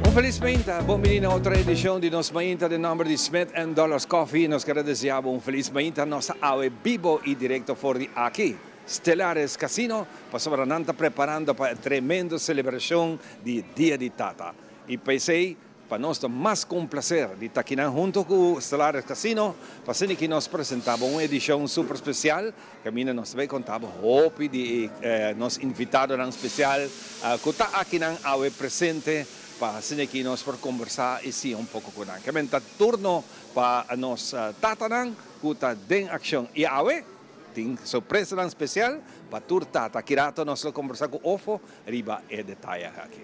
Un felis mainta, bon bini na otro edicion di nos mainta den nomber di Smith and Dollars Coffee. Nos kere desea bo un felis mainta, nos ta awe bibo y directo for di aki, Stellares Casino, pasobra nan ta preparando pa e tremendo celebracion di Dia di Tata. Y p'esey Pa nos ta mas ku un plaser di ta akinan hunto ku Stellares Casino pa asina ki nos presenta bo un edishon super spesial kaminda nos ta bay konta bo hopi di nos invitadonan spesial ku ta akinan awe presente pa asina ki nos por kombersa i siña un poko ku nan. Kiamen ta turno pa nos tatanan ku ta den akshon i awe tin sorpresanan spesial pa tur tata. Aki rato nos lo kombersa ku Ofo riba e detaye aki.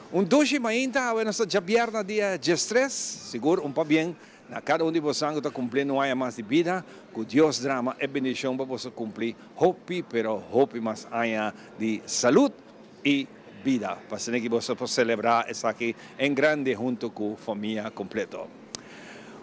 Un dushi mainta awe nos ta djabierna dia diestres, sigur un pabien na kada un di bosan ku ta kumpliendo un aña mas di bida, ku Dios drama e bendishon pa boso kumpli hopi pero hopi mas aña di salud i bida, pa asina ki boso por selebrá esaki en grande hunto ku famia kompleto.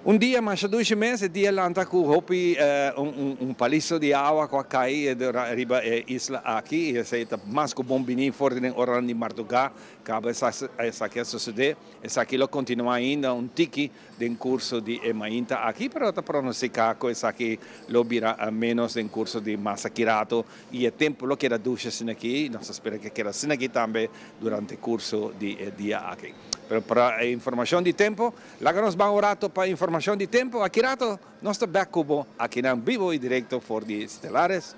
Un dia masha dushi mes, e dia lanta ku hopi un paliso di awa ku a kai riba e isla aki i esei ta mas ku bon bini for di den oranan di mardugá kaba esaki a sosodé. Esaki lo kontinuá ainda un tiki den kurso di e mainta aki, pero ta pronostiká ku esaki lo bira ménos den kurso di mas aki rato i e tempu lo keda dushi asin'aki. Nos ta spera ku e keda asin'aki tambe durante kurso di e dia aki. Pero pa e informashon di tempu, Laga nos ban un rato pa informacion di tempo. Aki rato nos ta bek cu bo akinan bibo y directo for di Stellares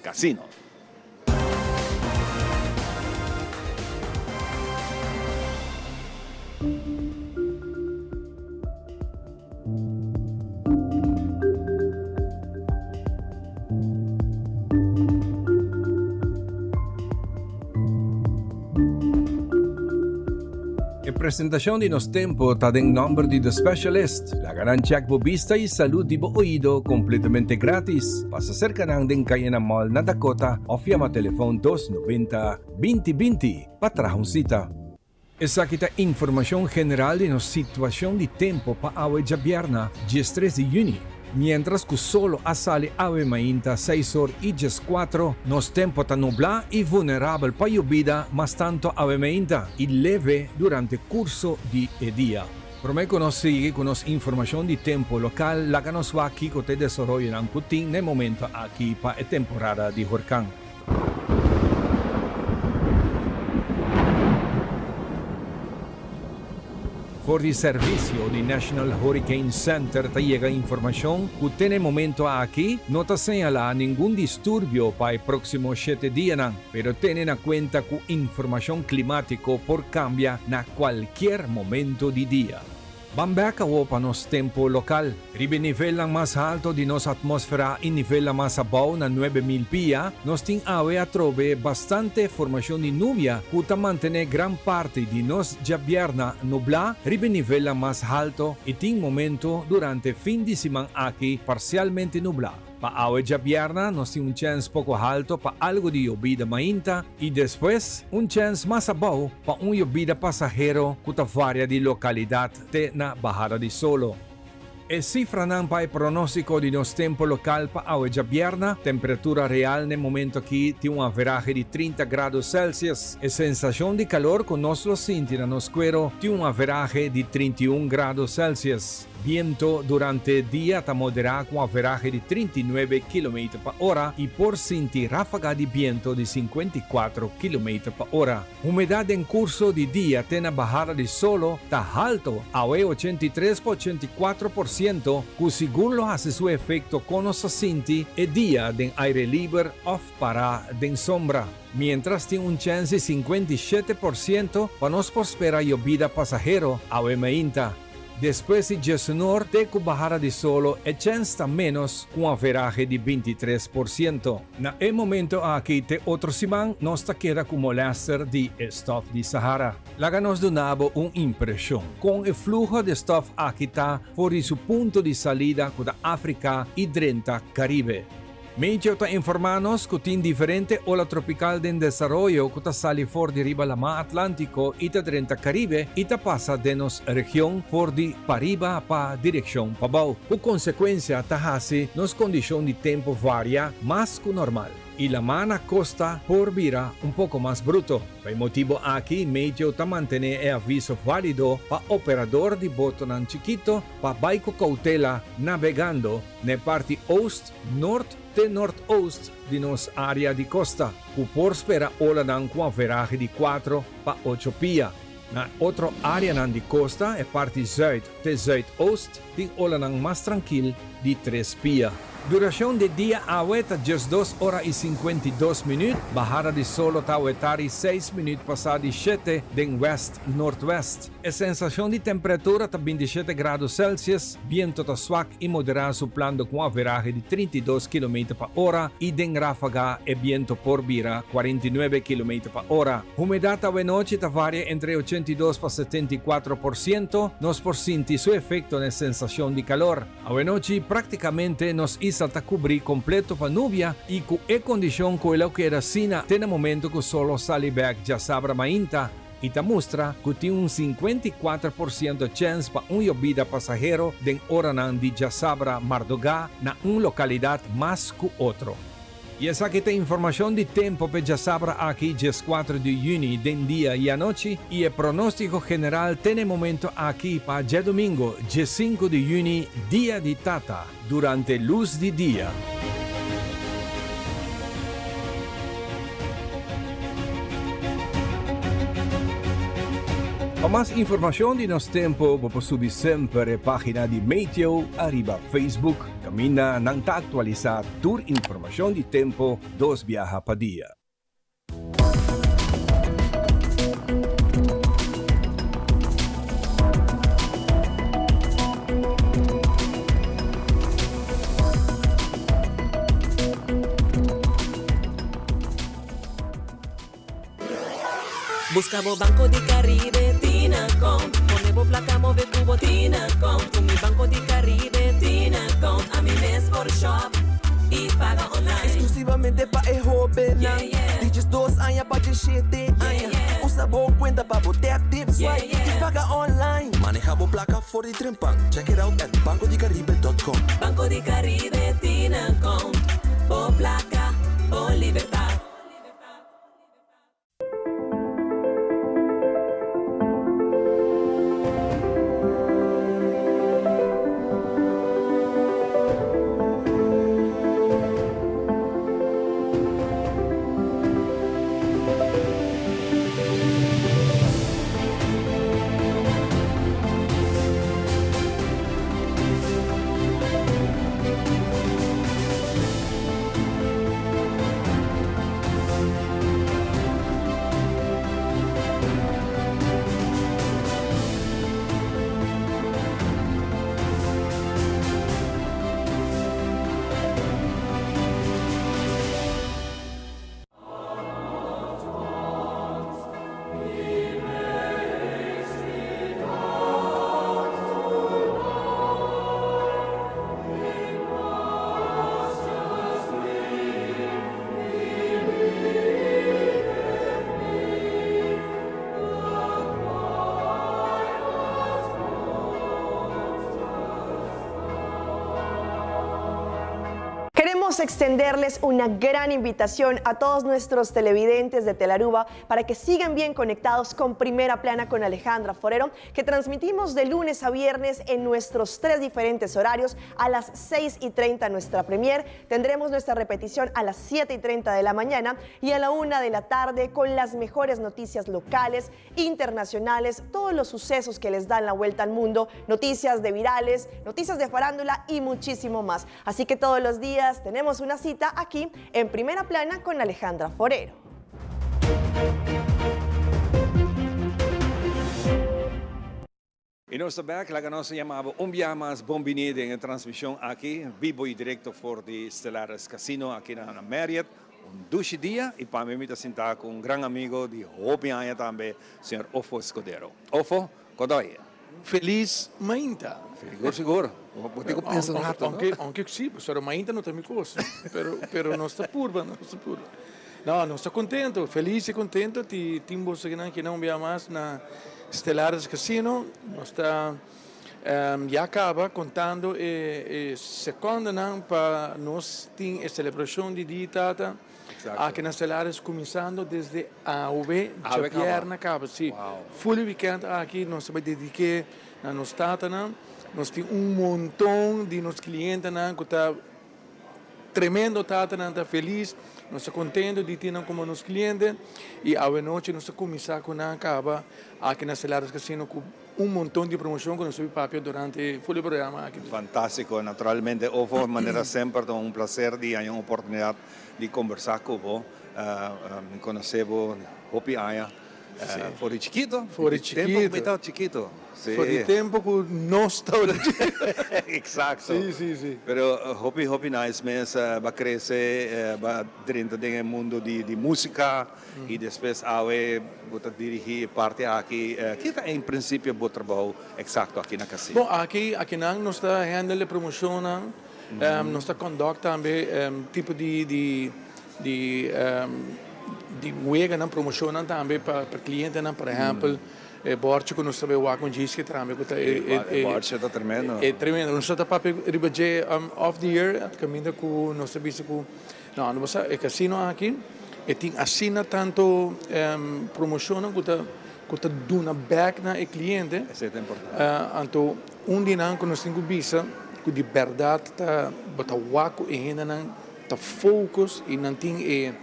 Casino. E presentacion di nos tempo ta den nomber di The Specialist. Laga nan check bo bista y salud di bo oido completamente gratis. Pasa cerca nan den Cayena Mall na Dakota of yama telefon 290 20 20 pa traha un cita. Esaki ta informacion general di nos situacion di tempo pa awe djabièrna 13 di juni. Mientras cu solo a sali awe mainta seis or y 14, nos tempo ta nubla y vulnerabel pa yobida mas tanto awe mainta y leve durante curso di e dia. Prome cu nos sigui cu nos informacion di tempo local, laga nos wak kico ta e desaroyonan cu tin na e momento aki pa e temporada di horcan. For di servisio di National Hurricane Center ta yega informashon ku te na e momento aki no ta señalá ningun disturbio pa e próksimo shete dianan, pero tene na kuenta ku informashon klimátiko por kambia na kualkier momento di dia. Ban bek awo pa nos tempo lokal. Riba e nivelnan mas halto di nos atmosfera i nivelnan mas abou na 9000 pia, nos tin awe atrobe bastante formashon di nubia ku ta mantené gran parti di nos djabièrna nublá riba e nivelnan mas halto i tin momento durante fin di siman aki parsialmente nublá. Pa awe djabièrna nos tin un chèns poko halto pa algu di yobida mainta i despues un chèns mas abou pa un yobida pasahero ku ta varia di lokalidat te na bahada di solo. E sifranan pa e pronóstiko di nos tempu lokal pa awe djabièrna, temperatura real n'e momento aki tin un averahe di 30 grado Celsius. E sensashon di kalor ku nos lo sinti na nos kuero tin un averahe di 31 grado Celsius. Biento durante dia ta moderá ku un averahe di 39 kilometer pa ora i por sinti ráfaga di biento di 54 kilometer pa ora. Humedat den kurso di dia te na bahada di solo ta halto, awe 83 pa 84%, ku sigur lo hasi su efekto kon nos ta sinti e dia den aire liber òf pará den sombra. Miéntras tin un chèns di 57% pa nos por spera yobida pasahero awe mainta. Despues di djesunor te ku bahada di solo e chèns ta ménos ku un averahe di 23%. Na e momento aki te otro siman nos ta keda ku molèster di e stòf di Sahara. Laga nos duna bo un impreshon kon e fluho di stòf aki ta for di su punto di salida ku ta Afrika i drenta Karibe. Meteo ta informá nos ku tin diferente ola tropikal den desaroyo ku ta sali for di riba Lamá Atlántiko i ta drenta Karibe i ta pasa den nos region for di pariba pa direkshon pabou. Ku konsekuensia ta hasi nos kondishon di tempu varia mas ku normal i lamá na kosta por bira un poko mas bruto. Pa e motibu aki Meteo ta mantené e aviso válido pa operador di botonan chikito pa bai ku koutela nabegando na e parti oost, nort te noordoost di nos área di kosta, ku por spera olanan ku averahe di kuatro pa ocho pia. Na otro áreanan di kosta, e parti zùit te zùidoost, tin olanan mas trankil di tres pia. Durashon di dia awe ta 12 ora i 52 minüt, bahada di solo ta awe tari 6 minüt pasá di shete den wèst noordwèst. E sensashon di temperatura ta 27 grado Celsius, biento ta swak i moderá suplando ku un averahe di 32 kilometer pa ora i den ráfaga e biento por bira 49 kilometer pa ora. Humedat awe nochi ta varia entre 82 pa 74%, nos por sinti su efekto na e sensashon di kalor. Awe nochi práktikamente nos isla ta kubrí kompleto pa nubia i ku e kondishon ku e lo keda asina te na momento ku sol lo sali bèk djasabra mainta i ta mustra ku tin un 54% chèns pa un yobida pasahero den oranan di djasabra mardugá na un lokalidat mas ku otro. I esaki ta informashon di tempu p'e djasabra aki 14 di yüni den dia i anochi i e pronóstiko general te na e momento aki pa djadumingu 15 di yüni, Dia di Tata, durante lus di dia. Pa mas informashon di nos tempu bo por subi semper e página di Meteo ariba Facebook. Kaminda nan ta aktualisá tur informashon di tempu dos biaha pa dia. Buska bo Banco di Caribe Tinacom. Pone bo plaka move ku bo Tinacom. Ku mi Banco di Caribe Tinacom, ami mes por shop i paga online. Exclusivamente pa e hóbennan di 12 aña pa 17 aña. Usa bo kuenta pa bo tap, tip, swipe i paga online. Maneha bo plaka for di trempan. Check it out at bancodicaribe.com. Banco di Caribe Tinacom. Bo plaka, bo libertat. Queremos extenderles una gran invitación a todos nuestros televidentes de Telaruba para que sigan bien conectados con Primera Plana con Alejandra Forero, que transmitimos de lunes a viernes en nuestros tres diferentes horarios. A las 6:30 nuestra premier, tendremos nuestra repetición a las 7:30 de la mañana y a la 1 de la tarde con las mejores noticias locales, internacionales, todos los sucesos que les dan la vuelta al mundo, noticias de virales, noticias de farándula y muchísimo más. Así que todos los días tenemos una cita aquí en Primera Plana con Alejandra Forero. I nos ta back, laga nos yama bo un bia mas bon bini den e transmision aki, bibo y directo for di Stellaris Casino aki na Marriott. Un dushi dia y pa mi mi ta sinta cu un gran amigo di hopi aña tambe, señor Ofo Escudero. Ofo, kodoy. Feliz mainta. Sigur, sigur. Bo tin cu pensa un rato, no? Aunke, aunke si, pasobra mainta no ta mi cos. Pero, pero nos ta purba, nos ta purba. No, nos ta contento, feliz y contento di tin boso akinan un bia mas na Stellaris Casino. Nos ta ya caba contando e secondanan pa nos tin e celebracion di Dia Tata aki na Stellaris cuminsando desde awe djabièrnè caba. Si, full e weekend aki nos ta bay dedique na nos tatanan. Nos tin un monton di nos clientenan cu ta Tremendo tatanan ta felis, nos ta contento di tin nan como nos cliente y awe nochi nos ta cuminsa cu nan caba aki na Stellaris Casino cu un monton di promocion cu nos ta papia durante full e programa aki. Fantastico, naturalmente Ofo, manera semper ta un placer di haña un oportunidad di conversa cu bo, mi conoce bo hopi aña. For di chikito. For di chikito. Tempo ku mi tabata chikito. Si. For di tempo ku nos tabata chikito. Exacto. Si, si, si. Pero hopi, hopi nice mes. Bo a crece, bo a drenta den e mundo di musica y despues awe bo ta dirigi e parti aki. Ki ta en principio bo trabou exacto aki na casino? Bon, aki, akinan nos ta handle e promocionnan. Nos ta conduct tambe tipo di, di. Di di weganan, promocionnan tambe pa pa clientenan, por ehempel e borchi cu nos ta bay wak un djischi tambe cu ta e e e borchi ta tremendo. E tremendo, nos ta papia riba dje off the air caminda cu nos ta bisa cu no no sa e casino aki e tin asina tanto promocionnan cu ta cu ta duna bek na e cliente. Esey ta importante. Anto un di nan cu nos tin cu bisa cu di berdad ta bo ta wak cu e hendenan Ta focus y nan tin e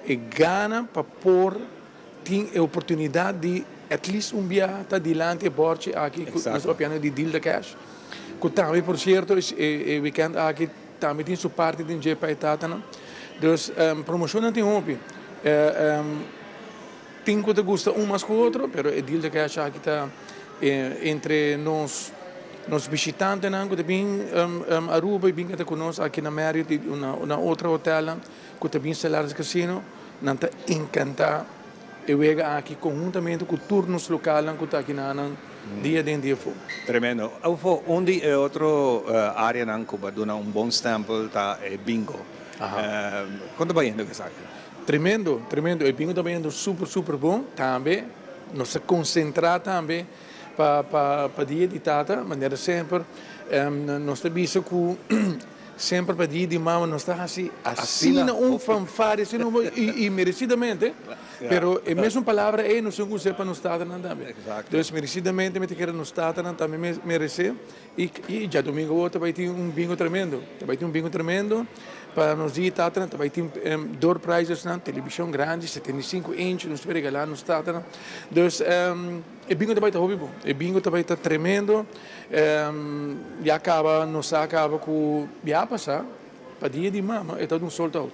e gana pa por tin e oportunidad di at least un biaha ta dilanti e borchi aki cu nos papiando di deal de cash cu tambe por cierto e e weekend aki tambe tin su parti den dje pa e tatanan. Dus promocionnan tin hopi. Tin cu ta gusta un mas cu otro, pero e deal de cash aki ta entre nos nos bishitantenan cu ta bin Aruba y bin keda cu nos aki na Marriott y na otro hotelnan cu ta bin Stellaris Casino, nan ta encanta e wega aki conhuntamente cu tur nos localnan cu ta aki na nan dia den dia afo. Tremendo. Afo, un di e otro areanan cu bo a duna un bon stempel ta e bingo. Con ta bayendo cu esaki? Tremendo, tremendo. E bingo ta bayendo super, super bon. Tambe nos ta concentra tambe pa pa pa dia di tata, manera semper nos ta bisa cu semper pa dia di mama nos ta haci asina un fanfaria, asina un y y merecidamente, pero e mesun palabra ey nos tin cu usa pa nos tatanan tambe. Entonces merecidamente mi ta kere nos tatanan tambe merece. Y y djadomingo awor ta bay tin un bingo tremendo, ta bay tin un bingo tremendo pa nos di tatanan, ta bay tin door prizesnan, television grandi 75 inch nos ta bay regala nos tatanan. Dus e bingo ta bay ta hopi bon, e bingo ta bay ta tremendo, ya caba nos a caba cu ya pasa pa dia di mama e ta un sold out.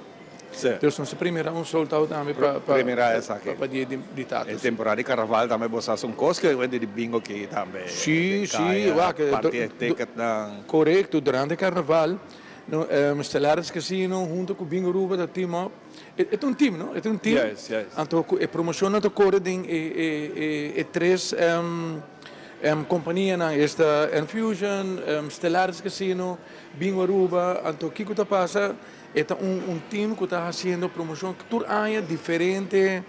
Dus nos ta primera un sold out tambe pa Primera esaki. pa dia di tata. E temporada di carnaval tambe bo sa un cos cu wende di bingo aki tambe. Si, si, wak. Parti e ticketnan. Corecto, durante carnaval no Stellaris Casino hunto cu Bingo Aruba ta team up. E ta un team, no? E ta un team. Yes, yes. Anto cu e promocionnan ta core den e tres companianan, esta Enfusion, Stellaris Casino, Bingo Aruba. Anto kico ta pasa? E ta un un team cu ta haciendo promocion tur aña diferente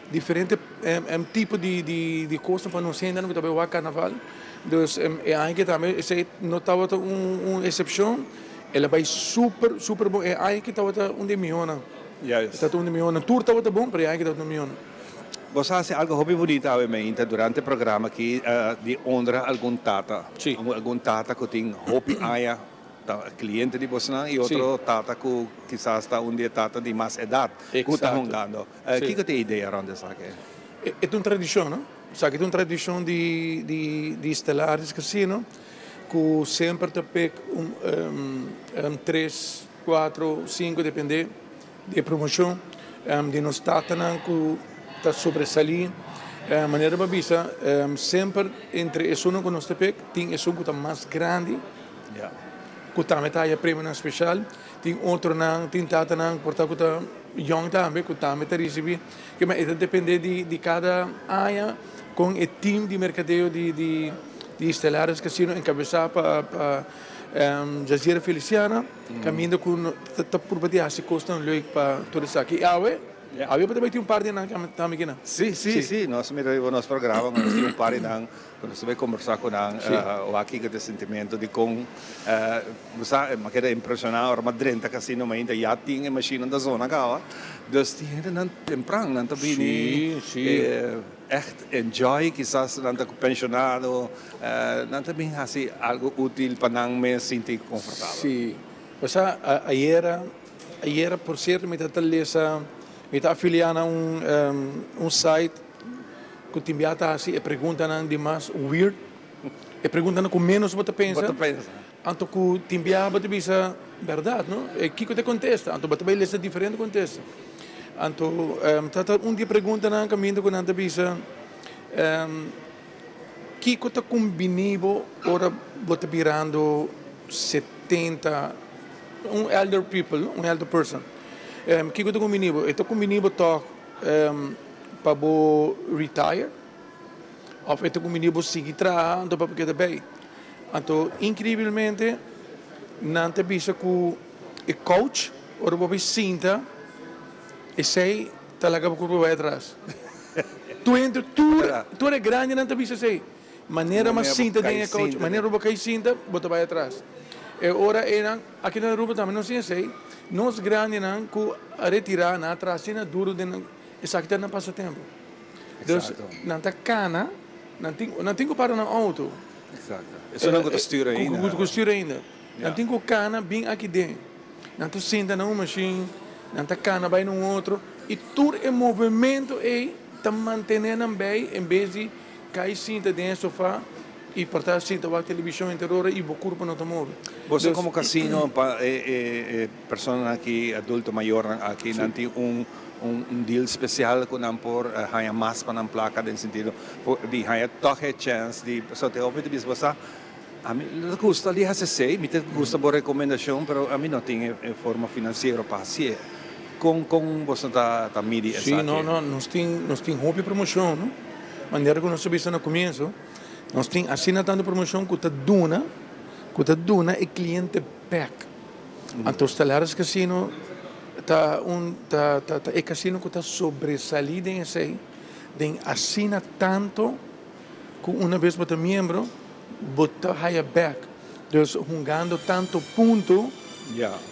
diferente tipo di di di cosnan pa nos hendenan cu ta bay wak carnaval. Dus e aña aki tambe esey no tabata un un excepcion. El a bay super super bon. E aña aki tabata un di e mihonan. Yes. E tabata un di e mihonan. Tur tabata bon pero e aña aki tabata un di e mihonan. Bo sa haci algo hopi bunita awe meinta durante e programa aki di honra algun tata. Si. Algun tata cu tin hopi aña. Ta cliente di bosnan y otro tata cu kisas ta un di e tata di mas edad cu ta hungando. Kico ta e idea rond esaki? E ta un tradicion, no? Esaki ta un tradicion di di Stellaris Casino cu semper ta pek un tres, cuatro, cinco depende di e promocion di nos tatanan cu ta sobresali. Manera bo a bisa, semper entre esunnan ku nos ta pek tin esun ku ta mas grandi, ku tambe ta haya premionan speshal. Tin otronan, tin tatanan por ta ku ta yòn tambe ku tambe ta risibí. Ke men e ta dependé di kada aña kon e tim di merkadeo di Stellaris Casino enkabesá pa Jaziera Feliciana kaminda ku ta purba di hasi kosnan leuk pa tur esaki. I awe Awe bo ta bai tin un par di nan tambe kinan. Sí, sí, sí. Nos a mira riba nos programa ku nos tin un par di nan ku nos ta bai kombersá ku nan. Wak kiko ta e sentimentu di kon bo sa mi a keda impreshoná ora mi a drenta kasino mainta ya tin e mashinnan ta zona kaba. Dus tin hendenan tempran nan ta bini ègt enjoy kisas nan ta penshonado nan ta bin hasi algu útil pa nan mes sinti konfortabel. Sí. Bo sa ayera Ayera por cierto mi ta ta lesa, mi ta afilia na un un site cu tin bia ta haci e preguntanan di mas weird, e preguntanan cu menos bo ta pensa, Bo ta pensa. anto cu tin bia bo ta bisa berdad no, e kico ta e contesta, anto bo ta bay lesa diferente contesta. Anto ta ta un di e preguntanan caminda cu nan ta bisa kico ta cumbini bo ora bo ta birando 70. Un elder people, un elder person. Kiko ta kumbini bo? E ta kumbini bo tòg pa bo retire òf e ta kumbini bo sigui traha anto pa bo keda bei? Anto inkreibelmente nan ta bisa ku e couch ora bo bai sinta esei ta laga bo kurpa bai atras. Tur hende, tur tur e grandinan ta bisa esei. Manera mas sinta den e couch, manera bo kai sinta, bo ta bai atras. E ora einan, aki na Aruba tambe nos tin esei, nos grandinan ku a retirá nan a traha asina duru den nan, esaki ta nan pasatempu. Dus nan ta kana, nan tin, nan tin ku para nan outo. Exacto. Esun nan ku ta stuur ainda. Ku stuur ainda. Nan tin ku kana bin aki den. Nan ta sinta na un mashin, nan ta kana bai na un otro, i tur e movementu ei ta mantené nan bei en bes di Kai sinta den e sofa y por ta sinta wak televishon henter ora y bo curpa no ta move. Boso como casino pa e personanan aki, adulto mayornan aki, nan tin un un deal special cu nan por haña mas pa nan placa den sentido di haña toch e chance di pasobra te hopi ta bisa bo sa ami no ta gusta di haci esey, mi ta gusta bo recomendacion pero ami no tin e forma financiero pa haci'e. Con con boso ta midi esaki? Si, no, no, nos tin nos tin hopi promocion, no. Manera ku nos a bisa na komienso, nos tin asina tantu promoshon ku ta duna, ku ta duna e kliente bèk. Anto Stellaris Casino ta un ta ta ta e kasino ku ta sobresalí den esei, den asina tantu ku una bes bo ta miembro, bo ta haya bèk. Dus hungando tantu punto,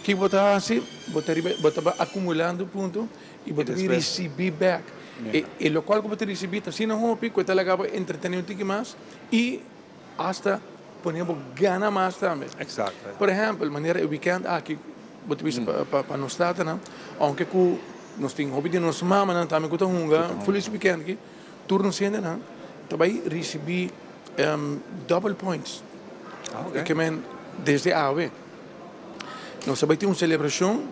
ki bo ta hasi? Bo ta riba bo ta bai akumulando punto i bo ta bin risibí bèk. E lokual ku bo ta risibí ta asina hopi ku e ta laga bo entretené un tiki mas i asta pone bo gana mas tambe. Por ehèmpel, manera e wikènt aki bo ta bisa pa nos tatanan, ounke ku nos tin hopi di nos mamanan tambe ku ta hunga fulis wikènt aki, tur nos hendenan ta bai risibí double points. Ke men desde awe. Nos ta bai tin un selebrashon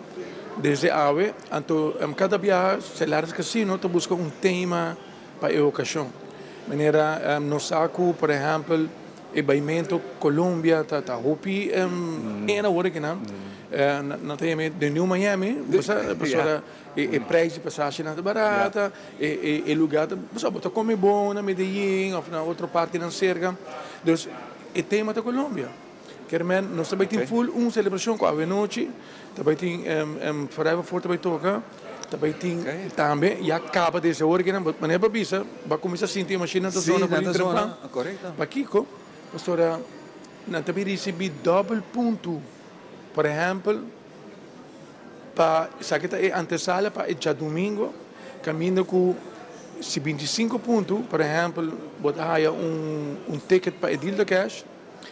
desde awe, anto kada biaha Stellaris Casino ta buska un tema pa e okashon. Manera nos sa ku por ehèmpel e baimentu Colombia ta ta hopi en awor akinan, nan ta yama e The New Miami, bo sa pasobra e prijs di pasashenan ta barata, e lugar ta, bo sa bo ta kome bon na Medellin òf na otro partinan serka, dus e tema ta Colombia. Kermen, nos ta bai tin full un celebracion cu awenochi, ta bai tin Forever Four ta bai toca, ta bai tin tambe, ya caba desde awor kinan, manera bo a bisa, bo a cuminsa sinti e machine ta zona por di trempan. Pakico? Pasobra nan ta bin ricibi dobel punto, por ehempel, pa esaki ta e antesala pa e djadumingo, caminda cu si 25 punto, por ehempel, bo ta haya un ticket pa e deal de cash,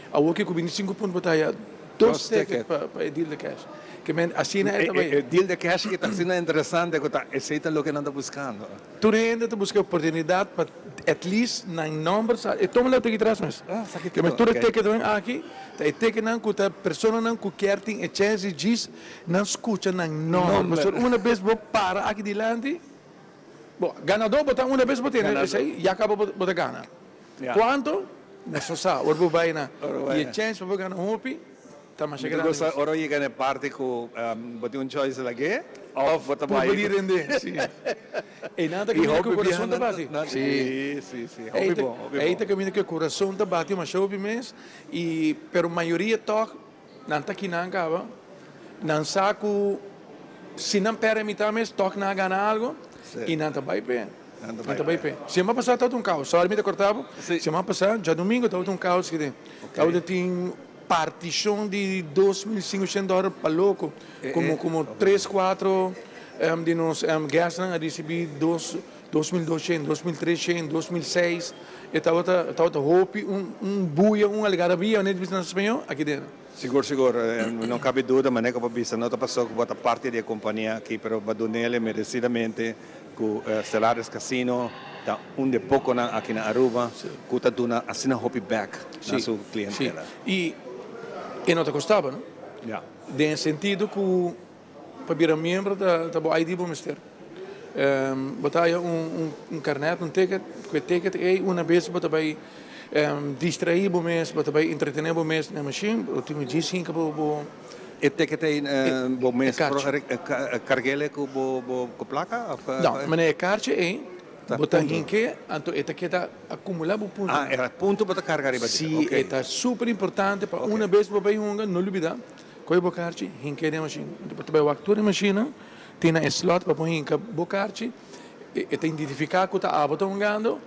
Awor ke ku bini sinku punto bo ta haya dos ticket pa e deal de cash. Ke men asina e ta bai. E deal de cash ke ta asina interesante ku ta esei ta loke nan ta buskando. Tur hende ta buska e oportunidat pa at least nan nomber sa e toma lo tiki tras mes. Ke men tur e ticketnan aki ta e ticketnan ku ta personanan ku kier tin e chance di djis nan skucha nan nomber. Pasobra una bes bo para aki dilanti. Bo, ganadó bo ta una bes bo tene esei, ya kaba bo ta gana. Kuantu? Nos no sa, ora bo bai na. I e chèns pa bo gana hopi ta masha grandi mes. Mi ta gusta ora yega na e parti ku bo tin un choice lag'é òf bo ta bai. Purba di rende, si. Einan ta kaminda ku e kurason ta bati. Si, si, si. Hopi bon, hopi bon. Ei ta kaminda ku e kurason ta bati masha hopi mes, i pero mayoria tòg Nan ta kinan kaba. Nan sa ku si nan pèrdè mitá mes tòg nan a gana algu i nan ta bai p'e. Nan ta bai p'e. Siman pasá tabata un kaos. Sòri mi ta kòrtá bo. Siman pasá djadumingu tabata un kaos kende. Tabata tin partishon di 2500 dòler pa loko. Komo komo tres kuatro di nos gèstnan a risibí dos 2200, 2300, 2006, e tabata tabata hopi un un buya, un algarabia, manera di bisa na spañó, aki den. Sigur, sigur, no cabe duda, manera cu bo bisa, no ta pasobra cu bo ta parti di e compania aki, pero bo dunele merecidamente cu Stellaris Casino ta un di e poconan aki na Aruba cu ta duna asina hopi bek na su clientela. Si, y e no ta costaba, no? Den e sentido cu Pa bira miembro ta bo ID bo mester. Bo ta haya un karnet, un ticket, ku e ticket ei una bes bo ta bai distraí bo mes, bo ta bai entretené bo mes na e mashin, bo tin djis hinka bo. E ticket ei bo mes por karg'el ku bo plaka òf? No, manera e karchi ei bo ta hink'é anto e ta keda akumulá bo puntonan. Ah, e punto bo ta karga riba dje. Si, e ta super importante pa una bes bo bai hunga no lubidá. Koe bo karchi, hink'é den mashin. Bo ta bai wak tur e mashinnan, tin na e slot pa bo hinka bo karchi, e ta identifiká ku ta abo ta hungando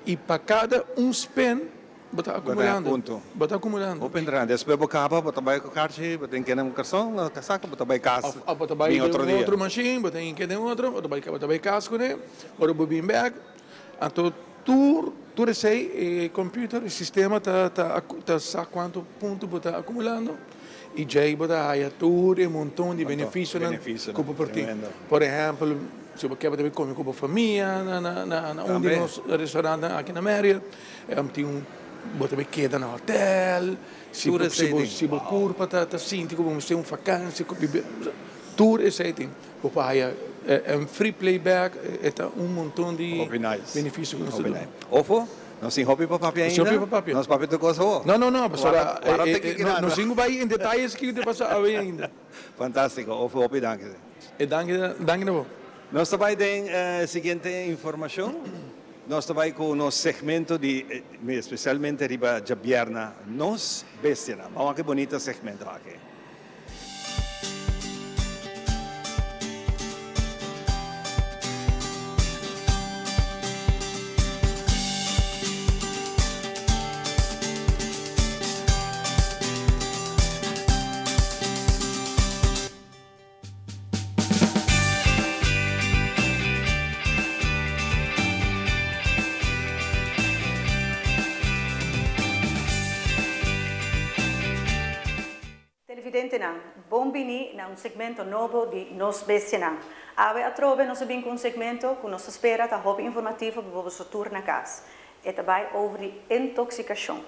i pa kada un spin bo ta akumulando. Bo ta akumulando. Hopi interesante. Despues bo kaba, bo ta bai ku karchi, bo ta hink'é den bo karson, kasaka, bo ta bai kas Òf bo ta bai den un otro mashin, bo ta hink'é den otro, bo ta bai kas kuné, ora bo bin bèk, anto tur tur esei e computer, e sistema ta ta sa kuantu punto bo ta akumulando. I djei bo ta haya tur e monton di benefisionan ku bo por tin. Por ehèmpel, si bo ke bo ta bin kome ku bo famia na un di nos restaurantnan aki na Marriott, tin un bo ta bin keda na hotèl, si bo kurpa ta sinti ku bo mester un fakansia, tur esei tin. Bo por haya free playback, e ta un monton di benefisio ku nos ta duna. Ofo, nos tin hopi pa papia ainda? Hopi pa papia. Nos papia tur kos awo? No, no, no, pasobra nos tin ku bai en detayes kiko ta pasa awe ainda. Fantastiko, Ofo, hopi danki. E danki, danki na bo. Nos ta bai den e siguiente informashon. Nos ta bai ku nos segmento di, espesialmente riba djabièrna, Nos Bestianan. Ban wak e bonita segmento aki. Televidentenan, bon bini na un segmento nobo di Nos Bestianan. Awe atrobe nos a bin ku un segmento ku nos ta spera ta hopi informativo pa boso tur na kas. E ta bai over di intoksikashon.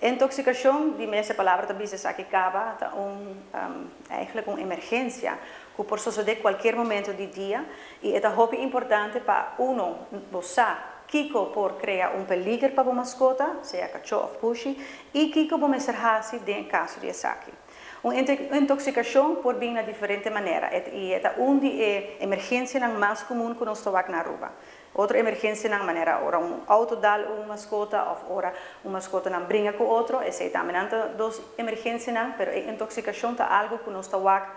Intoksikashon, di mes e palabra ta bisa esaki kaba, ta un eigenlijk un emergensia ku por sosodé kualkier momento di dia i e ta hopi importante pa uno bo sa kiko por krea un peliger pa bo maskota, sea kachó òf pushi, i kiko bo mester hasi den e kaso di esaki. Un intoksikashon por bin na diferente manera i e ta un di e emergensianan mas komun ku nos ta wak na Aruba. Otro emergensianan manera ora un outo dal un maskota òf ora un maskotanan bringa ku otro, esei tambe nan ta dos emergensianan, pero e intoksikashon ta algu ku nos ta wak,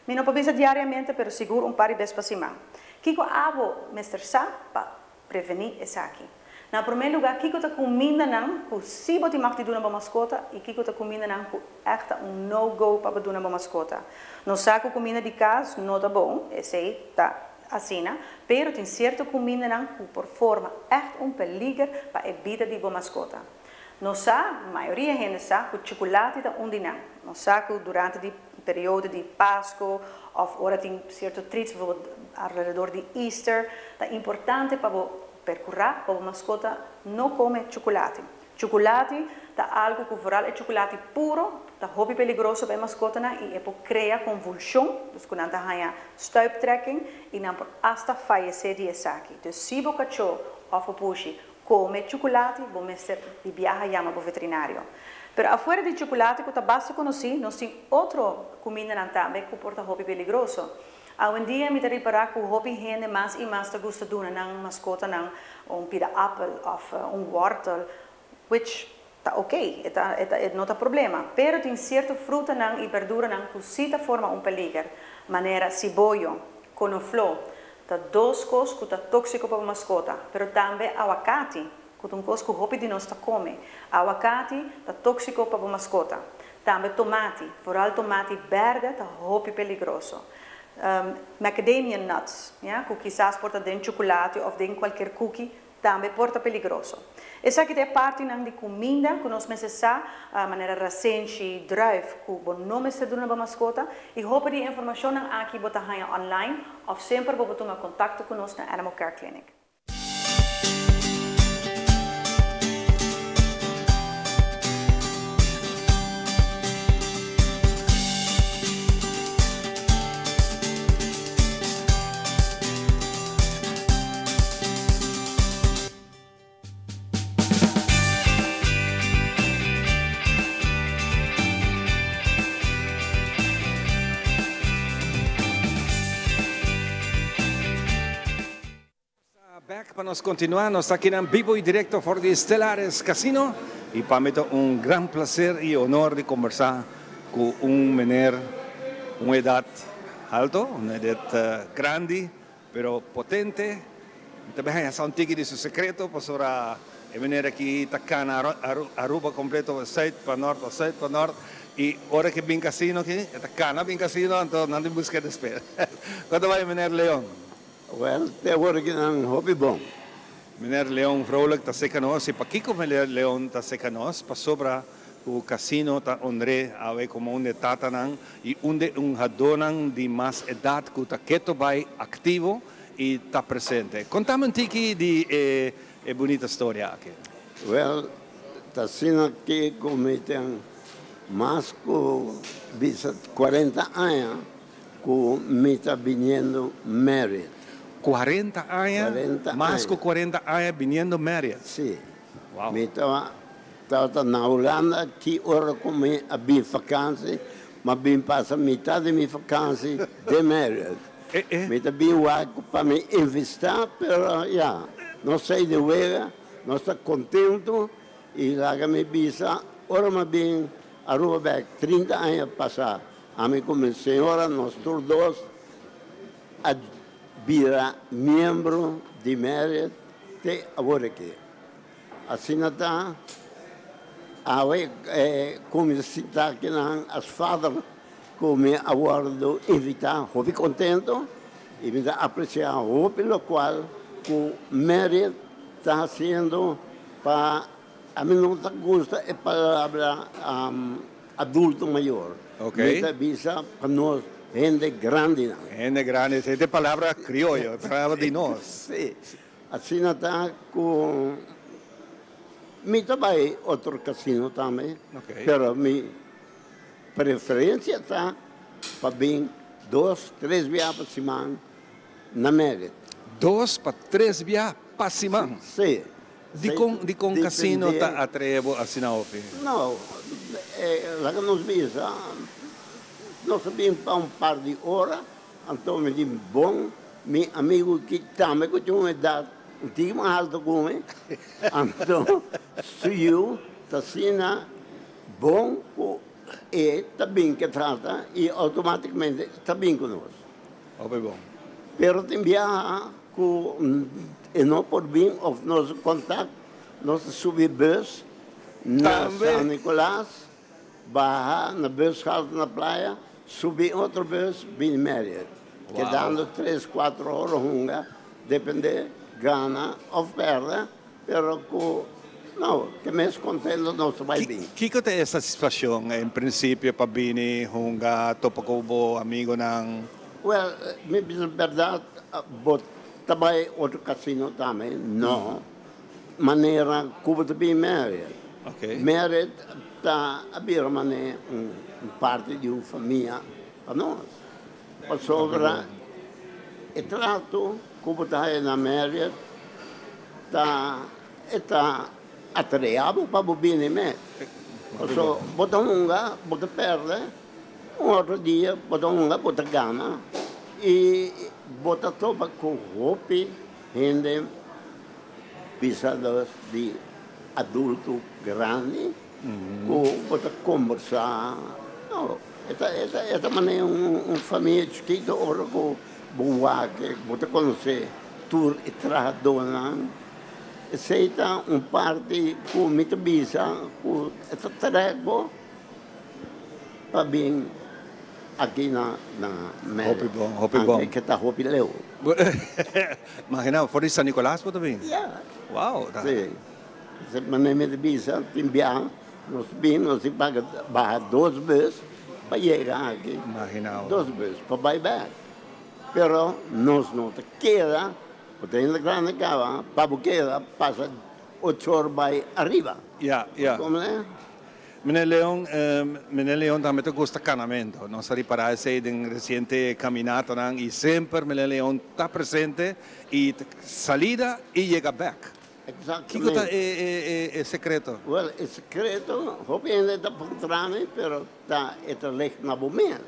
mi no por bisa diariamente, pero sigur un par di bes pa siman. Kiko abo mester sa pa prevení esaki? Na promé lugá, kiko ta kumindanan ku sí bo tin mag di duna bo maskota i kiko ta kumindanan ku ègt ta un no go pa bo duna bo maskota? Nos sa ku kuminda di kas no ta bon, esei ta asina, pero tin sierto kumindanan ku por forma ègt un peliger pa e bida di bo maskota. Nos sa, mayoria hende sa, ku chukulati ta un di nan. Nos sa ku durante di periodo di Pasku òf ora tin sierto treats, bijvoorbeeld alrededor di Easter, ta importante pa bo perkurá pa bo maskota no kome chukulati. Chukulati ta algu ku vooral e chukulati puro ta hopi peligroso pa e maskotanan i e por krea konvulshon, dus ku nan ta haña stuiptrekking i nan por asta fayesé di esaki. Dus si bo kachó òf bo pushi kome chukulati bo mester di biaha yama bo veterinario. Pero afuera di chukulati ku ta basta konosí nos tin otro kumindanan tambe ku por ta hopi peligroso. Awendia mi ta ripará ku hopi hende mas i mas ta gusta duna nan maskotanan un pida apel òf un wòrtel, which ta oké, e ta e ta e no ta problema. Pero tin sierto frutanan i berduranan ku sí ta forma un peliger, manera siboyo, konofló, ta dos kos ku ta tóksiko pa bo maskota, pero tambe awakati, ku ta un kos ku hopi di nos ta kome. Awakati ta tóksiko pa bo maskota. Tambe tomati, vooral tomati berde ta hopi peligroso. Macadamian nuts, ya, ku kisas por ta den chukulati òf den kualkier kuki, tambe por ta peligroso. Esaki ta e partinan di kuminda ku nos mester sa, manera rasenchi, druif, ku bo no mester duna bo maskota. I hopi di e informashonnan aki bo ta haña online òf semper bo por tuma kontakto ku nos na Animal Care Clinic. Bek pa nos continua, nos ta akinan bibo y directo for di Stellares Casino y pa mi ta un gran placer y honor di conversa cu un meneer un edad alto, un edad grandi pero potente. Mi ta bay haña sa un tiki di su secreto pasobra e meneer aki ta cana Aruba completo zuid pa nort of zuid pa nort y ora ke bin casino aki e ta cana bin casino anto nan tin busca despues. Con ta bay meneer Leon? Wel, te awor aki nan hopi bon. Meneer Leon Vrolijk ta seca nos y pakico meneer Leon ta seca nos? Pasobra cu casino ta honr'é awe como un de tatanan y un de hungadónan di mas edad cu ta keto bay activo y ta presente. Contame un tiki di e e bunita storia aki. Wel, ta asina ki cu mi ten mas cu bisa cuarenta aña Ku mi ta biniendo Marriott. Cuarenta aña? Cuarenta Mas aña. ku cuarenta aña biniendo Marriott? Sí. Wow. Mi tabata na Hulanda ki ora ku mi a bin vakansi, mi a bin pasa mitad di mi vakansi den Marriott. E e. Mi ta bin wak pa mi invista, pero ya, no sei di wega, nos ta contento y laga mi bisa ora mi a bin Aruba bek 30 aña pasa. Ami ku mi señora nos tur dos a bira miembro di Marriott te awor aki. Asina ta, awe ku mi sinta akinan as father ku mi a wòrdu invitá hopi kontento i mi ta apresiá hopi lokual ku Marriott ta hasiendo pa Ami no ta gusta e palabra adulto mayor. Mi ta bisa pa nos hende grandinan. Hende grandi, esei ta e palabra crioyo, e palabra di nos. Sí, asina ta cu mi ta bay otro casino tambe, pero mi preferencia ta pa bin dos, tres bia pa siman na Merit. Dos pa tres bia pa siman? Sí. Dikon dikon casino ta atrae bo asina hopi? No, laga nos bisa, nos a bin pa un par di ora, anto mi di bon, mi amigu ki tambe ku tin un edat un tiki mas alto ku mi, anto su yu ta asina bon ku e ta bin ke trata i outomatikamente ta bin ku nos. Hopi bon. Pero tin biaha Ku e no por bin of nos kontak, nos ta subi bus na San Nicolas, baha na bushalte na Playa, subi otro bus bini Marriott. Kedando tres, kuater ora hunga, depende gana of perde, pero ku no, ke mes kontento nos ta bai bin. Kiko ta e satisfakshon en prinsipio pa bini hunga, topa ku bo amigonan? Well, mi bisa berdad, bo ta bai otro casino tambe? No. Manera cu bo ta bin Marriott. Marriott ta a bira manera un parti di un famia pa nos. Pasobra e trato ku bo ta haya na Marriott ta e ta atrea bo pa bo bini mes. Pasobra bo ta hunga, bo ta pèrdè, un otro dia bo ta hunga, bo ta gana i bo ta topa ku hopi hende bisa dos di adulto grandi ku bo ta kombersá. No, e ta e ta e ta manera un un famia chikito ora ku bo wak bo ta konosé tur e trahadónan. Esei ta un parti ku mi ta bisa ku e ta trèk bo pa bin aki na na Hopi bon, hopi bon. Anke ke ta hopi leu. Imagina, for di San Nicolas bo ta bin? Ya. Wow! Ta. Si. Esei manera mi ta bisa, tin biaha nos bin, nos tin paga baha dos bus pa yega aki. Imagina bo. Dos bus pa bai bek. Pero nos no ta keda, bo ta hende grandi kaba, pa bo keda pasa ocho or bai ariba. Ya, ya. Komo ne? Meneer Leon, Meneer Leon tambe ta gusta canamento. Nos a ripara esey den reciente caminatanan y semper Meneer Leon ta presente y salida y yega bek. Exactamente. Kico ta e e secreto? Wel, e secreto, hopi hende ta puntra mi, pero ta e ta lig na bo mes.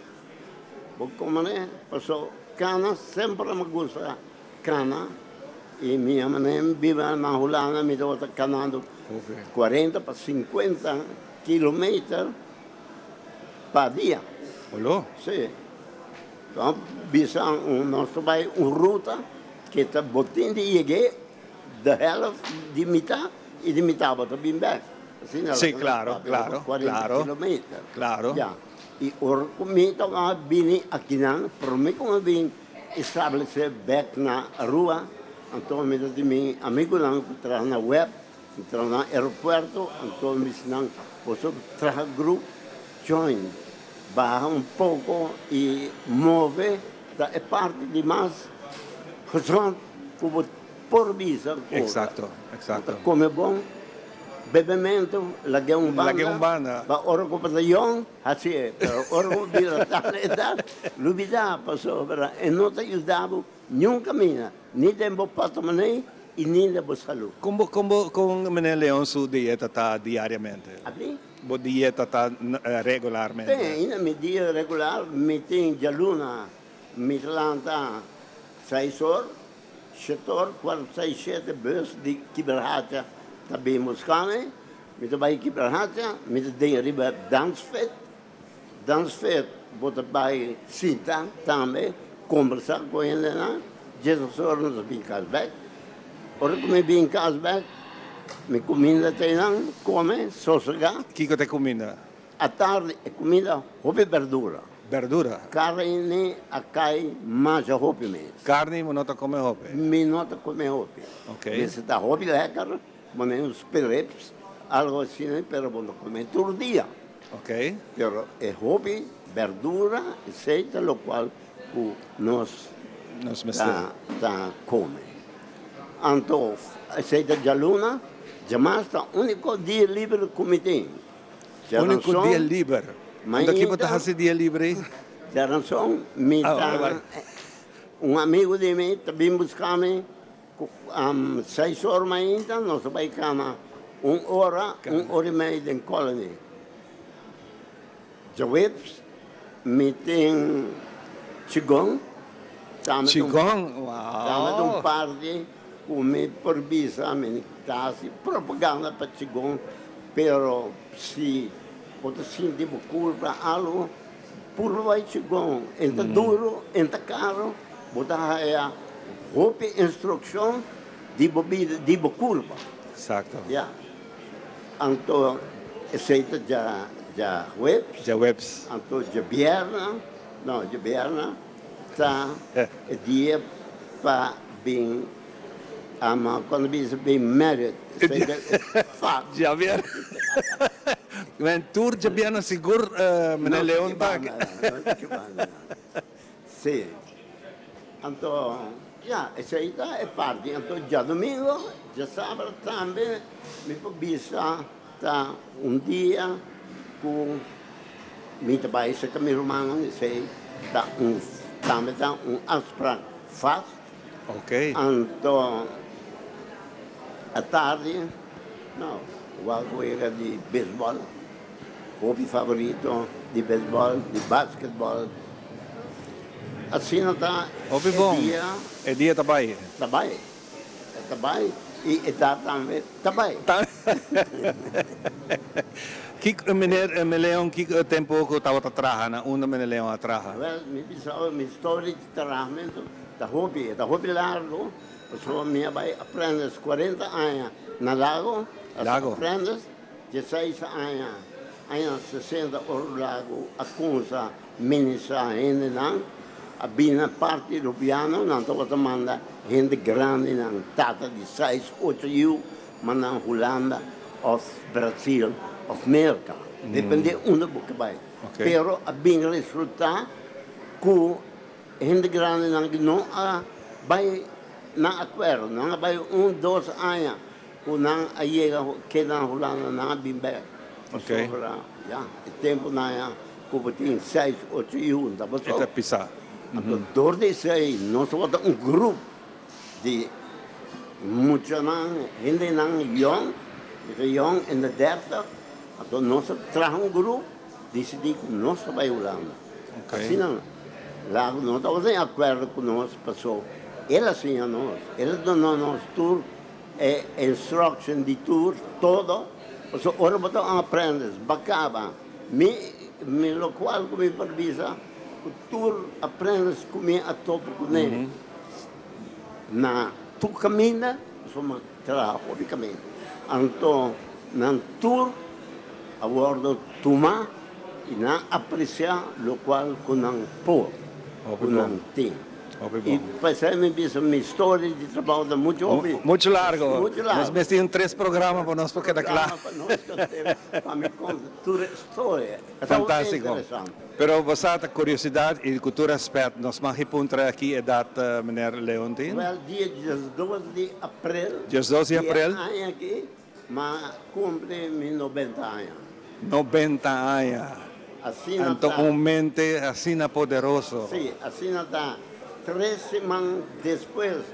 Bo comene, paso cana semper mi gusta cana y mi manera mi biba na Hulanda mi tabata canando 40 pa 50 kilometer pa dia. Olo? Si. Enton bisa nos ta bay un ruta ke ta bo tin di yeg'é de helft di mitad y di mitad bo ta bin bek. Asina Si, claro, claro, 40 claro. kilometer. Claro. Ya. Y ora cu mi tabata bini akinan, prome cu mi bin establece bek na Aruba, anto mi ta di mi amigunan cu traha na web, cu traha na aeropuerto, anto mi bisa nan, boso traha grup, join, baha un poco y move, ta e parti di mas gezond cu bo por bisa cu Exacto, bo exacto. ta come bon, bebemento lag'e un banda, Lag'e un banda. pa ora cu bo ta yong, Haci e, pero ora bo bira tal edad, lubida pasobra e no ta yuda bo niun camina, ni den bo portamoney y ni den bo salud. Con bo, con bo, con Meneer Leon su dieta ta diariamente? Abi? Bo dieta ta regularmente? Te, ainda mi dia regular, mi tin djaluna, mi ta lanta seis or, shete or, cuarto seis, shete, bus di Kiberhacha ta bin busca mi. Mi ta bai Kibrahacha, mi ta den riba Dansfit. Dansfit bo ta bai sinta tambe, kombersá ku hendenan. Djes ora nos a bin kas bèk. Ora ku mi bin kas bèk, mi kuminda ta einan, kome, sosegá. Kiko ta e kuminda? Atardi e kuminda hopi bèrdura. Bèrdura? Karni a kai masha hopi mes. Karni bo no ta kome hopi? Mi no ta kome hopi. Oké. Mester ta hopi lèker. Pone un sperrips, algo asina, pero bo no come tur dia. Ok. Pero e hopi berdura, esey ta locual cu nos Nos mester. ta ta come. Anto esey ta djaluna, djamas ta unico dia liber cu mi tin. Unico Djaranson, dia liber. Anto ki bo ta mainta, haci dia liber ey? djaranson mi Ah, ta, bai. un amigo di mi ta bin busca mi. Ku seis or mainta nos a bai kama un ora, un ora i mei den Colony. Djaweps mi tin Chigon, tambe ta un Chigon, tambe ta un wow! parti ku mi por bisa mi ta hasi propaganda pa Chigon, pero si bo ta sinti bo kulpa algu, purba bai Chigon, e ta duro, e ta karo. Bo ta haya hopi instrukshon di bo bida, di bo kurpa. Exacto. Ya. Anto esei ta dja djahuebs. Djahuebs. Anto djabièrnè, no, djabièrnè ta e dia pa bin ama, cuando bisa bin married, esei ta fat. Djabièrnè. Men tur djabièrnè sigur meneer Leon ta. No, no ta ki banda. Sí. Anto, ya, esei ta e parti. Anto djadumingo, djasabra tambe mi por bisa. Ta un dia ku mi ta bai serka mi rumannan, esei ta un tambe ta un afsprak vast. Anto atardi no wak wega di beisbòl, hopi favorito di beisbòl, di basketbòl. Asina ta Hopi e bon. dia. E dia ta bai. Ta bai. E ta bai y e ta tambe ta bai. Kiko meneer Leon kiko e tempo ku tabata traha na unda meneer Leon a traha? Wel mi bisa mi story di trahamentu ta hopi e ta hopi largo pasobra mi a bai apprentice cuarenta aña na Lago as apprentice dieseis aña aña sesenta ora Lago a cunsa Ministra hendenan a bini na parti Rubiano, nan tabata manda hende grandinan, tata di seis, ocho yiu, manda nan Hulanda of Brasil of Merka, depende unda bo ke bai. Pero a bin resulta ku hende grandinan no a bai na akuerdo, nan a bai un, dos aña Ku nan a yega keda na Hulanda nan a bin bek. Pasobra ya e tempunan ya ku bo tin seis ocho yu no ta E ta pisa. Anto dor di esei nos tabata un grup di muchanan hendenan yòn, mi ta yòn in de dertig, anto nos a traha un grup disidí ku nos ta bai Hulanda. Asina lago no tabata den akuerdo ku nos paso el a siña nos, el a duna nos tur E instruction di tur todo pasobra ora bo ta un apprentice ba caba mi mi locual cu mi por bisa cu tur apprentice cu mi a topa cune na tur caminda pasobra mi a traha hopi caminda anto nan tur a wordo tuma y nan aprecia locual cu nan por cu nan tin. Hopi I bon. p'esei mi bisa mi storia di trabou ta muchu hopi. Muchu largo. Muchu largo. Nos mester tin tres programa pa nos por keda kla. Programa pa nos keda pa mi konta tur e storia. E ta hopi Fantástiko. interesante. Pero bo sa ta kuriosidad i ku tur rèspèt nos mag i puntra aki edat meneer Leontin? Wèl dia diesdos di aprel. Diesdos di aprel. Di e aña aki m'a kumpli mi nobenta aña. Nobenta aña. Asina Anto ta. un mente asina poderoso. Sí, asina ta. Tres siman despues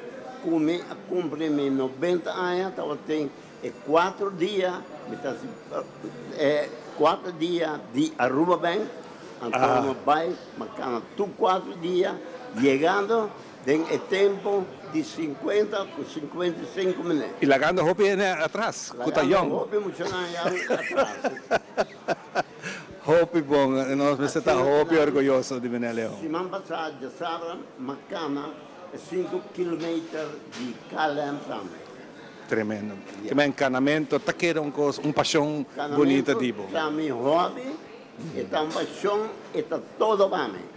ku mi a kumpli mi nobenta aña tabatin e kuater dia, mi ta hasi e kuater dia di Aruba Bank, anto mi a bai, mi a kana tur kuater dia, yegando Den e tempo di sinkuenta ku 55 minüt. I lagando hopi hende atras ku ta yòn. Lagando hopi muchanan yòn atras. Hopi bon, nos mester ta hopi orguyoso di meneer Leon. Siman pasá djasabra m'a kana e sinku kilometer di KLM tambe. Tremendo. Ke men kanamento ta keda un kos, un pashon bunita di bo. Kanamento ta mi hobby, e ta un pashon, e ta todo pa mi.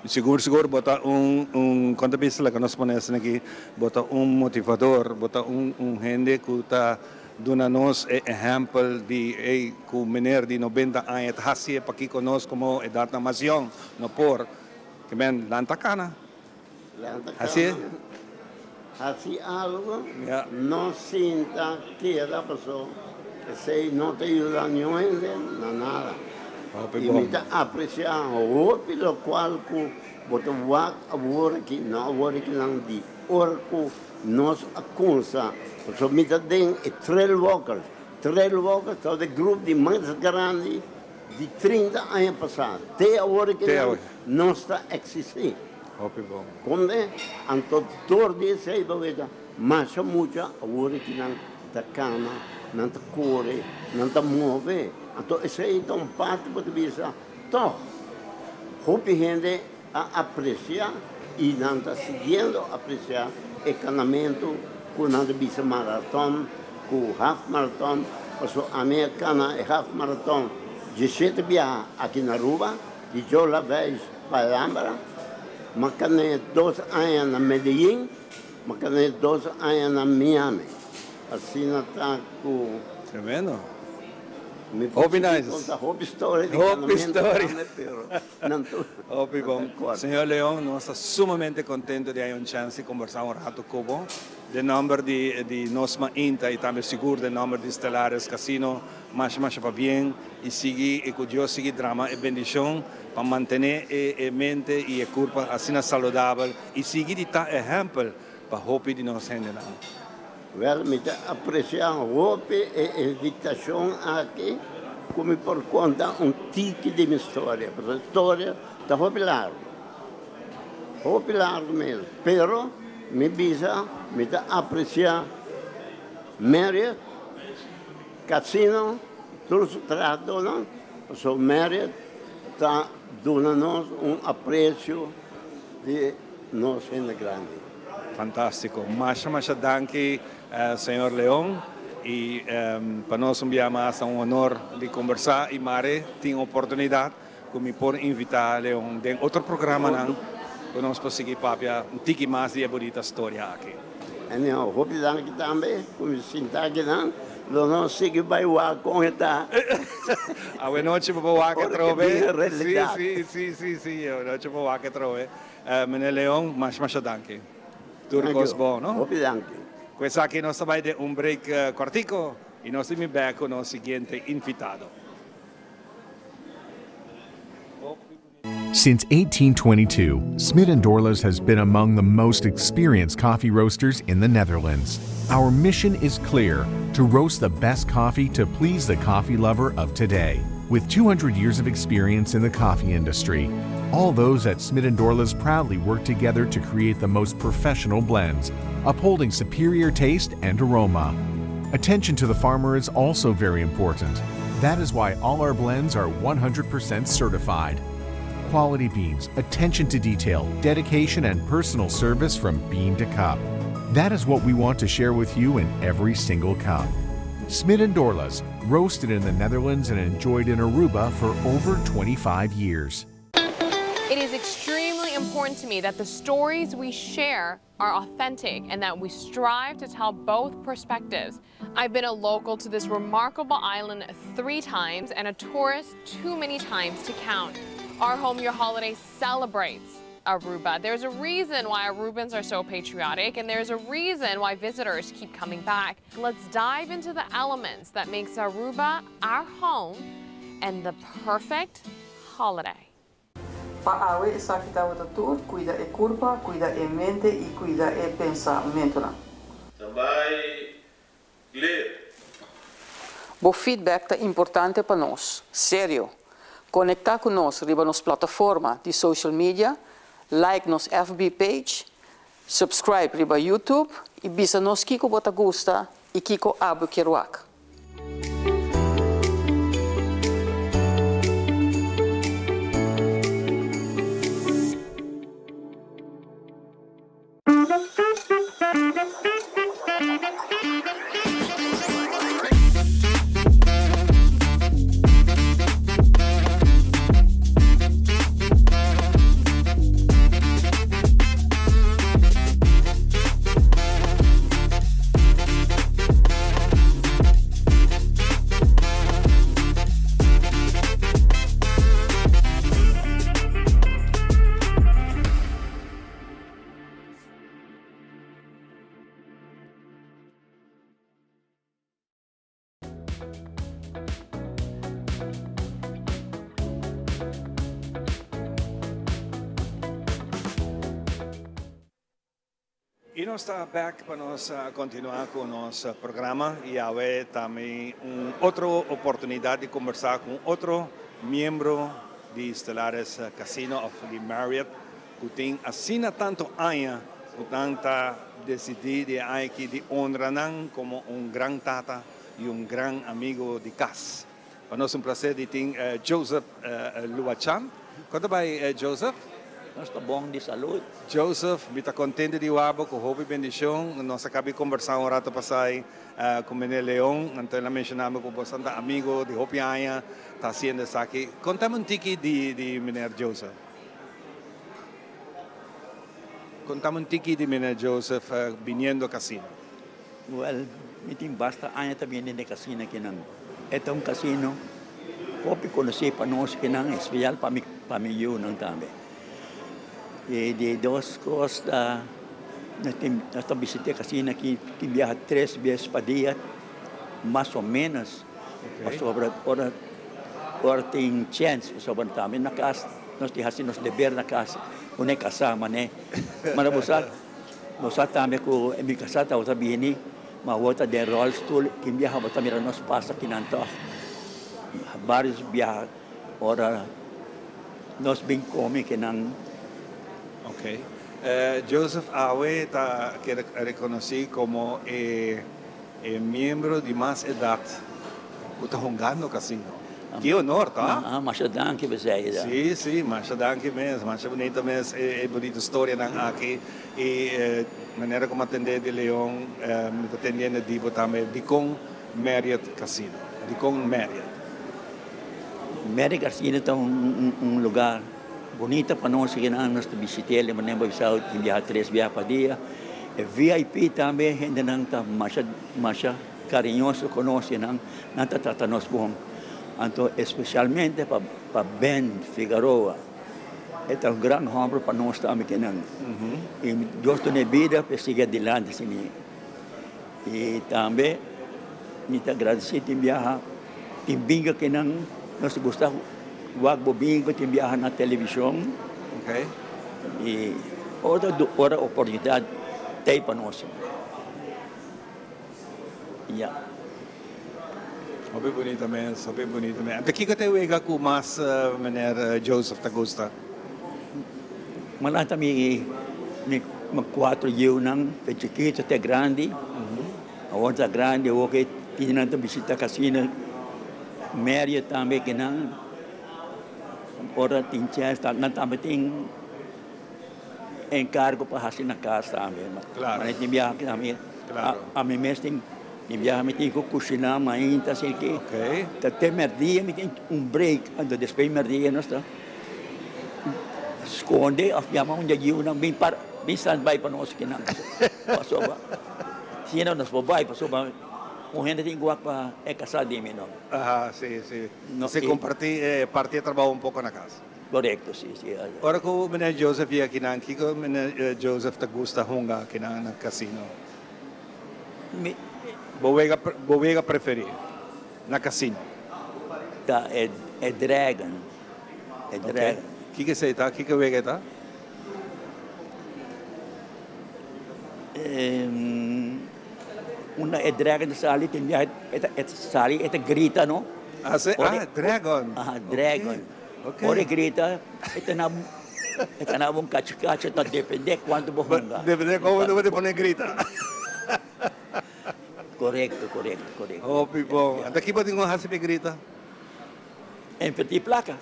Sigur sigur bo ta un un kon ta bisa laga nos pone esaki aki bo ta un motivador bo ta un un hende ku ta duna nos e ehèmpel di ey ku meneer di nobenta aña ta hasié pakiko nos komo edatnan mas yòn no por ke men lanta kana Lanta hasié. kana hasi algu no sinta keda paso esei no ta yuda niun hende na nada. Hopi I bon. mi ta apresiá hopi lokual ku bo ta wak awor aki, no awor aki nan di ora ku nos a kumsa, pasobra mi ta den e Trail Walkers. Trail Walkers ta e grup di mas grandi di 30 aña pasá. Te awor aki Te nan awor. nos ta eksistí. Hopi bon. Konde? Anto dor di esei bo weta masha mucha awor aki nan ta kana, nan ta kore, nan ta move. Anto esei ta un parti bo ta bisa, tòg hopi hende a apresiá i nan ta siguiendo apresiá e kanamentu ku nan ta bisa maraton ku half maraton. Pasobra ami a kana e half maraton diesshete biaha aki na Aruba, di Joe Laveis pa Alhambra. M'a kan'é dos aña na Medellin. M'a kan'é dos aña na Miami. Asina ta ku. Tremendo. Mi por Hopi sigui nice. konta hopi storia di Hopi kanamentu storia. tambe, pero nan tur Hopi nan bon. ta kort. Señor Leon, nos ta sumamente contento di hay un chance di conversa un rato cu bo. Den nomber di di nos mainta y tambe sigur den nomber di Stellaris Casino masha masha pabien y sigui y cu Dios sigui drama e bendicion pa mantene e e mente y e curpa asina saludabel y sigui di ta ehempel pa hopi di nos hendenan. Wel, mi ta aprecia hopi e invitacion aki cu mi por conta un tiki di mi storia, pasobra e storia ta hopi largo, hopi largo mes, pero mi bisa mi ta aprecia Marriott Casino, tur su trahadornan, pasobra Marriott ta duna nos un aprecio di nos hende grandi. Fantastico. Masha masha danki señor Leon y pa nos un bia mas ta un honor di conversa y mare tin oportunidad cu mi por invita Leon den otro programanan cu nos por sigui papia un tiki mas di e bonita storia aki. Anyhow, hopi danki tambe cu mi sinta akinan. Lo nos sigui bai wak con e ta. Awe nochi bo por wak Ora ke atrobe. bin realidad. Si, si, si, si, awe nochi bo por wak atrobe. Meneer Leon, masha masha danki. Tur Thank kos you. bon, no? Hopi danki. Ku esaki nos ta bai den un break kòrtico i nos tin mi bèk ku nos siguiente invitado. Since 1822, Smit and Dorlas has been among the most experienced coffee roasters in the Netherlands. Our mission is clear to roast the best coffee to please the coffee lover of today. With 200 years of experience in the coffee industry, all those at Smit and Dorlas proudly work together to create the most professional blends, upholding superior taste and aroma. Attention to the farmer is also very important. That is why all our blends are 100% certified. Quality beans, attention to detail, dedication, and personal service from bean to cup. That is what we want to share with you in every single cup. Smit and Dorlas, roasted in the Netherlands and enjoyed in Aruba for over 25 years. It is extremely important to me that the stories we share are authentic and that we strive to tell both perspectives. I've been a local to this remarkable island three times and a tourist too many times to count. Our Home Your Holiday celebrates Aruba. There's a reason why Arubans are so patriotic and there's a reason why visitors keep coming back. Let's dive into the elements that makes Aruba our home and the perfect holiday. Pa awe esaki tabata tur, cuida e curpa, cuida e mente y cuida e pensamentonan. Standby, clear. Bo feedback ta importante pa nos. Serio! Conecta cu nos riba nos plataforma di social media, like nos FB page, subscribe riba YouTube y bisa nos kico bo ta gusta y kico abo kier wak. Y nos ta bek pa nos continua cu nos programa y awe ta mi un otro oportunidad di conversa cu un otro miembro di Stellaris Casino of di Marriott cu tin asina tanto aña cu nan ta decidi di e aña aki di honra nan como un gran tata y un gran amigo di cas. Pa nos un placer di tin Joseph Luachan. Con ta bay Joseph? Nos ta bon di salud. Joseph, mi ta contento di wak bo cu hopi bendicion. Nos a caba di conversa un rato pasai cu meneer Leon, anto el a menciona mi cu bo ta amigo di hopi aña ta haciendo esaki. Contame un tiki di meneer Joseph. Contame un tiki di meneer Joseph biniendo casino. Wel, mi tin basta aña ta bini den casino akinan. E ta un casino hopi conoci pa nos akinan, especial pa mi pa mi yunan tambe. Y di dos cos ta. Nos tin nos ta bishita e kasino aki tin biaha tres bes pa dia mas o menos pasobra ora ora tin chèns pasobra tambe na kas nos tin hasi nos deber na kas ku no e kasá manera manera bo sa bo sa tambe ku mi kasá tabata bini ma awor ta den ròlstul tin biaha bo ta mira nos pasa kinan tòg vários biaha ora nos bin kome kinan. Okay. Joseph awe ta keda rekonosí komo e e miembro di mas edat ku ta hungando kasino. Ki honor, ta? Ah, masha danki p'esei. Sí, sí, masha danki mes. Masha bunito mes e bunito storianan aki. I manera ku mi a tende di Leon, mi ta tendiendo di bo tambe, dikon Marriott Casino? Dikon Marriott? Marriott Casino ta un lugar Bunita pa nos kinan nos ta bishit'el, e manera bo bisa tin biaha tres biaha pa dia. E VIP tambe hendenan ta masha masha kariñoso ku nos i nan nan ta trata nos bon. Anto espesialmente pa pa Ben Figaroa, e ta un gran hòmber pa nos tambe kinan. I Dios dun'e bida pa e sigui adilanti asina. I tambe mi ta agradesí tin biaha tin binga kinan nos ta gusta. Wak bo bingo tin biaha na televishon. I ora ora oportunidat t'ei pa nos. Ya. Hopi bunita mes, hopi bunita mes. Anto kiko ta e wega ku mas meneer Joseph ta gusta? Malanta mi mi kuatro yiunan, te chikito te grandi. Awor ta grandi, awor ke tin nan ta bishita kasino. Merio tambe ke nan ora tin chèns nan tambe tin enkargo pa hasi na kas tambe. Manera tin biaha tambe ami mes tin biaha mi tin ku kushiná mainta asina ke ta te mèrdia mi tin un break anto despues mèrdia nos ta skonde òf yama un di e yiunan bin para bin stand by pa nos kinan pasobra si no nos por bai pasobra. Un hende tin guak pa e kasá di mi no. Aha, si, si. No, Si kompartí, parti e trabou un poko na kas. Korekto, si, si. Ora ku meneer Joseph yega akinan, kiko meneer Joseph ta gusta hunga akinan na kasino? Mi. Bo wega, bo wega preferí na kasino? Ta e, e dragon. E dragon. Ok. Kiko esei ta? Kiko wega e ta? Unda e dragon ta sali tin biaha e ta sali e ta grita no. Ah si, ah dragon. Aha dragon. Ora e grita e ta na e ta na un kachi kachi ta depende kuantu bo hunga. Depende komo bo ta pone grita. Korekto korekto korekto. Hopi bon. Anto ki bo tin ku hasi pa e grita? Inverti plaka.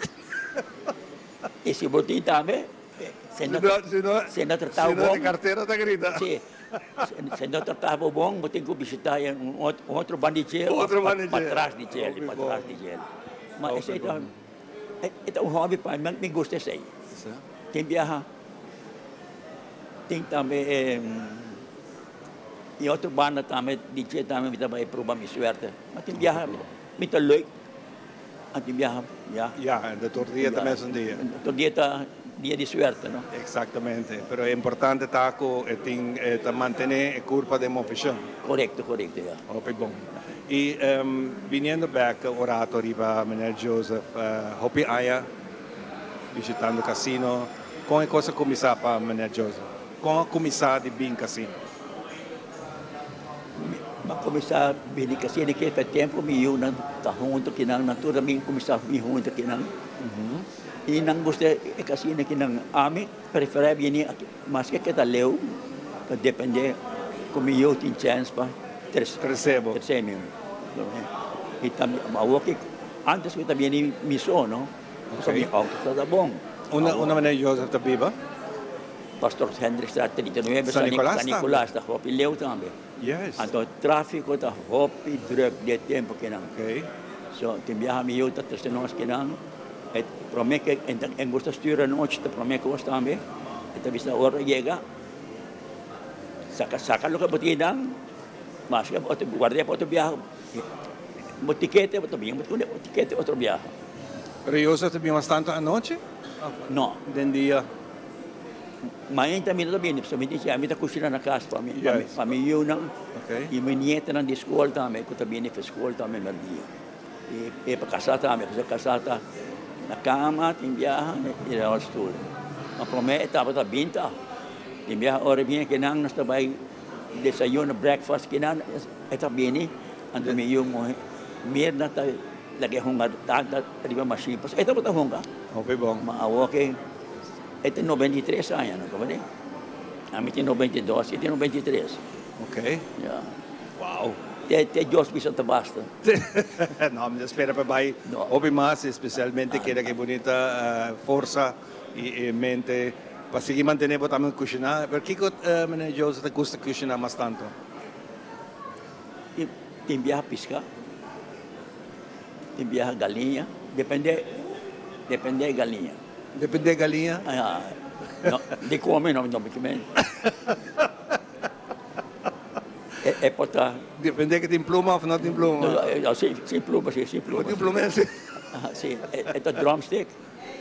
I si bo tin tambe. Si no si no e cartera ta grita. Si, si no tratá bo bon, bo tin ku bishitá un otro banda di djel òf patras di djel, patras di djel. Ma esei ta, e ta un hòbi pa mi, mi gusta esei. Tin biaha, tin tambe e otro banda tambe di dje tambe mi ta bai proba mi suerte. Ma tin biaha mi ta leuk. Anto biaha ya. Ya, de tur dia ta mesun dia. Tur dia ta dia di suerte, no? Exactamente, pero e importante ta cu e tin, e ta mantene e curpa den movecion. Corecto, corecto, ya. Hopi bon. Y biniendo bek un rato riba meneer Joseph, hopi aña bishitando casino, con e cos a cuminsa pa meneer Joseph? Con a cuminsa di bin casino? Mi a kuminsá bini kasi di ke tempu mi yunan ta huntu kinan, nan tur a bin kuminsá bin huntu kinan. I nan gusta e kasina kinan. Ami preferá bini aki maske ke ta leu, ta dependé ku mi yu tin chèns pa Trese bo. Trese mi. I tambe awor ke antes mi ta bini mi so no, pasobra mi outo tabata bon. Unda manera Joseph ta biba? Pastor Hendrikstraat 39, San Nicolas San Nicolas ta hopi leu tambe. Yes. Anto trafico ta hopi druk di e tempo kinan. Okay. So tin biaha mi yu ta trese nos kinan, e prome ke e gusta stuur anochi ta prome kos tambe, e ta bisa ora yega saka saka loke bo tin dan, maske bo ta guarda pa otro biaha, bo tikete bo ta bin bo tikete otro biaha. Pero Joseph ta bin mas tanto anochi? No. Den dia? Mainta mi no ta bini, pasobra mi tin mi ta kushina na kas pa mi, pa mi yunan i mi nietonan di skol tambe ku ta bini for skol tambe merdia. I pa kasá tambe, pasobra kasá ta na kama tin biaha i na rolstoel. Ma promé e tabata binta, tin biaha ora e bini kinan nos ta bai desayuno, breakfast kinan e ta bini, anto mi yu muhé Mirna ta lag'é hunga tanta riba mashin, pasobra e tabata hunga. Hopi bon. Ma awor ke e tin 93 aña, no comprende? Ami tin 92, e tin 93. Ok. Ya. Wow. Te, te Dios bisa ta basta. No, mi ta spera pa bai hopi mas, especialmente keda ke bunita forsa y e mente pa sigui mantene bo tambe cushina. Pero kico meneer Joseph ta gusta cushina mas tanto? Tin biaha pisca, tin biaha galiña, depende, depende e galiña. Depende e galiña? No, di come no, no mi kimen. E por ta. Depende ke tin pluma of no tin pluma? No, si, sin pluma, si, sin pluma. No tin pluma si. Si, e ta drumstick,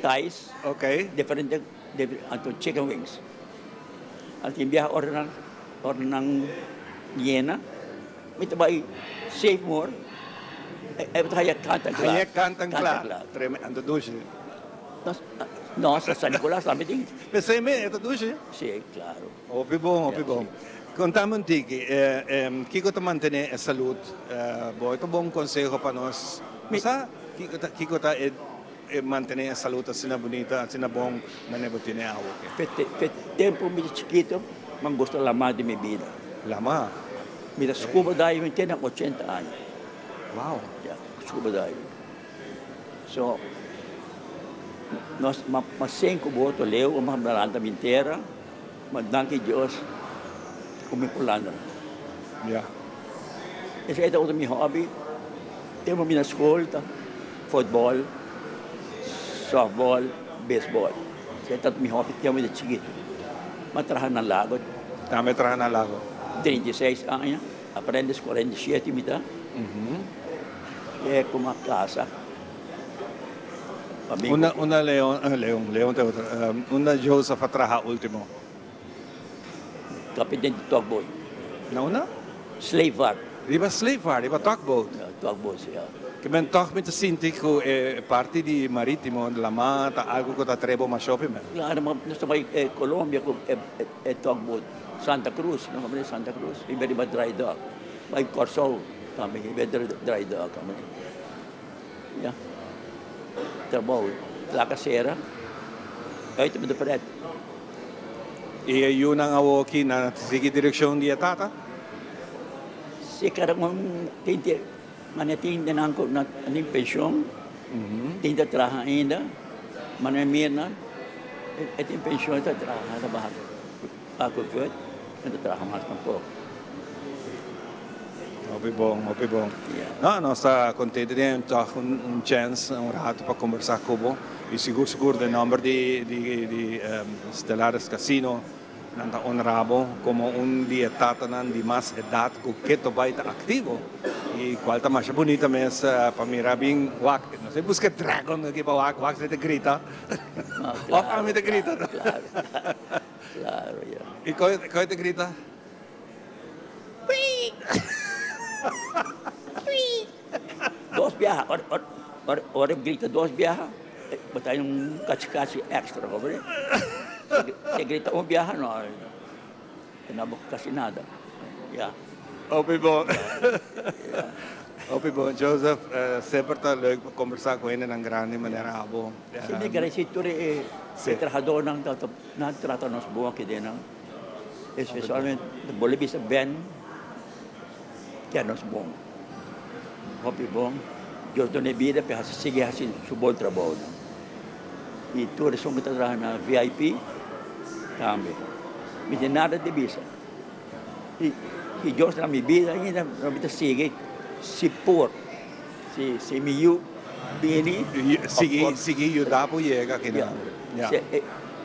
thighs. Ok. Diferente, anto chicken wings. Anto tin biaha ora nan, ora nan yena, mi ta bai Save More, e ta haya kant en klar. Haya kant en klar. Tremendo dushi. No, San Nicolas tambe tin. P'esei mi e ta dushi. Si, claro. Hopi bon, hopi bon. Contame un tiki, kico ta mantene e salud? Bo ta bon conseho pa nos? Bo sa kico ta, kico ta e mantene e salud asina bunita, asina bon manera bo tene awe? Fe tempo mi ta chikito, mi a gusta lama di mi bida. Lama? Mi ta scuba diving te na ochenta aña. Wow! Ya, scuba diving. So, nos ma sinku boto leu, ma lanta bin tera, ma danki Dios ku mi por lanta. Ya. Esei tabata mi hobby. Tempu mi na skol ta futbòl, sòftbòl, beisbòl. Esei tabata mi hobby tempu mi ta chikitu. Mi a traha na Lago. Tambe a traha na Lago. 36 aña. Aprendiz 47 mi ta. E kuma casa. Unda unda Leon Leon Leon ta otro unda Joseph a traha ultimo? Kapiten di tugboat. Na unda? Sleepvaart. Riba Sleepvaart, riba tugboat? Ja, tugboat si ja. Ke men tog mi ta sinti ku e parti di maritimo, lama ta algo ku ta trebo masha hopi men. Claro, ma nos ta bai Colombia ku e tugboat. Santa Cruz, no comprende Santa Cruz, riba riba dry dock, bai Kòrsou tambe riba dry dock comprende, ya, trabou laga sera, uit met de pret. I e yunan awoki nan ta sigui direkshon di e tata? Si kada un tin te mane tin den nan ku nan tin penshon, tin ta traha ainda, mane mirnan e tin penshon e ta traha ta baha. Paco Kurt no ta traha mas tampoco. Hopi bon, hopi bon. No, nos ta contento di tin toch un chance, un rato pa conversa cu bo. Y sigur sigur den nomber di di di Stellaris Casino nan ta honra bo como un di e tatanan di mas edad cu keto bay ta activo. Y cual ta masha bunita mes pa mira bin wak, no sé busca dragon aki pa wak, wak si ta grita. Of ami ta grita. Claro, claro, ya. Y koe koe ta grita? Wii! Wii! Dos biaha, ora ora ora ora grita dos biaha, bo ta haña un kachi kachi extra, hoor. Si grita un biaha no, e no bo kasi nada, ya. Hopi bon. Hopi bon, Joseph. Semper ta leuk pa kombersá ku hendenan grandi manera abo. Si mi agradesí tur e trahadónan ta nan trata nos bon aki den nan. Espesialmente bo lo bisa Ben ke nos bon. Hopi bon. Dios duna e bida pa e hasi sigui hasi su bon trabounan. I tur esun ku ta traha na VIP tambe. Mi tin nada di bisa. I si Dios duna mi bida ainda mi ta sigui si por. Si si mi yu bini. Sigui sigui yuda bo yega kinan. Ya.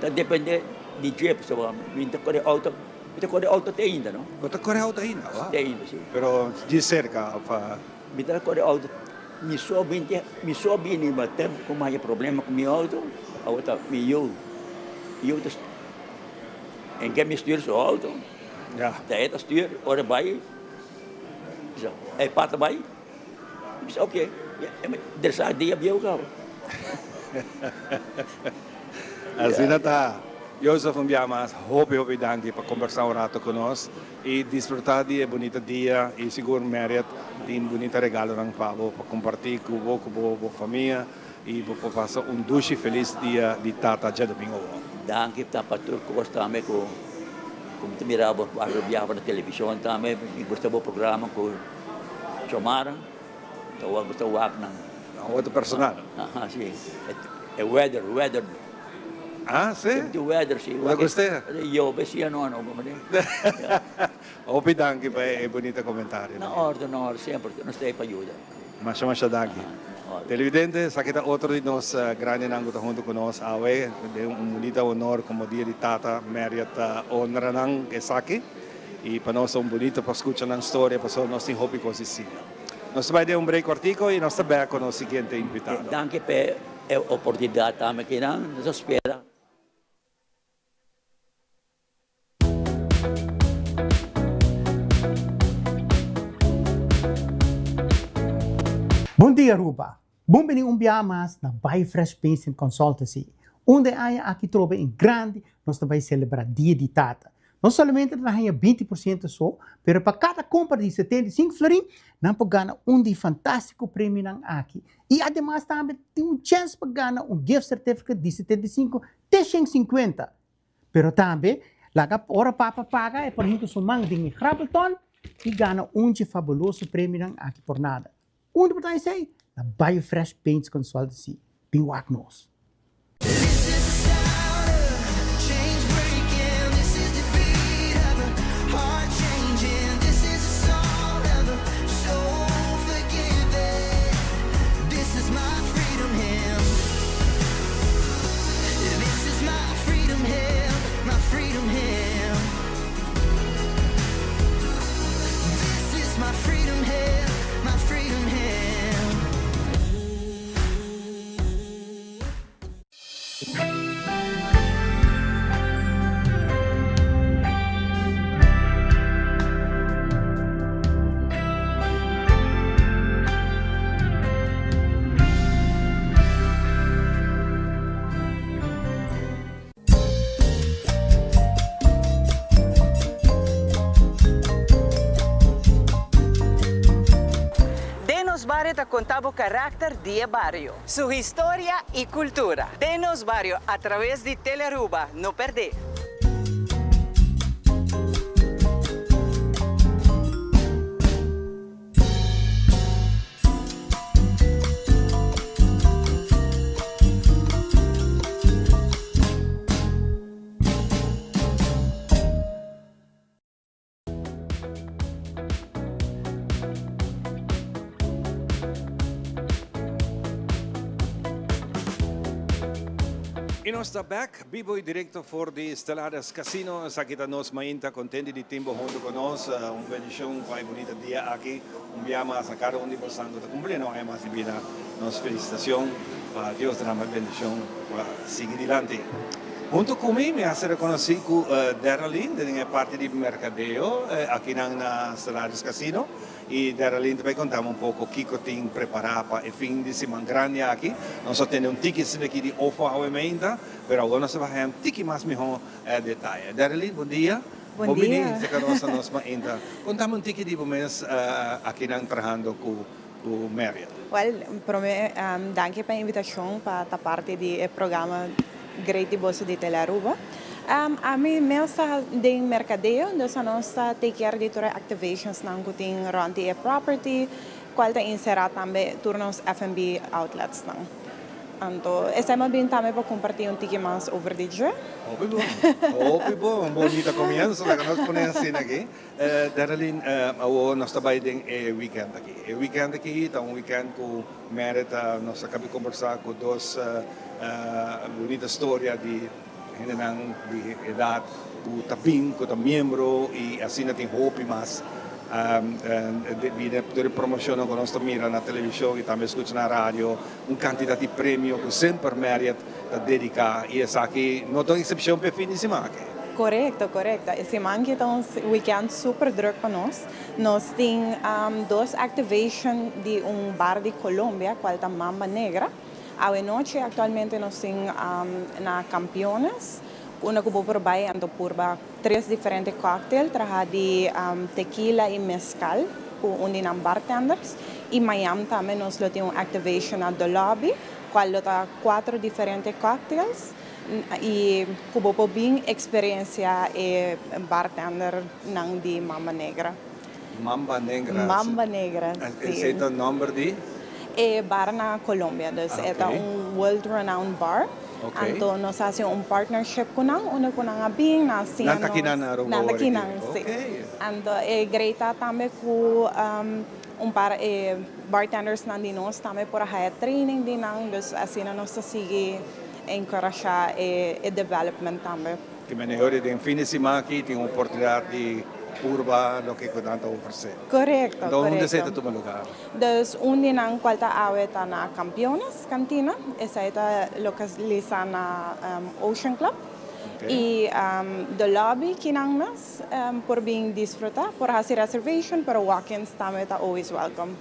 Ta depende di dje pasobra mi ta kore auto, mi ta kore auto te ainda no. Bo ta kore auto ainda? Wow. Te ainda si. Pero dje serka of? Mi ta kore auto, mi so binti, mi so bini ma tempo ku mi haña problema ku mi auto, awor ta mi yu, yu ta. En ke mi stuur su auto. Ja. Ta e ta stuur, ora bai, bisa, e pata bai. Bisa, oké. Dresá dia bieu kaba. Asina ta. Jozef, un bia mas, hopi hopi danki pa kombersá un rato ku nos i disfrutá di e bunita dia i sigur Marriott tin bunita regalonan pa bo pa kompartí ku bo ku bo bo famia i bo por pasa un dushi felis dia di tata djadomingo awor. Danki ta pa tur kos tambe ku ku mi ta mira bo biaha na televishon tambe mi gusta bo programa ku Chomara ta wak gusta wak nan. Awor ta personal. Aha si e weather weather. Ah si? Di weather si. Bo ta gust'e? Yobe si ano ano como di. Hopi danki pa e bunita comentario. Na orde na orde semper nos ta ey pa yuda. Masha masha danki. Televidente esaki ta otro di nos grandinan cu ta hunto cu nos awe den un bunita honor como dia di tata Marriott ta honra nan esaki. Y pa nos ta un bunito pa scucha nan storia pasobra nos tin hopi cos di siña. Nos ta bay den un break cortico y nos ta bek cu nos siguiente invitado. Danki p'e e oportunidad tambe ki nan nos a spera. Bon dia Aruba! Bon bini un biaha mas na Buy Fresh Paints and Consultancy, unda e aña aki trobe en grandi nos ta bay celebra Dia di Tata. No solamente nan ta haña 20% so, pero pa cada compra di 75 florin, nan por gana un di fantastico premionan aki. Y ademas tambe tin un chens pa gana un gift certificate di 75 te 150. Pero tambe, laga ora papa paga e por hinca su man den e grabbelton y gana un dje fabuloso premionan aki por nada. Unda bo ta esei? Na Biofresh Paints Consultancy. Bin wak nos. Den nos bario ta conta bo caracter di e bario, su historia y cultura. Den nos bario a traves di Telearuba, no perde! Y nos ta back bibo y directo for di Stellares Casino. Esaki ta nos mainta contenti di tin bo hunto cu nos. Un bendicion pa e bunita dia aki. Un bia mas na cada un di bosan cu ta cumpli no aña mas di bida. Nos felicitacion pa Dios derama e bendicion pa sigui dilanti. Hunto cu mi, mi a ser reconoci cu Deralyn den e parti di mercadeo akinan na Stellares Casino. Y Deralyn ta bay contami un poco kico tin prepara pa e fin di siman grandi aki. Nos a tene un tiki esina aki di ofo awe meinta, pero awor nos ta bay haya un tiki mas miho detaye. Deralyn, bon dia. Bon dia. Bon bini cerca nos na nos mainta. Contami un tiki di bo mes akinan trahando cu Marriott. Wel, prome danki pa e invitacion pa ta parti di e programa great di boso di Telearuba. Ami mes ta den mercadeo, dus nos ta take care di tur e activations nan cu tin rond di e property, cual ta encera tambe tur nos F&B outlets nan. Anto esei mi bin tambe pa comparti un tiki mas over di dje. Hopi bon, hopi bon, un bonita comienzo laga nos pone asina aki. Derelyn, awor nos ta bai den e weekend aki. E weekend aki ta un weekend cu merita nos a cabi combersa cu dos bonita storia di hendenan di edad cu ta bin, cu ta miembro y asina tin hopi mas bini tur e promocionnan cu nos ta mira na television y tambe scucha na radio, un cantidad di premio cu semper Marriott ta dedica y esaki no ta un excepcion pa e fin di siman aki. Korekto, korekto. E siman aki ta un weekend super druk pa nos. Nos tin dos activation di un bar di Colombia, cual ta Mamba Negra. Awe nochi actualmente nos tin na Campeones, unda cu bo por bay anto purba tres diferente cocktail traha di tequila y mezcal cu un di nan bartenders. Y mañan tambe nos lo tin un activation na The Lobby, cual lo ta cuatro diferente cocktails y cu bo por bin experiencia e bartender nan di Mamba Negra. Mamba Negra. Mamba Negra, si. Esey ta nomber di? E bar na Colombia, dus e ta un world renowned bar. Anto nos a haci un partnership cu nan, unda cu nan a bin, nan a siña nos. Nan ta kinan na Aruba Nan ta awor kinan, aki? si. Anto e great ta tambe cu un par e bartenders nan di nos tambe por a haya training di nan, dus asina nos ta sigui encourasha e development tambe. Ki manera den fin di siman aki tin un oportunidad di purba loke cu nan ta ofrece. Corecto, Enton unda corecto. esey ta tuma lugar? Dus un di nan cual ta awe ta na Campeones Cantina, esey ta localisa na Ocean Club. Y The Lobby kinan mes por bin disfruta, por haci reservation, pero walk-ins tambe ta always welcome.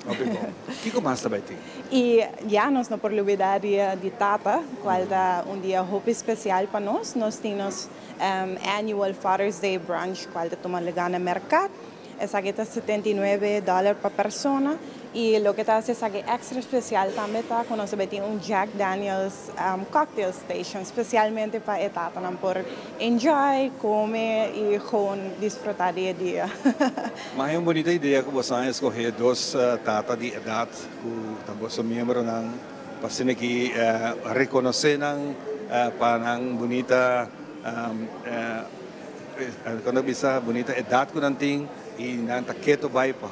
Hopi bon. Kiko mas ta bai tin? Y ya nos no por lubida dia di tata, cual ta un dia hopi special pa nos. Nos tin nos annual Father's Day brunch cual ta tuma lugar na Mercat. Esaki ta 79 dollar pa persona y loke ta haci esaki extra special tambe ta cu nos tin un Jack Daniels cocktail station specialmente pa e tatanan por enjoy, come y gewoon disfruta di e dia. Mas ta un bunita idea cu bo a scoge dos tata di edad cu tambe ta miembronan pa asina aki reconoce nan pa nan bunita cuando bisa bunita edad cu nan tin y nan ta keto bay pa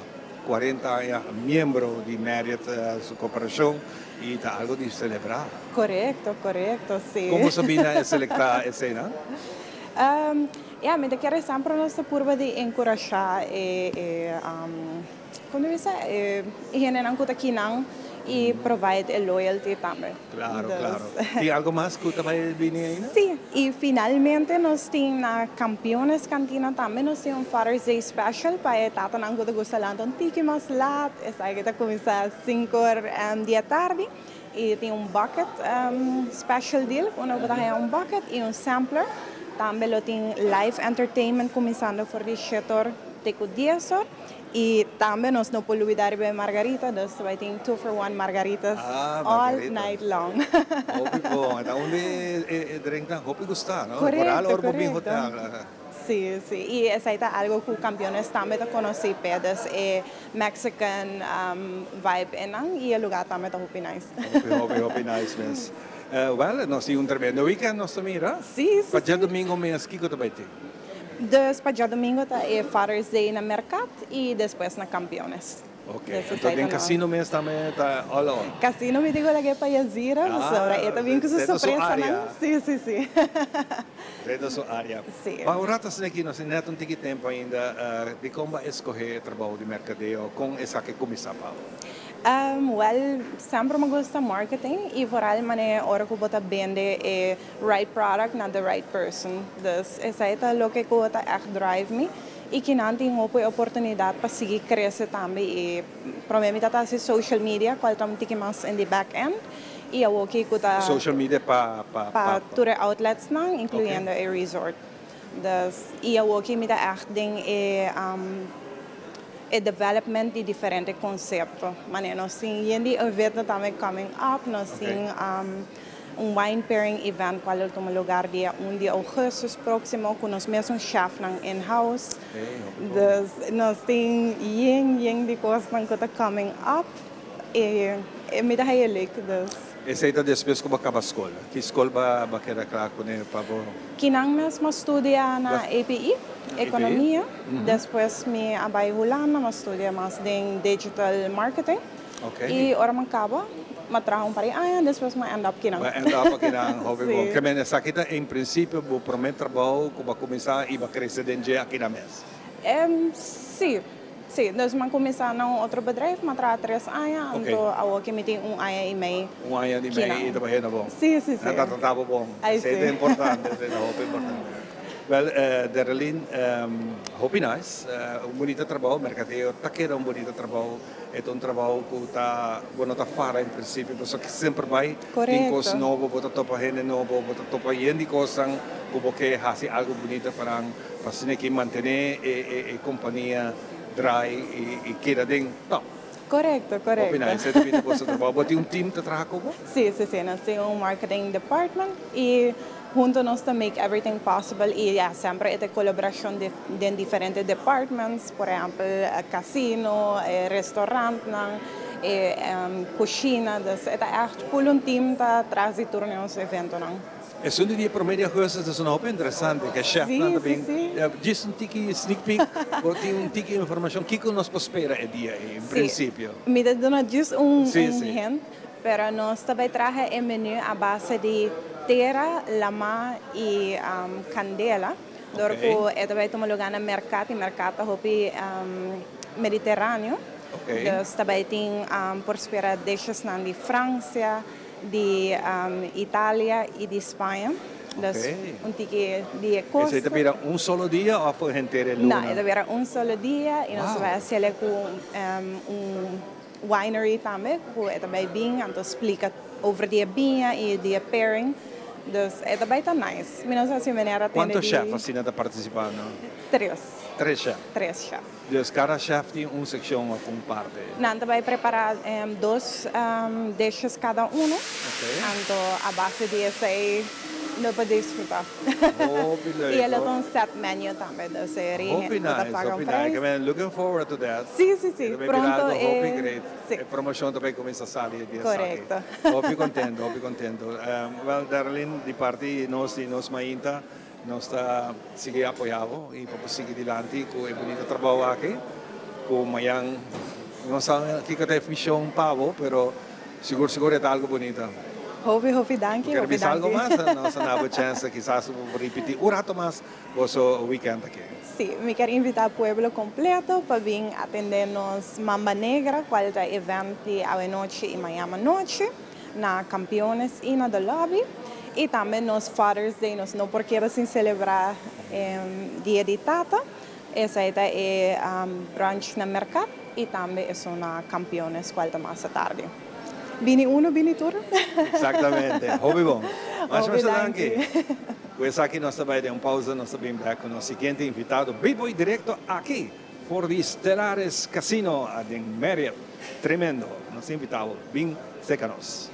40 aña miembro di Marriott su corporacion y ta algo di celebra. Corecto, si. Con bo a bin na selecta esey? Ja, mi kier semper nos purba di encurasha e con ta hendenan cu ta akinan y provide e loyalty tambe. Claro. Tin algo mas cu ta bay bini ainda? Si, y finalmente nos tin na Campeones Cantina tambe, nos tin un Father's Day special pa e tatanan cu ta gusta lanta un tiki mas laat, esaki ta cuminsa 5 or di atardi. Y tin un bucket special deal, unda bo ta un bucket y un sampler. Tambe lo tin live entertainment cuminsando for di 7 or te 10 or. Y tambe nos no por lubida e margarita, dus bay tin 2 for 1 margaritas all Margarita. Night long. Hopi bon. Anto unda e drink nan hopi gusta, no? Corecto, Coral or Bobin corecto. Hotel. Si. Y esey ta algo cu Campeones tambe ta conoci pe, dus e Mexican vibe einan y e lugar tambe ta hopi nice. Hopi, hopi, hopi nice mes. Well, nos tin un tremendo weekend, nos ta mira. Si. Pa diadomingo mes, kico ta bay tin? Dus pa diadomingo ta e Father's Day na Mercat y despues na Campeones. Ok. Dus Anto esey tin ta casino mes tambe ta all on. Casino mi digo lag'e pa Yazira, Ah, ah, e tambe cu su dentro su sorpresa, area. no? Si. Dentro su area. Si. Ma un rato aki, nos no tin tiki tempo ainda, di con bo a scoge trabou di mercadeo, con esaki a cuminsa, Paulo? Well, semper mi gusta marketing y vooral manera ora cu bo ta bende e right product na the right person. Dus esey ta loke cu ta echt drive me. Y cu nan tin hopi oportunidad pa sigui crece tambe y prome mi ta haci social media, cual ta un tiki mas in the back end. Y awor cu ta Social media pa pa tur outlets nan, incluyendo e resort. Dus y awor mi ta echt den e development di diferente concepto. Manera nos tin yen di evento tambe coming up, nos tin un wine pairing event cual ta tuma lugar dia 1 di augustus proximo cu nos mes chef nan in-house. Dus nos tin yen yen di cos nan cu ta coming up y mi ta heel leuk, dus. Esey ta despues cu bo a caba scol. Ki scol bo a keda cla cune pa bo? Kinan mes m'a studia na API, economia. Despues mi a bay Hulanda, m'a studia mas den digital marketing. Y ora m'a caba, m'a traha un par di aña, despues m'a end up kinan. M'a end up akinan, hopi bon. Si. Kiermen esaki ta en principio bo prome trabou cu bo a cuminsa y bo a crece den dje akinan mes. Si. Dus m'a cuminsa na un otro bedrijf, m'a traha 3 aña, anto awor cu mi tin un aña y mey. Un aña y mey y ta bayendo bon. Si. Ta bon. Ay, Esey si. ta importante, esey ta importante. Wel, Derelyn, hopi nice. Un bunita trabou. Mercadeo ta keda un bunita trabou. E ta un trabou cu ta, bo no ta fara en principio, pasobra semper bay tin cos nobo, bo ta topa hende nobo, bo ta topa yen di cosnan cu bo ke haci algo bunita pa nan, pa asina ki mantene e compania draai y keda den top. Correcto, correcto. Hopi nice, e ta bini boso trabou. Bo tin un team ta traha cu bo? Si, si, si. Nos tin un marketing department y hunto nos ta make everything possible y ya, semper e ta colaboracion den diferente departments, por ehempel casino, e restaurantnan, e cushina, dus e ta echt full un team ta tras di tur nos eventonan. Esun di dia prome di augustus ta sona hopi interesante, ke chefnan ta bin, djis un tiki sneak peek, bo tin un tiki informacion kiko nos por spera e dia ei en principio? Si, mi ta duna djis un hint, pero nos ta bay traha e menu a base di tera, lama y candela, dor cu e ta bay tuma lugar na mercat y mercat ta hopi mediterraneo, dus ta bay tin por spera dishesnan di Francia, di Italia y di Spaña. Dus un tiki di e costa. Esey ta bira un solo dia of henter e luna? No, e ta bira un solo dia y nos ta bay haciele cu un winery tambe cu e ta bay bin anto splica over di e biña y di e pairing. Dus e ta bay ta nice. Mi no sa si meneer a tende Cuanto di. chef asina ta participando? Tres. Tres chef. Tres chef. Dus cada chef tin un seccion of un parte? Nan ta bay prepara dos dishes cada uno. Anto a base di esey lo por disfruta. Hopi leuk. Y e lo ta un set menu tambe, dus e Hopi lo ta nice, paga un hopi prijs. nice. I'm looking forward to that. Si, si, si. E ta bay bira Pronto algo e hopi great. Si. E promocion ta bay cuminsa sali e dia esaki. Correcto. Hopi contento, hopi contento. Well, Darlene, di parti nos di nos mainta, Nos ta sigui apoyá bo i pa bo sigui dilanti ku e bunita trabou aki. Ku mañan no sa kiko ta e vision pa bo, pero sigur sigur e ta algu bunita. Hopi hopi danki, Bo ker hopi bisa algu danki. mas? Nos a na bo chèns kisas bo ripití un rato mas boso weekend aki. Sí, mi ker invitá pueblo kompleto pa bin atendé nos Mamba Negra, kual ta event di awenochi i mañan anochi. na Campeones y na The Lobby y tambe nos Father's Day nos no por keda sin celebra Dia di Tata, esai ta e brunch na Mercat y tambe esun na Campeones cual ta mas atardi. Bini uno bini tur. Exactamente, hopi bon. Masha Hopi masha danki. danki. Cu esaki nos ta bay den un pausa, nos ta bin bek cu nos siguiente invitado bibo y directo aki for di Stellares Casino den Marriott. Tremendo. Nos invita bo bin Seca nos.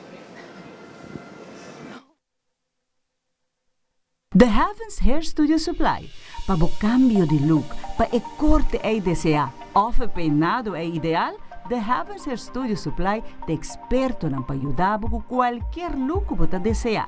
The Heavens Hair Studio Supply, pa bo cambio di look, pa e corte ey desea of e peinado ey ideal, The Heavens Hair Studio Supply ta expertonan pa yuda bo cu cualkier look cu bo ta desea.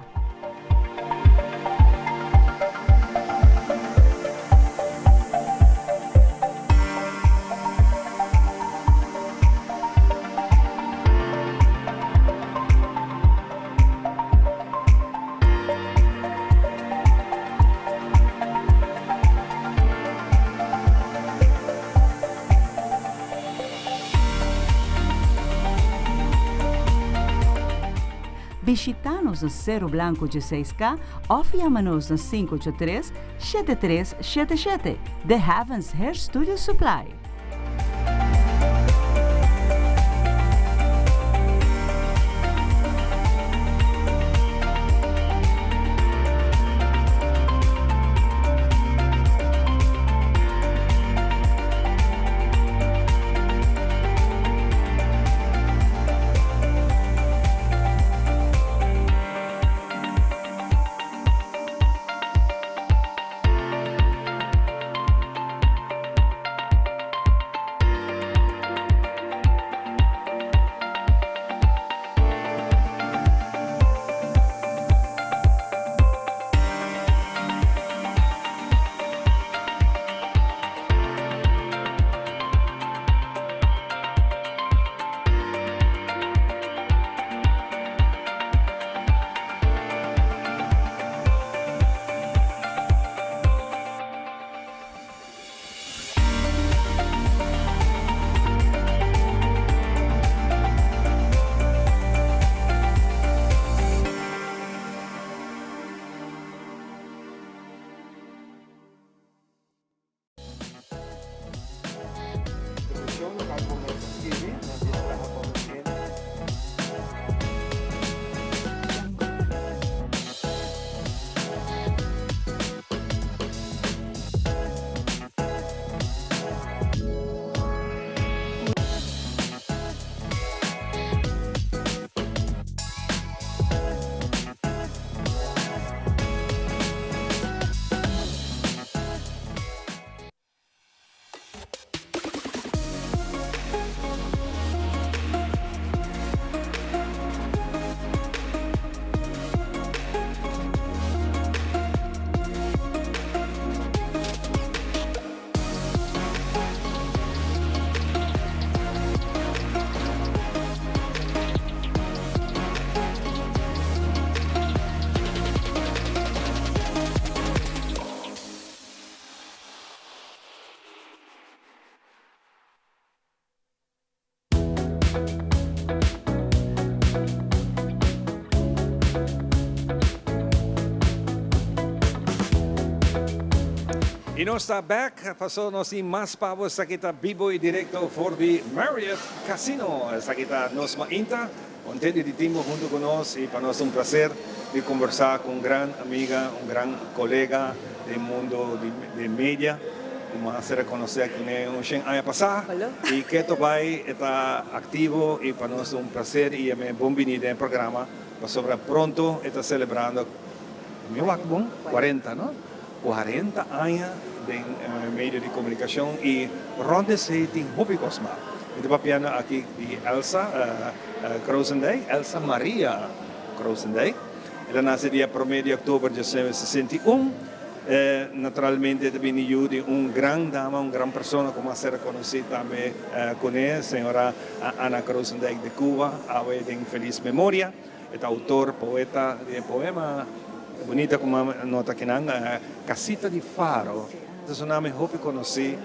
Bishita nos na Cero Blanco dieseis K of yama nos na 583 7377. The Heavens Hair Studio Supply. Y nos ta back, paso nos tin mas pa bo. Esaki ta bibo y directo for di Marriott Casino. Esaki ta Nos Mainta. Contento di tin bo hunto cu nos y pa nos ta un placer di conversa cu un gran amiga, un gran colega den mundo di media cu mi a ser reconoce cune un shen aña pasa y keto bay e ta activo y pa nos ta un placer y yam'e bon bini den e programa pasobra pronto e ta celebrando, mi wak bon, 40 no? 40 aña den medio di comunicacion y rond esey tin hopi cos mas. Mi ta papiando aki di Elsa Krozendijk, Elsa Maria Krozendijk. El a nace dia prome di october 1961. Naturalmente e ta bini yu di un gran dama, un gran persona cu mas ser conoci tambe cune, señora Ana Krozendijk de Cuba, awe den feliz memoria. E ta autor, poeta di e poema bunita ku mama nota kinan, Casita di Faro. Ta su name hopi konosí.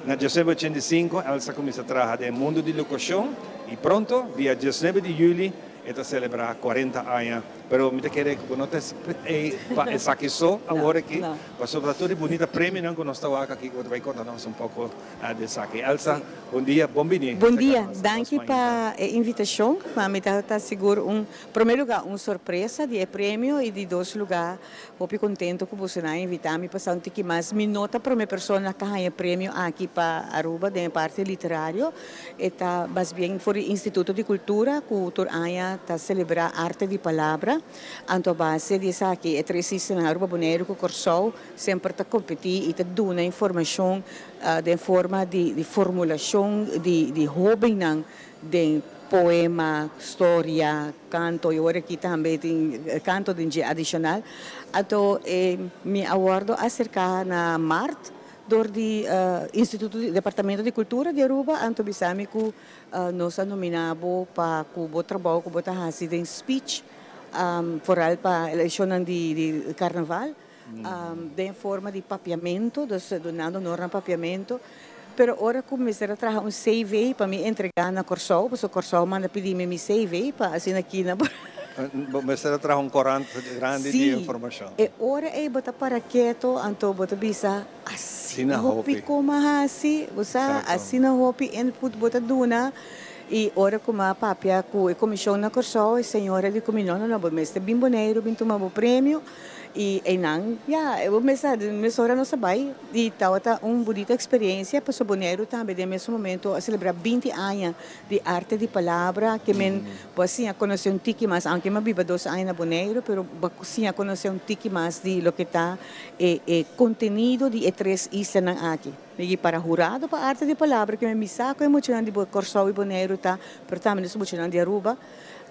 Na diesnuebe 85 Elsa kuminsá traha den e mundu di lokushon i pronto, dia 19 di yüli, e ta selebrá 40 aña. Pero mi ta kere ku bo no ta ei pa esaki so awor aki, pasobra tur e bunita premionan ku nos ta wak aki ku bo ta bai konta nos un poko di esaki. Elsa, bon dia, bon bini. Bon dia, danki pa e invitashon. Pa mi ta sigur un, prome luga un sorpresa di e premio y di dos luga hopi contento cu bosonan a invita mi pa sa un tiki mas. Mi no ta prome persona cu a haña e premio aki pa Aruba den e parti literario. E ta mas bien for di Instituto di Cultura cu tur aña ta celebra Arte di Palabra. Anto a base di esaki e tres islanan Aruba, Boneiru cu Corsou semper ta competi y ta duna informacion den forma di formulacion di hobennan den poema, storia, canto y ora aki tambe tin canto den dje adicional. Anto mi a wordo acerca na maart dor di Instituto di Departamento di Cultura di Aruba anto bisa mi cu nos a nomina bo pa cu bo trabou cu bo ta haci den speech vooral pa eleccionnan di carnaval. Den forma di papiamento, dus dunando honor na papiamento. Pero ora ku mester a traha un CV pa mi entregá na Kòrsou, pasobra Kòrsou manda pidi mi mi CV pa asina aki na. Bo mester a traha un korant grandi di informashon. Si, e ora ei bo ta para keto, anto bo ta bisa, asina hopi ku mi a hasi, bo sa, asina hopi input bo ta duna. I ora ku mi a papia ku e komishon na Kòrsou, e señora di ku mi, no, no, no, bo mester bin Boneiru bin tuma bo premio. I einan, ya, e bo mester a mesora nos a bai i tabata un bunita eksperiencia pasobra Boneiru tambe den mesun momento a selebrá 20 aña di Arte di Palabra ke men bo a siña konosé un tiki mas, aunke mi a biba 2 aña na Boneiru, pero bo a siña konosé un tiki mas di loke ta e e kontenido di e tres islanan aki. Mi gi para hurado pa Arte di Palabra ke men mi sa ku e muchanan di Kòrsou i Boneiru ta, pero tambe nos muchanan di Aruba.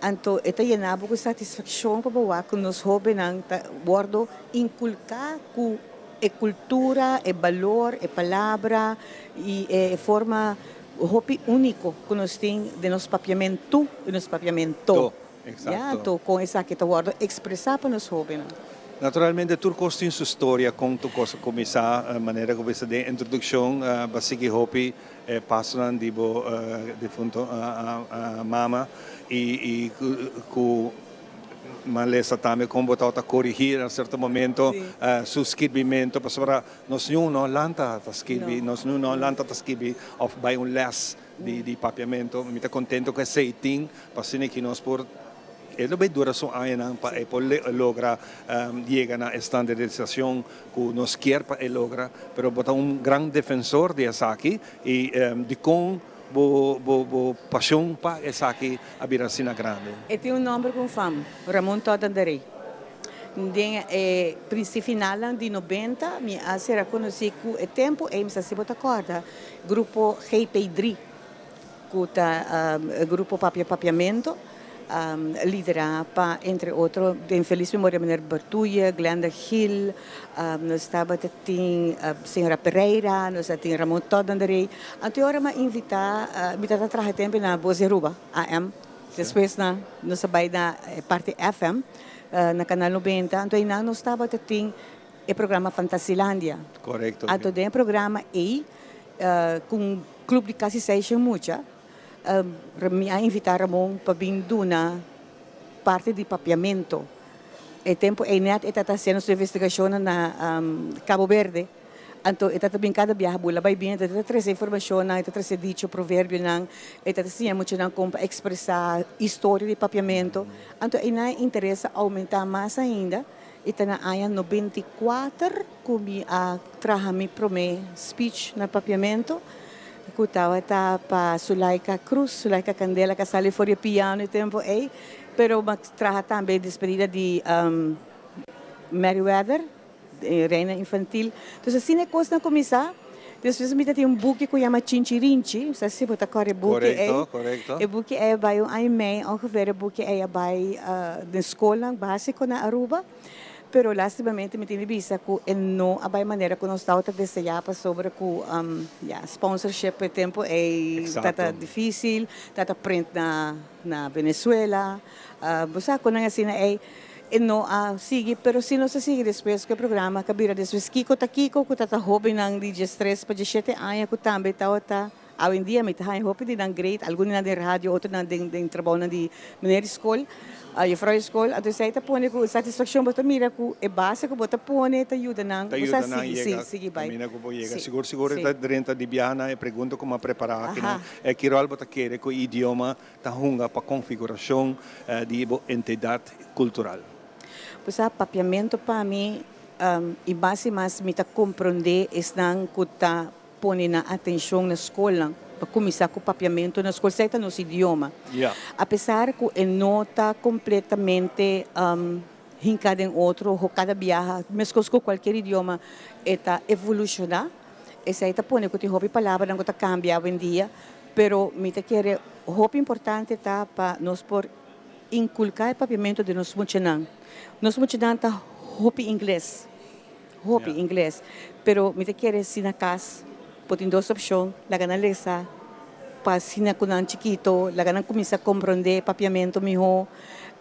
Anto e ta yena bo ku satisfakshon pa bo wak ku nos hóbennan ta wòrdu inkulká ku e kultura, e balor, e palabra i e forma hopi úniko ku nos tin den nos papiamentu i nos papiamento. Ya, anto kon esaki ta wòrdu ekspresá pa nos hóbennan. Naturalmente tur kos tin su storia kon tur kos a kuminsá, manera ku bisa den introdukshon ba sigui hopi E pasonan di bo difunto mama y cu malesa tambe con bo tabata corigi na cierto momento su skirbimento pasobra nos niun no lanta ta skirbi, nos niun no lanta ta skirbi of bay un les di papiamento. Mi ta contento cu esey tin pa asina ki nos por. E lo bay dura su añanan pa e por logra yega na e standardisacion cu nos kier pa e logra, pero bo ta un gran defensor di esaki y dicon bo bo pasion pa esaki a bira asina grandi? E tin un nomber cu un fam, Ramon Todd Anderey. Den e princi finalnan di 90 mi a sera conoci cu e tempo ey, mi sa si bo ta corda, grupo GP3. Ku ta Grupo Papia Papiamento, liderá pa entre otro den felis memoria meneer Bertuye, Glenda Gil, nos tabata tin señora Pereira, nos a tin Ramon Toddenderey. Anto e ora mi a invitá, mi tabata traha tempu na Voz di Aruba, AM, despues na nos a bai na e parti FM na Canal 90, anto einan nos tabata tin e programa Fantasilandia. Korekto. Anto den e programa ei ku un club di kasi seishen mucha, mi a invitá Ramon pa bin duna parti di papiamento. E tempu ei nèt e tabata hasiendo su investigashonnan na Cabo Verde. Anto e ta ta bin kada biaha bula bai bin, e ta ta trese informashonnan, e ta trese dicho, proverbionan, e ta ta siña muchanan kon pa ekspresá historia di papiamentu. Anto einan e interes a oumentá mas ainda i ta na aña 94 ku mi a traha mi promé speech na papiamentu ku tabata pa Sulaika Cruz, Sulaika Candela ku a sali for di e piano e tempu ei, pero mi a traha tambe despedida di Meriwether. Reina infantil. Entonces asina e kosnan kuminsá. Despues mi ta tin un buki ku yama Chinchirinchi. Mi sa si bo ta kòrda e buki ei. Korekto, korekto. E buki ei a bai un aña i mei ongeveer e buki ei a bai den skolnan básiko na Aruba. Pero lastimamente mi tin di bisa ku e no a bai manera ku nos tabata deseá pasobra ku ya sponsorship e tempu ei tabata difísil, tabata print na na Venezuela. Bo sa ku nan asina ei. E no a sigui, pero si nos a sigui despues ku e programa ka bira despues kiko ta kiko ku ta ta hobennan di diestres pa diesshete aña ku tambe tabata awendia mi ta haña hopi di nan great, algun di nan den radio, otronan den den trabounan di meneer di skol, juffrouw di skol, anto esei ta pone ku satisfakshon bo ta mira ku e base ku bo ta pone ta yuda nan Ta bo sa yuda nan sigui si yega sigui bai kaminda ku bo yega. Si Sigur sigur si. e ta drenta di biaha na e pregunta ku mi a prepará akinan, e ki ròl bo ta kere ku e idioma Ta hunga pa konfigurashon di bo entidat kultural. Pues a papiamentu pa mi i mas i mas mi ta komprondé esnan ku ta pone nan atenshon na skolnan pa kuminsá ku papiamentu na skol, esei ta nos idioma. Apesar ku e no ta kompletamente hinká den otro ho kada biaha, meskos ku kualkier idioma e ta evolushoná, esei ta pone ku tin hopi palabranan ku ta kambia awendia. Pero mi ta kere hopi importante ta pa nos por inculca e papiamento den nos muchanan. Nos muchanan ta hopi ingles, hopi ingles, pero mi ta kere si na cas por tin dos opcion, laga nan lesa pa asina cu nan chikito, laga nan cuminsa comprende e papiamento miho,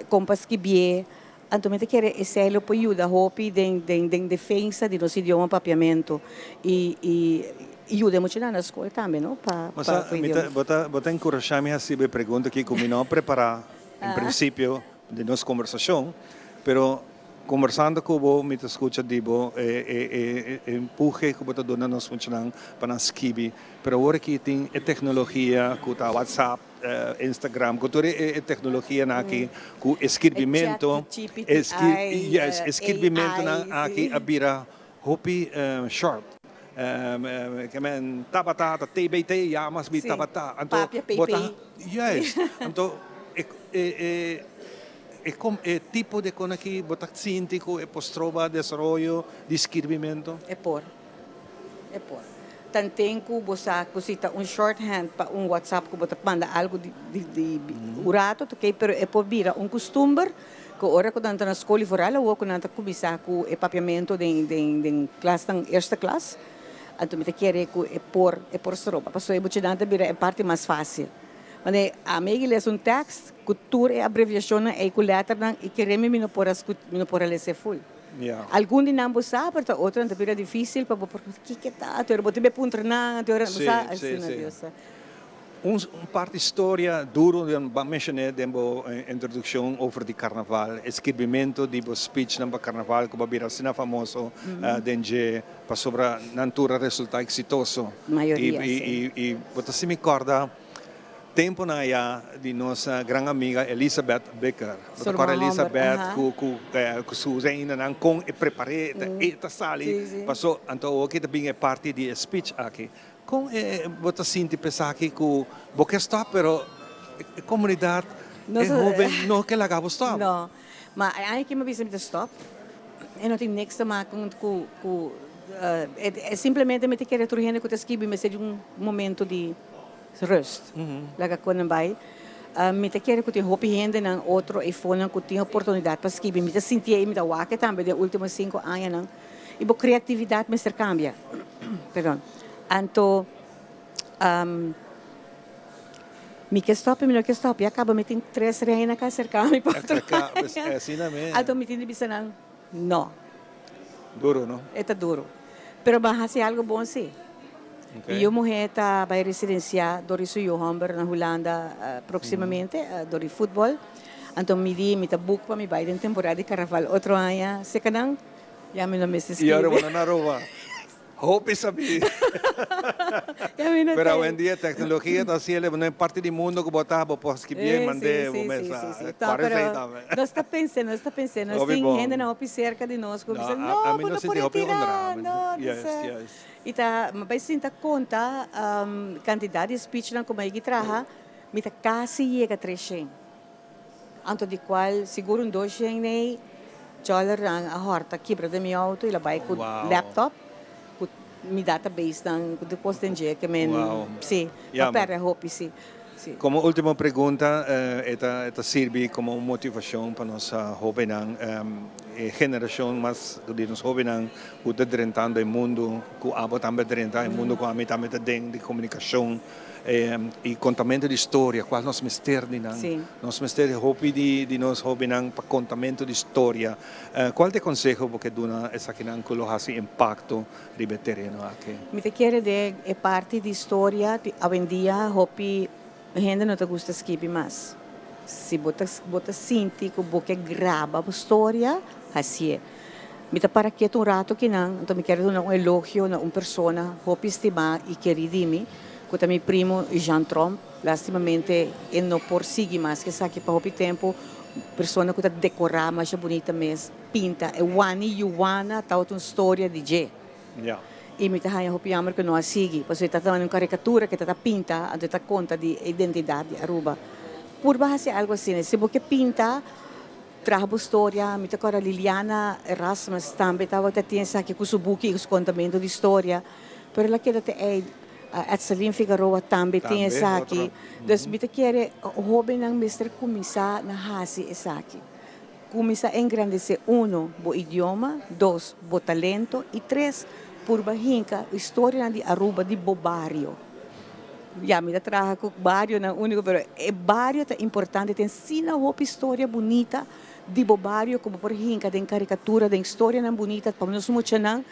con pa skibié. Anto mi ta kere esei lo por yuda hopi den den den defensa di nos idioma papiamento i i yuda e muchanan na skol tambe no pa Bo pa sa, ku mi ta idioma. bo ta bo ta enkurashá mi hasi bo e pregunta aki ku mi no a prepará en prinsipio di nos kombersashon, pero kombersando ku bo mi ta skucha di bo e e e e empuje ku bo ta duna nos muchanan pa nan skibi, pero awor aki tin e teknologia ku ta WhatsApp, Instagram, ku tur e teknologianan aki, ku e skirbimento, e yes, e skirbimentonan aki a bira hopi short. Ke men tabata ta TBT, ya mas bi tabata. Anto bo ta, yes, anto e e e tipo di kon aki bo ta sinti ku e por stroba desaroyo di skirbimento? E por. E por. Tanten ku bo sa ku si ta un shorthand pa un WhatsApp ku bo ta manda algu di di un rato ta oke, pero e por bira un kustumber ku ora ku nan ta na skol i foral awor ku nan ta kuminsá ku e papiamentu den den den klasnan eerste klas, anto mi ta kere ku e por e por stroba pasobra e muchanan ta bira e parti mas fásil. Wanneer ami a lesa un tèkst ku tur e abreviashonnan ei ku lèternan i kere mi mi no por a mi no por a lesa e ful. Algun di nan bo sa, pero ta otronan ta bira difícil pa bo por kiko ta, anto bo tin be puntra nan, anto bo sa, asina Dios sa. Un parti storia duro bo a mencion'é den bo introduccion over di carnaval, e skirbimento di bo speechnan pa carnaval cu bo a bira asina famoso den dje pasobra nan tur a resulta exitoso. Mayoria, si. I bo ta simi corda. Temponan aya di nos gran amiga Elisabeth Bikker. Bo ta kòrda Elisabeth ku ku su reinanan kon e prepar'é e ta sali paso anto awor ki ta bin e parti di e speech aki. Kon e bo ta sinti pa esaki ku bo ke stòp pero e komunidat e hoben no ke laga bo stòp. No, ma e aña aki mi a bisa mi ta stòp e no tin niks te maken ku ku e simplemente mi ta kere tur hende ku ta skibi mester di un momento di Rust. Laga kon nan bai. Mi ta kere ku tin hopi hendenan otro eifonan ku tin oportunidat pa skibi. Mi ta sinti ei, mi ta wak tambe den ultimo sinku añanan. I bo kreatividat mester kambia. Perdon. Anto mi ke stòp i mi no ke stòp. Ya kaba mi tin tres reina ka aserká mi pa otro aña. Anto mi tin di bisa nan no. Duro no? E ta duro. Pero ban hasi algo bon si. Mi yu muhé ta bai residensiá dor di su yu hòmber na Hulanda próksimamente, dor di futbòl. Anto mi di mi ta buk pa mi bai den temporada di karnaval otro aña. Seka nan ya mi no mester I ora skibi. bo no na Aruba? Hopi sabí. Pero awendia tecnologia ta haciele no e parti di mundo cu bo ta, bo por skibié, mandé bo mes a cuarenta y tambe. Nos ta pensé, nos ta pensé, nos tin hendenan hopi cerca di nos cu bisa, no, bo no por retira, no, y ta, mi bay sinta conta cantidad di speechnan cu mi a yegi traha, mi ta casi yega treshen. Anto di cual sigur un dos shen nei chollernan a horta kibra den mi auto y la bay cu laptop cu mi database nan cu tur cos den dje ke men si a perde hopi si. Como ultimo pregunta e ta e ta sirbi como un motivacion pa nos hobennan e generacion mas di nos hobennan cu ta drentando e mundo cu abo tambe a drenta e mundo cu ami tambe ta den di comunicacion E kontamento di storia, kual nos mester di nan. Nos mester di hopi di nos hobennan pa kontamento di storia. Kual ta e konseho bo ke duna esakinan ku lo hasi impakto riba e tereno aki? Mi ta kere den e parti di storia di awendia hopi hende no ta gusta skibi mas. Si bo ta bo ta sinti ku bo ke graba bo storia, hasié. Mi ta para ketu un rato kinan, anto mi kier duna un elogio na un persona hopi stimá i kerí di mi, ku ta mi primo Jean Tromp. Lastimamente e no por sigui mas ku esaki pa hopi tempu. Persona ku ta dekorá masha bunita mes, pinta. E Wani Yuwana tabata un storia di dje. I mi ta haña hopi yammer ku no a sigui, pasobra e tabata un karikatura ku e ta pinta, anto e ta konta di e identidat di Aruba. Purba hasi algu asina. Si bo ke pinta. Traha bo storia, mi ta kòrda Liliana Erasmus tambe tabata tin esaki ku su buki i ku su kontamentu di storia, pero el a keda te ei. Edselyn Figaroa tambe tin esaki. Dus mi ta kere hóbennan mester kuminsá na hasi esaki. Kuminsá engrandesé uno, bo idioma, dos, bo talento i tres, purba hinka historianan di Aruba di bo bario. Ya, mi ta traha ku barionan úniko, pero e bario ta importante. Tin asina hopi storia bunita di bo bario ku bo por hinka den karikatura, den storianan bunita pa nos muchanan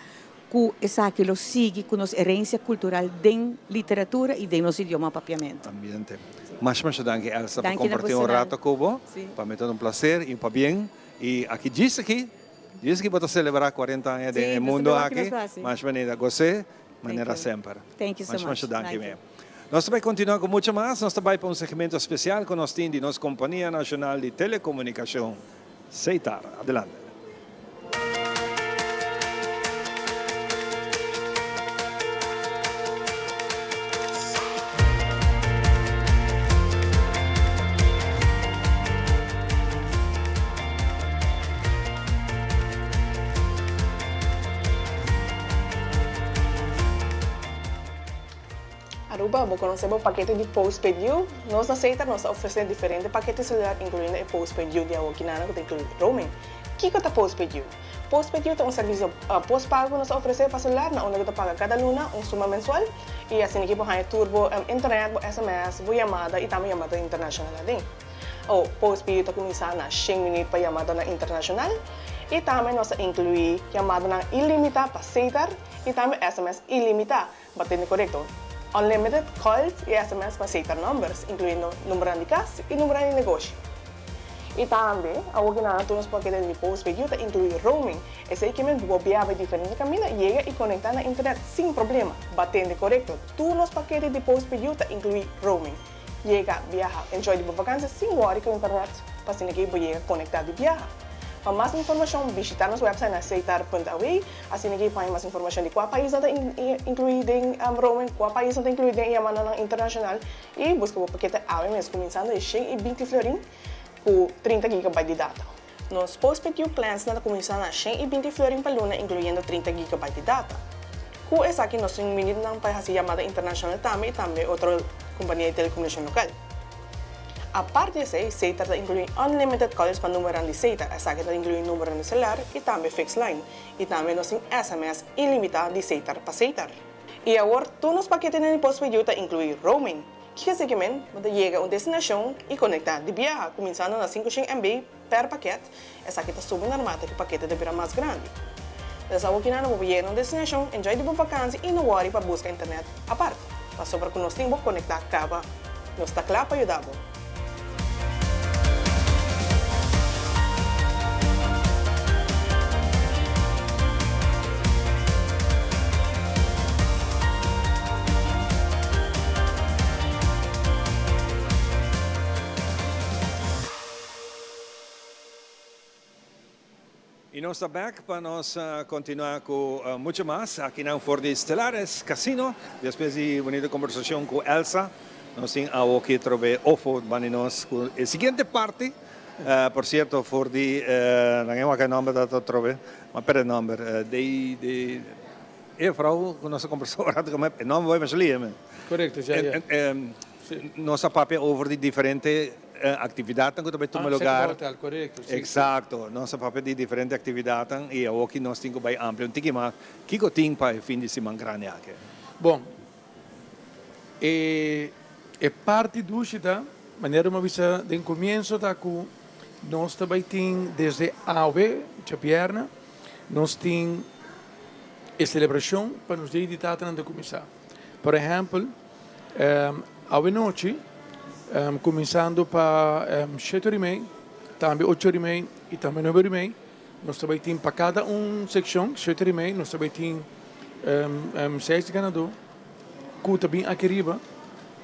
ku esaki lo sigui ku nos herensia kultural den literatura i den nos idioma papiamentu. Ambiente. Masha masha danki Elsa pa komparti un rato ku bo. Pa mi ta un plaser i un pabien. I aki djis aki, djis aki bo ta selebrá kuarenta aña den e mundo aki. Masha bunita. Gos'é. Manera semper. Thank you so Masha much. masha danki Danki. me. Nos ta bai kontinua ku mucho mas. Nos ta bai pa un segmento spesial ku nos tin di nos Kompania Nashonal di Telekomunikashon, Setar. Adelante. Aruba, bo conoce bo pakete di postpaid U? Nos na Setar nos ta ofrece diferente pakete celular incluyendo e postpaid U di awokinana cu ta inclui roaming. Kico ta postpaid U? Postpaid U ta un servicio postpago cu nos ta ofrece pa celular na unda cu ta paga cada luna un suma mensual y asina ki bo haya tur bo internet, bo sms, bo yamada y tambe yamada internacional aden. O postpaid U ta cuminsa na shen minuut pa yamadanan internacional. I tambe nos ta inkluí yamadanan ilimitá pa Setar i tambe sms ilimitá, bo tende korekto, unlimited calls i sms pa Setar numbers, inkluyendo numbernan di kas i numbernan di negoshi. I tambe, awor ki nan a tur nos pakete di postpaid yu ta inkluí roaming, esei ke men bo biaha bai diferente kaminda, yega i konektá na internet sin problema, bo tende korekto, tur nos pakete di postpaid yu ta inkluí roaming. Yega biaha. Enjoy di bo vakansia sin wòri ku internet pa asina ke bo yega konektá di biaha. Pa mas informashon bishitá nos wèpsait na setar.aw asina ke bo haña mas informashon di kua paisnan ta inkluí den roaming, kua paisnan ta inkluí den e yamadanan internashonal i buska bo pakete awe mes kuminsando di 120 florin ku 30 gigabyte di data. Nos postpaid U plansnan ta kuminsá na 120 florin pa luna inkluyendo 30 gigabyte di data. Ku esaki nos tin minutnan pa hasi yamada internashonal tambe i tambe otro kompania di telekomunikashon lokal. Apart di esei, Setar ta inkluí unlimited calls pa numeronan di Setar, esaki ta inkluí numeronan di selular i tambe fixed line, i tambe nos tin sms ilimitá di Setar pa Setar. I awor tur nos paketenan di postpaid U ta inkluí roaming. Kiko esaki men? Bo ta yega un destinashon i konektá di biaha kuminsando na 500 MB Per paket, esaki ta subi narmate ku pakete ta bira mas grandi. Des awokinan bo por yega na un destinashon, enjoy di bo vakansi i no wòri pa buska internet apart, pasobra ku nos tin bo konektá kaba. Nos ta kla pa yuda bo. Y nos ta back pa nos continua cu mucho mas aki nan for di Stellaris Casino. Despues di bunita conversacion cu Elsa, nos tin awoki trobe ofo bani nos cu e siguiente parti. Por cierto, for di, nan e wak e nomber ta trobe, ma perde nomber, di, di e vrouw cu nos a conversa un rato, e nomber bay masha lia men. Correcto, ja, ja. Nos a papia over di diferente actividadnan cu ta bay tuma lugar. Centro Hotel, corecto, si. Exacto. Nos a papia di diferente actividadnan y awoki nos tin cu bay amplia un tiki mas. Kico tin pa e fin di siman grandi aki? Bon, e e parti dushi ta, manera mi a bisa den comienzo ta cu nos ta bay tin desde awe, djabièrnè, nos tin e celebracion pa nos Dia di Tatanan ta cuminsa. Por ehempel, awe nochi, kuminsando pa shete ora i mei, tambe ocho ora i mei i tambe nuebe ora i mei, nos ta bai tin pa kada un sekshon, shete ora i mei, nos ta bai tin seis ganadó ku ta bin aki riba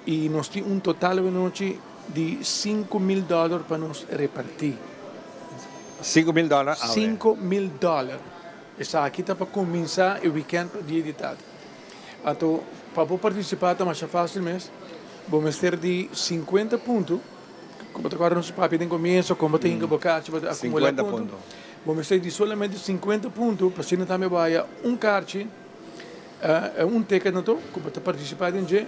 i nos tin un total awe nochi di 5000 dòler pa nos repartí. 5000 dòler awe? 5000 dòler. Esaki ta pa kuminsá e wikènt pa Dia di Tata. Anto pa bo partisipá ta masha fásil mes. Bo mester di sinkuenta punto, ku bo ta kòrda nos papia den komienso kon bo ta hinka bo karchi bo ta akumulá punto. Bo mester di solamente sinkuenta punto pa asina tambe bo haya un karchi, un teken anto ku bo ta partisipá den dje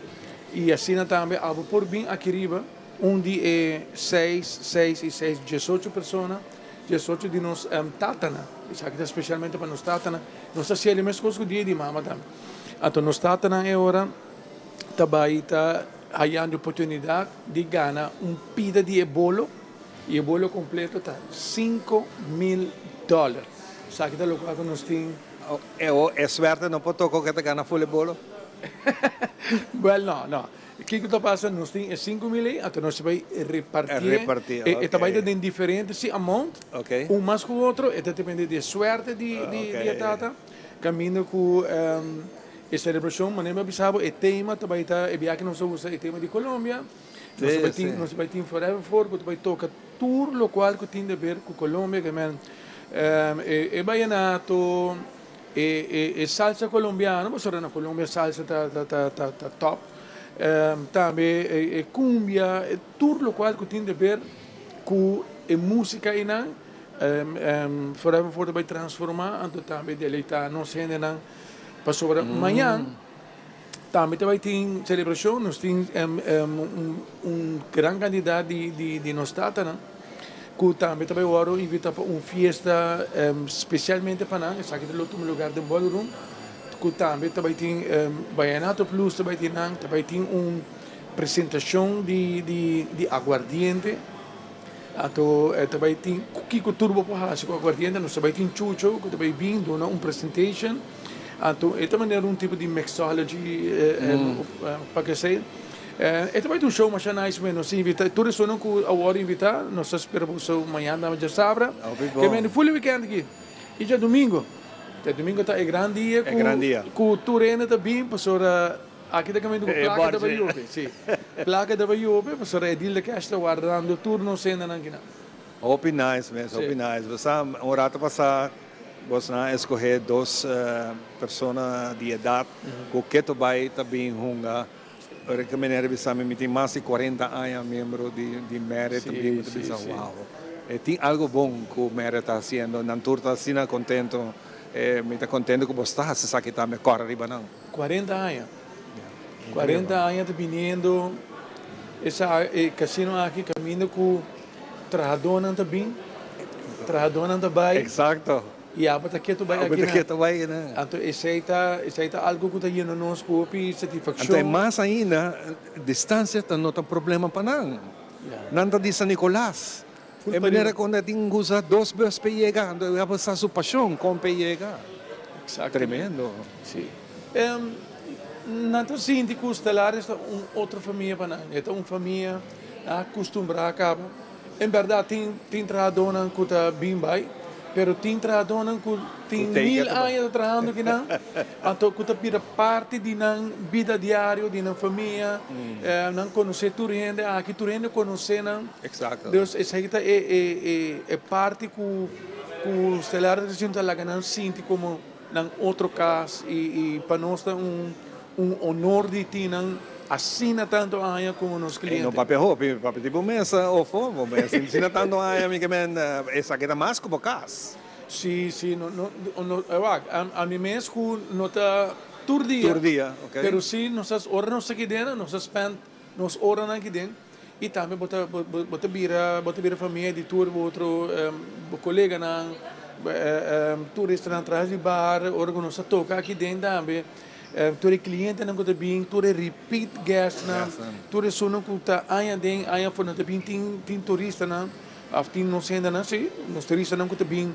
i asina tambe abo por bin aki riba un di e seis, seis i seis, diesocho persona, diesocho di nos tatanan. Esaki ta spesialmente pa nos tatanan. Nos ta hasié e meskos ku dia di mama tambe. Anto nos tatanan e ora ta bai ta hayando oportunidat di gana un pida di e bolo i e bolo kompleto ta 5000 dòler. Esaki ta lokual ku nos tin. E suerte no por toka ku e ta gana ful e bolo? Wèl no, no. Kiko ta pasa? Nos tin e 5000 ei, anto nos ta bai repartié. E ta bai ta den diferente si amount, un mas ku otro, e ta depende di e suerte di e tata. Kaminda ku e selebrashon, manera mi a bisa bo, e tema ta bai ta, e biaha ku nos a usa e tema di Colombia. Nos ta bai tin, nos ta bai tin Forever For ku ta bai toka tur lokual ku tin di aber ku Colombia, ke men e bayenato, E salsa colombiano, pasobra na Colombia salsa ta ta ta ta top. Tambe e cumbia, tur locual cu tin de ver cu e musica einan, Forever For ta bay transforma, anto tambe deleita nos hendenan. Pasobra mañan tambe ta bay tin celebracion, nos tin un gran cantidad di nos tatanan. Ku tambe ta bai wòrdu invitá pa un fiesta spesialmente pa nan. Esaki ta lo tuma lugar den ballroom. Ku tambe ta bai tin Vallenato Plus ta bai tin nan, ta bai tin un presentashon di di aguardiente. Anto ta bai tin kiko tur bo por hasi ku aguardiente. Nos ta bai tin Chucho ku ta bai bin duna un presentation. Anto e ta manera un tipo di mixology pa kesei. E ta bai ta un show masha nice men. Nos ta invita tur esunnan ku a wòrdu invitá. Nos ta spera boso mañana tambe djasabra. Ke men di ful weekend aki. I djadumingu. Djadumingu ta e gran dia ku tur hende ta bin pasobra aki ta kaminda ku plaka ta bai yobe. Si, plaka ta bai yobe pasobra e deal de cash ta wardando tur nos hendenan kinan. Hopi nice mes, hopi nice. Bo sa un rato pasá bosnan a escoge dos persona di edad cu keto bay ta bin hunga. Ora cu meneer a bisa mi, mi tin mas di cuarenta aña miembro di Merit, ta bin mi ta bisa wow. E tin algo bon cu Merit ta haciendo, nan tur ta asina contento. Mi ta contento cu bos ta haci esaki tambe, cora riba nan. Cuarenta aña. Cuarenta aña ta biniendo esa e casino aki caminda cu trahadornan ta bin, trahadornan ta bay. Exacto. Y abo ta keto bay aki nan. Abo ta keto bay aki nan. Anto esey ta, esey ta algo cu ta yena nos cu hopi satisfaccion. Anto e mas ainda, distancia ta no ta problema pa nan. Nan ta di San Nicolas. E manera con nan tin usa dos bus pa yega, anto e abo sa su pasion con pa yega. Exacto. Tremendo. Si. Nan ta sinti cu Stellaris ta un otro famia pa nan. E ta un famia acostumbrá caba. En berdad tin tin trahadónan cu ta bin bay, pero tin trahadónan cu tin mil aña ta trahando akinan, anto cu ta bira parti di nan bida diario, di nan famia, nan conoce tur hende aki, tur hende conoce nan. Exacto. Dus esaki ta e e e parti cu ku Stellaris Casino ta laga nan sinti komo nan otro kas i i pa nos ta un un honor di tin nan asina tantu aña komo nos E kliente. no papia hopi, papia di bo mesa ofo, bo mes asina tantu aña mi ke men esaki ta mas ku bo kas. Si, si, no, no, no, wak, ami mes ku no ta tur dia, Tur dia, ok. pero si nos ta, ora nos ta aki den, nos ta spend nos oranan aki den i tambe bo ta, bo ta bira, bo ta bira famia di tur bo otro, bo koleganan, turistanan tras di bar, ora ku nos ta toka aki den tambe, tur e klientenan ku ta bin, tur e repeat guestnan, tur esunnan ku ta aña den, aña afó, nan ta bin tin, tin turistanan. Af tin nos hendenan, sí, nos turistanan ku ta bin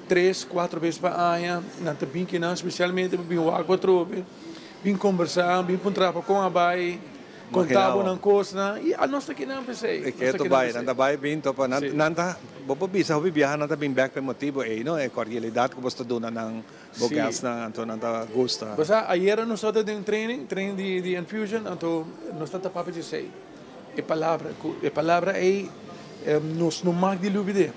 tres, kuater bes pa aña, nan ta bin kinan spesialmente pa bin wak bo atrobe, bin kombersá, bin puntra pa kon a bai, konta bo nan kosnan, i nos ta kinan p'esei. E ke ta bai, nan ta bai bin topa, nan nan ta, bo por bisa hopi biaha nan ta bin bèk pa e motibu ei, no, e kordialidat ku bo ta duna nan, bo gèstnan, anto nan ta gusta. Bo sa, ayera nos tabata den training, training di Enfusion, anto nos tabata papia di esei. E palabra ku e palabra ei nos no mag di lubid'é,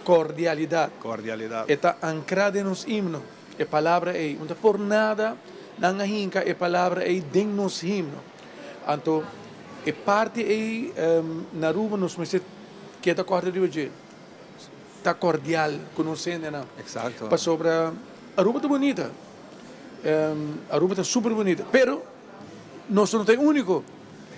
kordialidat. Kordialidat. E ta ankrá den nos himno, e palabra ei. No ta por nada nan a hinka e palabra ei den nos himno. Anto e parti ei na Aruba nos mester keda kòrda riba dje, ta kordial ku nos hendenan. Eksakto. Pasobra Aruba ta bunita, Aruba ta super bunita, pero nos no ta e úniko.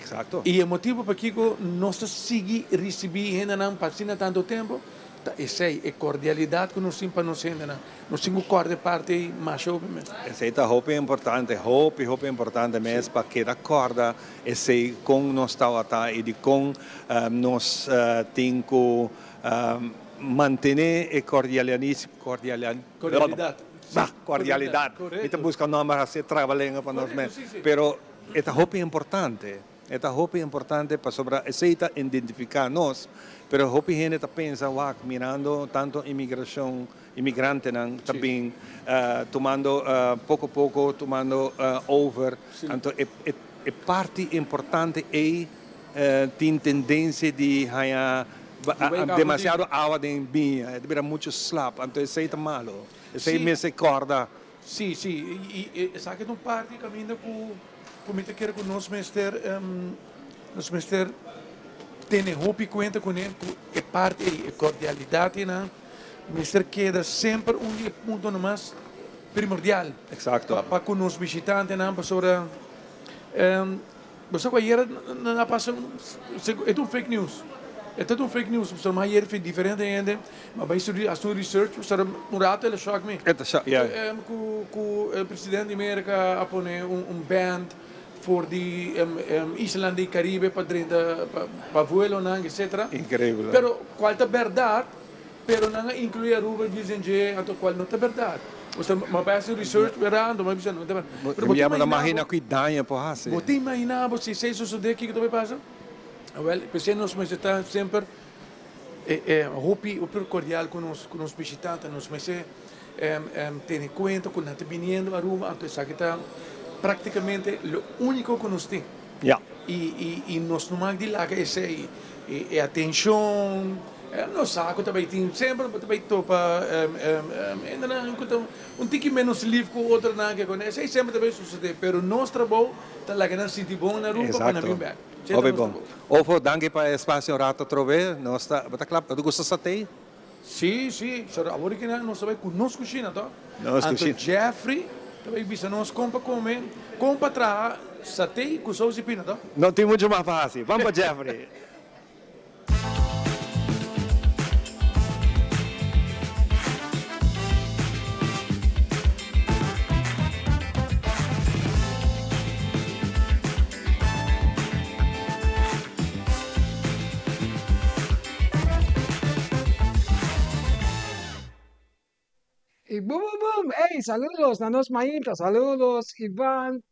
Exacto. Y e motibo pakico nos ta sigui ricibi hendenan pa asina tanto tempo ta esey, e cordialidad cu nos tin pa nos hendenan. Nos tin cu corda e parti ey masha hopi mes. Esey ta hopi importante, hopi hopi importante mes pa keda corda esey con nos tawata y dicon nos tin cu mantene e cordialianis, cordialian, Cordialidad. Bah, cordialidad. Mi ta busca nomber haci trabalenga pa nos mes, pero. E ta hopi importante, e ta hopi importante pasobra esey ta identifica nos, pero hopi hende ta pensa wak mirando tanto inmigracion, inmigrantenan ta bin tumando poco poco tumando over, anto e e parti importante ey tin tendencia di haya demasiado awa den biña, e ta bira mucho slap, anto esey ta malo, esey mester corda. Sí, sí, i esaki ta un parti kaminda ku ku mi ta kere ku nos mester nos mester tene hopi kuenta kuné ku e parti ei, e kordialidat einan mester keda semper un di e puntonan mas primordial pa ku nos bishitantenan pasobra Bo sa ku ayera nan a pasa un, e ta un fake news, e ta un fake news, pasobra mi a yera fi diferente hende, mi a bai hasi un research, pasobra un rato el a shock mi. E ta shock, ya. Ku ku e presidente di Merka a pone un band for di islanan di Caribe pa drenta pa vuelonan etcetera. Increibel. Pero kual ta bèrdat? Pero nan a inclui Aruba dicen dje anto cual no ta berdad. Bo ta bai haci research wera anto bo a bisa no ta berdad. Pero bo ta imagina bo ki daño por haci. Bo ta imagina bo si esey sosode kiko ta bay pasa? Awel p'esey nos mester ta semper hopi hopi cordial cu nos cu nos bishitantenan. Nos mester tene cuenta cu nan ta biniendo Aruba anto esaki ta practicamente lo unico cu nos tin. Y nos no mag di laga esey e atencion. Nos sa cu ta bay tin semper bo ta bay topa hendenan cu ta un tiki menos lief cu otronan ke con esey semper ta bay sucede pero nos trabou ta laga nan sinti bon na Aruba pa nan bin bek. Exacto. Hopi bon. Ofo danki pa e espacio un rato atrobe. Nos ta bo ta kla bo ta gusta satey? Si si pero awor ki nan nos ta bay cu nos cushina to. Nos Anto cushina. Jeffrey ta bay bisa nos con pa come con pa traha satey cu saus di pina to. No tin mucho mas pa haci. Ban pa Jeffrey. Y bum bum bum, ey saludos na nos mainta, saludos Ivan,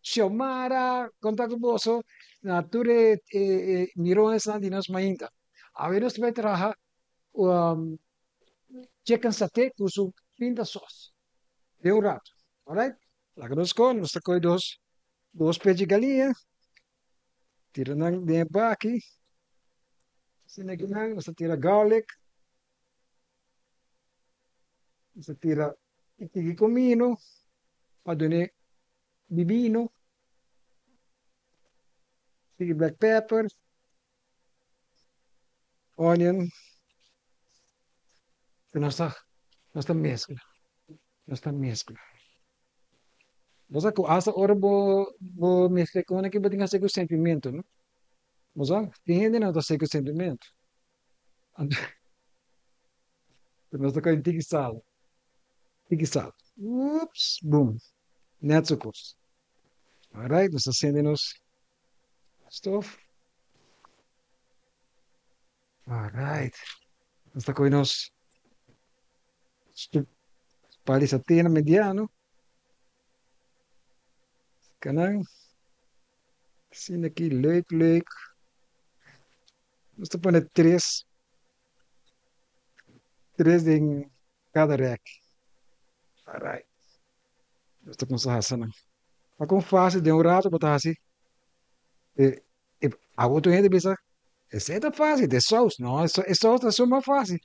Xiomara, konta ku boso na tur e e mironesnan di nos mainta. Awe nos ta bai traha chicken saté ku su pinda sos den un rato, alright? Laga nos kon, nos ta kohe dos dos pechi galiña, tira nan den e baki, asina kinan nos ta tira garlic. Nos ta tira e tiki comino pa dun'e bibino. Tiki black pepper, onion. Nos ta nos ta mezcla, nos ta mezcla. Bo sa cu hasta ora bo bo mezcla e cosnan aki bo tin haci cu sentimento, no? Bo sa, tin hende nan ta haci cu sentimento. Nos ta coge tiki sal, tiki sal. Ups, boom. Net zo cos. Alright, nos ta sende nos stof. Alright. Nos ta coge nos pal di satena mediano. Kanan. Asina aki, leuk, leuk. Nos ta pone tres, tres den kada rek. Alright. Nos ta kumsa hasa nan. Ma kon fásil den un rato bo ta hasi e e abo tur hende bisa esei ta fásil de sous. No, e sous ta suma fásil.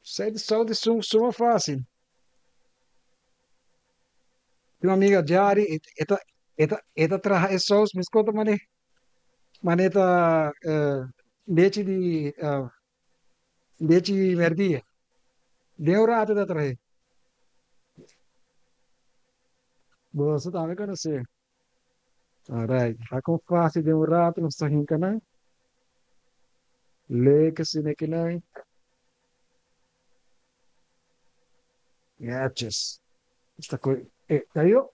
Esei de sous ta suma fásil. Tin un amiga Jari e ta e ta e ta traha e sous meskos ta mane Manera lechi di lechi merdia. Den un rato ta trahe. Boso tambe conoce. Alright, ta con facil den un rato nos ta hinca nan. Leuk asina ki nan. Netjes. Esta coi, eh, cayó.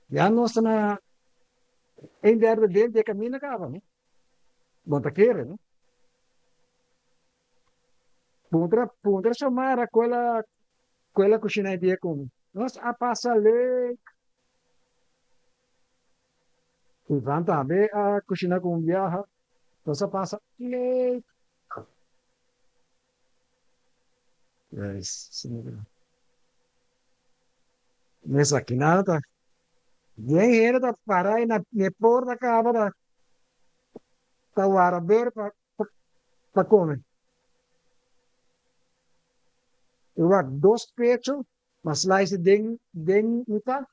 Ya nos ta na een derde deel di e kaminda kaba, no? Bo ta kere, no? Puntra, puntra Xiomara ku el a, ku el a kushina e dia ku mi. Nos a pasa leuk. Ivan tambe a kushina ku un biaha. Nos a pasa leuk. Mesa kinan ta bien hende ta para na e porta kaba ta ta wara ber pa pa kome. I wak dos pecho ma slice den den mitad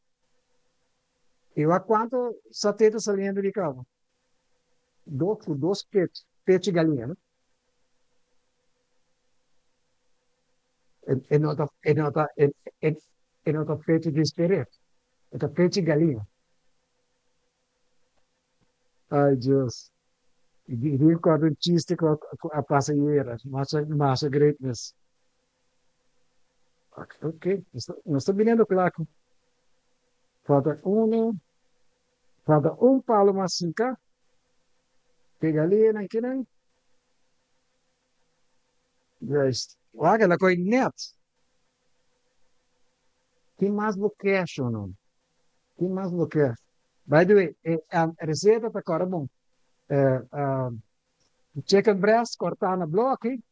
i wak kuantu sate ta saliendo di kaba. Dos ku dos pecho pecho galiña no. E no ta e no ta e e no ta pecho di speret, e ta pecho galiña. Ay Dios. I di recorda un chiste cu a pasa ayera, masha masha great mes. Ok, nos ta biniendo cla cu falta uno, falta un palo mas hinca, ke galiñanan kinan. Juist. Wak el a koe net. Tin mas bo ke shono. Tin mas bo ke. By the way, e receta ta kòrda bon. Chicken breast kòrtá na blòki,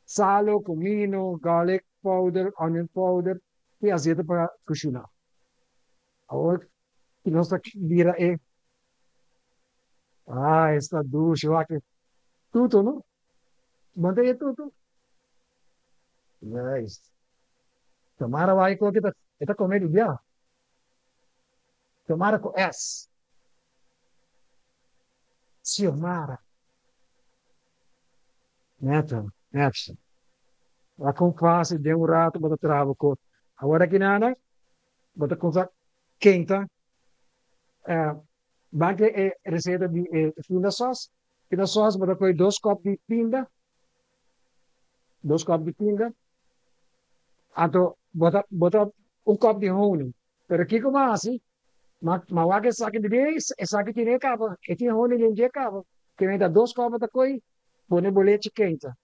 salo, comino, garlic powder, onion powder i azeta pa kushiná. Awor nos ta bira e. Ah, esta dushi wak. Tutu, no? Bo ta e tutu? Juist. Tamara wak koki ta e ta kome di bia. Xiomara ku S. Xiomara. Neto, neto. Wak kon fásil den un rato bo ta traha bo kos. Awor aki nana bo ta kumsa kenta. Ban ke e reseta di e pinda sòs. Pinda sòs bo ta kohe dos kòp di pinda, dos kòp di pinda, anto bo ta bo ta un kòp di honing. Pero kiko bo hasi? Ma ma wak esaki di bin esaki tene e kaba, e tin honing den dje kaba. Ke menta dos kòp bo ta kohe pone bo lechi keinta.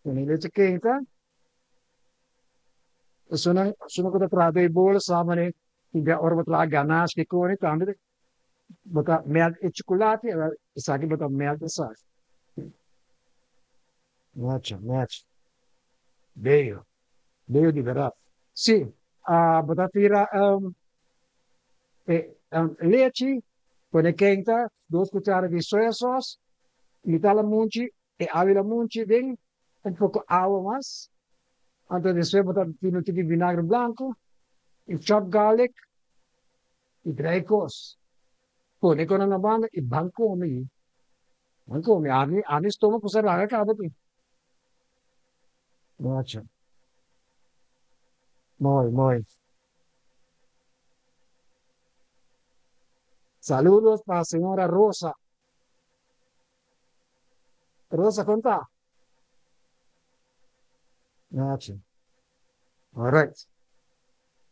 Pone lechi keinta. Esunnan esunnan ku ta traha den e bola sa manera tin bia ora bo traha ganache ke kone tambe bo ta melt e chocolate esaki bo ta melt esaki. Nechi nechi beyo beyo di berdad. Si bo ta tira e lechi. Pone kenta, dos cuchara di soya sauce, mita lamunchi e awi lamunchi den un poco awa mas. Anto despues bo ta tira un tiki vinagre blanco y chopped garlic y drai cos. Pone con na banda y ban come. Ban come. Ami, ami stoma cu sa raga caba tin. Macho. Mooi, mooi. Saludos pa señora Rosa. Rosa, con ta? Nacho. All right.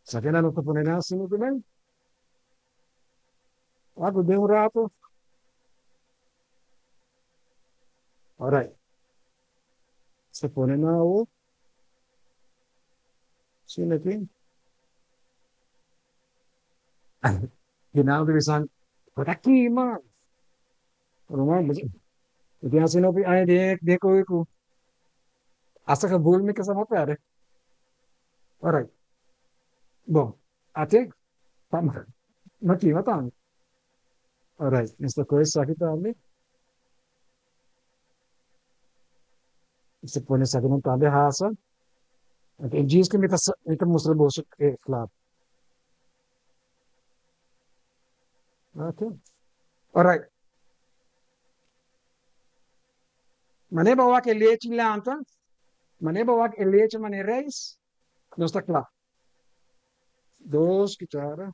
Sakena nos ta pone nan asina también. Wak den un rato. All right. Se pone nan awo. Asina aki. Final di bisan, bo ta kima. Ruman, bo tin asina hopi aña den koe ku hasta gevoel mi kasa no perde. Alright. Bon, ate pa no kima tambe. Alright, nos ta koe esaki tambe. Nos ta pone esakinan tambe hasa. Anto e djis ku mi ta mustra boso e kla. Ok. Alright. Mane bo wak e lechi lanta, mane bo wak e lechi mane reis, nos ta kla. Dos cuchara.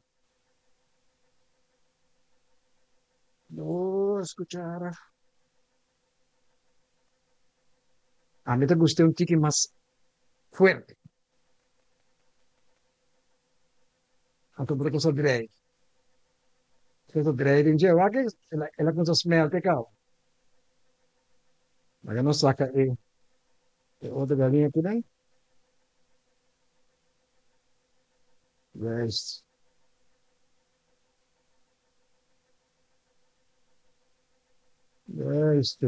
Dos cuchara. Ami ta gusta un tiki mas fuerte. Anto bo ta kuminsá drei. Bo ta drei den dje. Wak el a kuminsá smelte kaba. Laga nos saka e otro galiña akinan. Juist. Juist.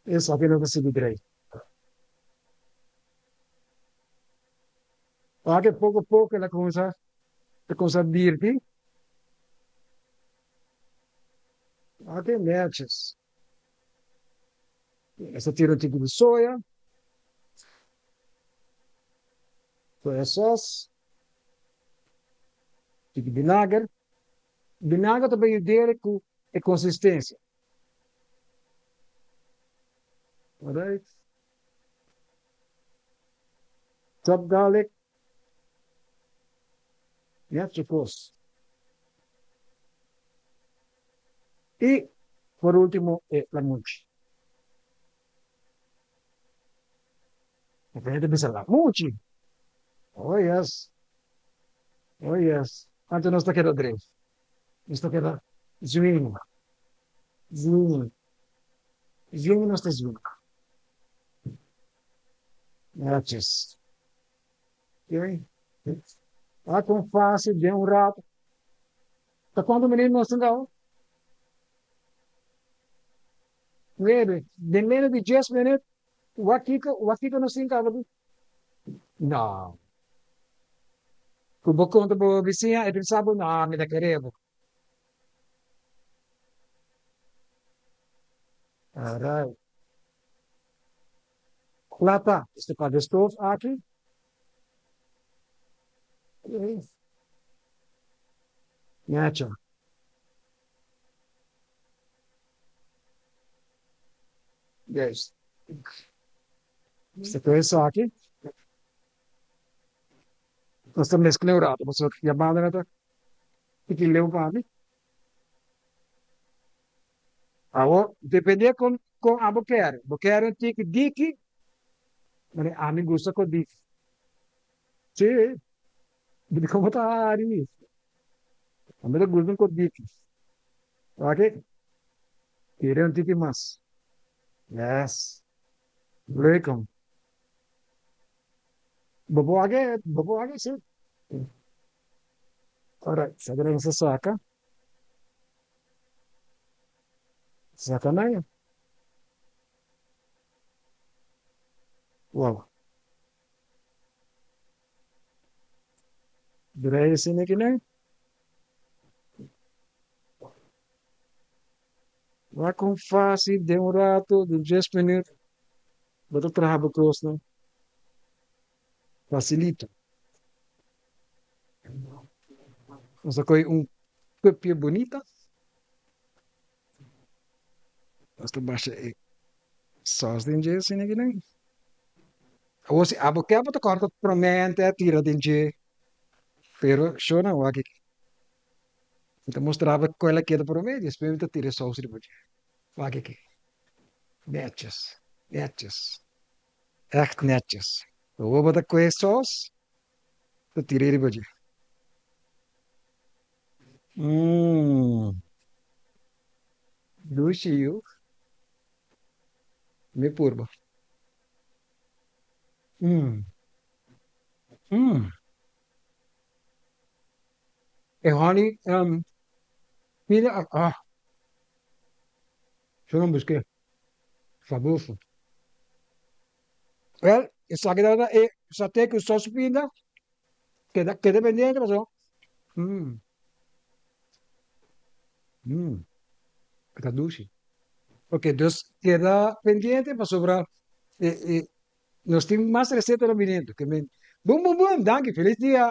Esaki no ta sigui drei. Ora ke poko poko el a kuminsá ta kuminsá dirti. Ora ke nètjes. Esta tira un tiki di soya, soya sauce, tiki binager. Binager ta bay yud'é ku e konsistensia. Alright. Chop garlic. Ya chicos. Y por ultimo e lamuchi. Hopi hende bisa lamuchi. Oh yes. Oh yes. Anto nos ta keda dreef. Nos ta keda zwing. Zwing. Zwing nos ta zwing. Netjes. Ok. Wak kon fácil den un rato. Ta cuanto minuut nos tin gau? Nuebe. Den menos di dies minuut, wak kiko, wak kiko nos tin caba di? No. Cu bo conta bo bisiña, e pensa bo, no, mi ta kere bo. Alright. Plata, este pa de stoof aki. Okay. Nacho. Juist. Este koe esaki. Nos ta mezcla un rato, pasobra ya banda na ta tiki leu pa mi. Awor, depende kon kon abo kere. Bo kere un tiki diki, mane ami gusta kon diki. Si, di komo ta hari mi. Ami ta gusta un kon diki. Wak, kere un tiki mas. Yes. Leuk hom. Bo por wak e, bo por wak e si. Alright, sa keda nos a saka. Saka nan. Wow. Draai asina aki nan. Wak kon fásil den un ratu di dies minüt bo ta traha bo kosnan. Fasilito. Nos a kohe un kupje bunita. Nos ta basha e sòs den dje asina kinan. Awor si abo ke bo ta kòrta promente a tira den dje, pero shona wak aki. Mi ta mustra bo kon el a keda promé, despues mi ta tira e sòs riba dje. Wak aki. Nètjes, nètjes, ègt nètjes. Awor bo ta kohe e sòs, ta tira riba dje. Mmm. Dushi yu. Mi purba. Mmm. Mmm. E honey, um, mira, ah. Yo no busqué. Fabuloso. Wel, esaki tabata e saté ku sos pinda. Keda, keda pendiente paso. Mmm. Mmm. E ta dushi. Ok, dus keda pendiente pasobra e, e, nos tin mas recetanan biniendo. Ke men, bum bum bum, danki, feliz dia.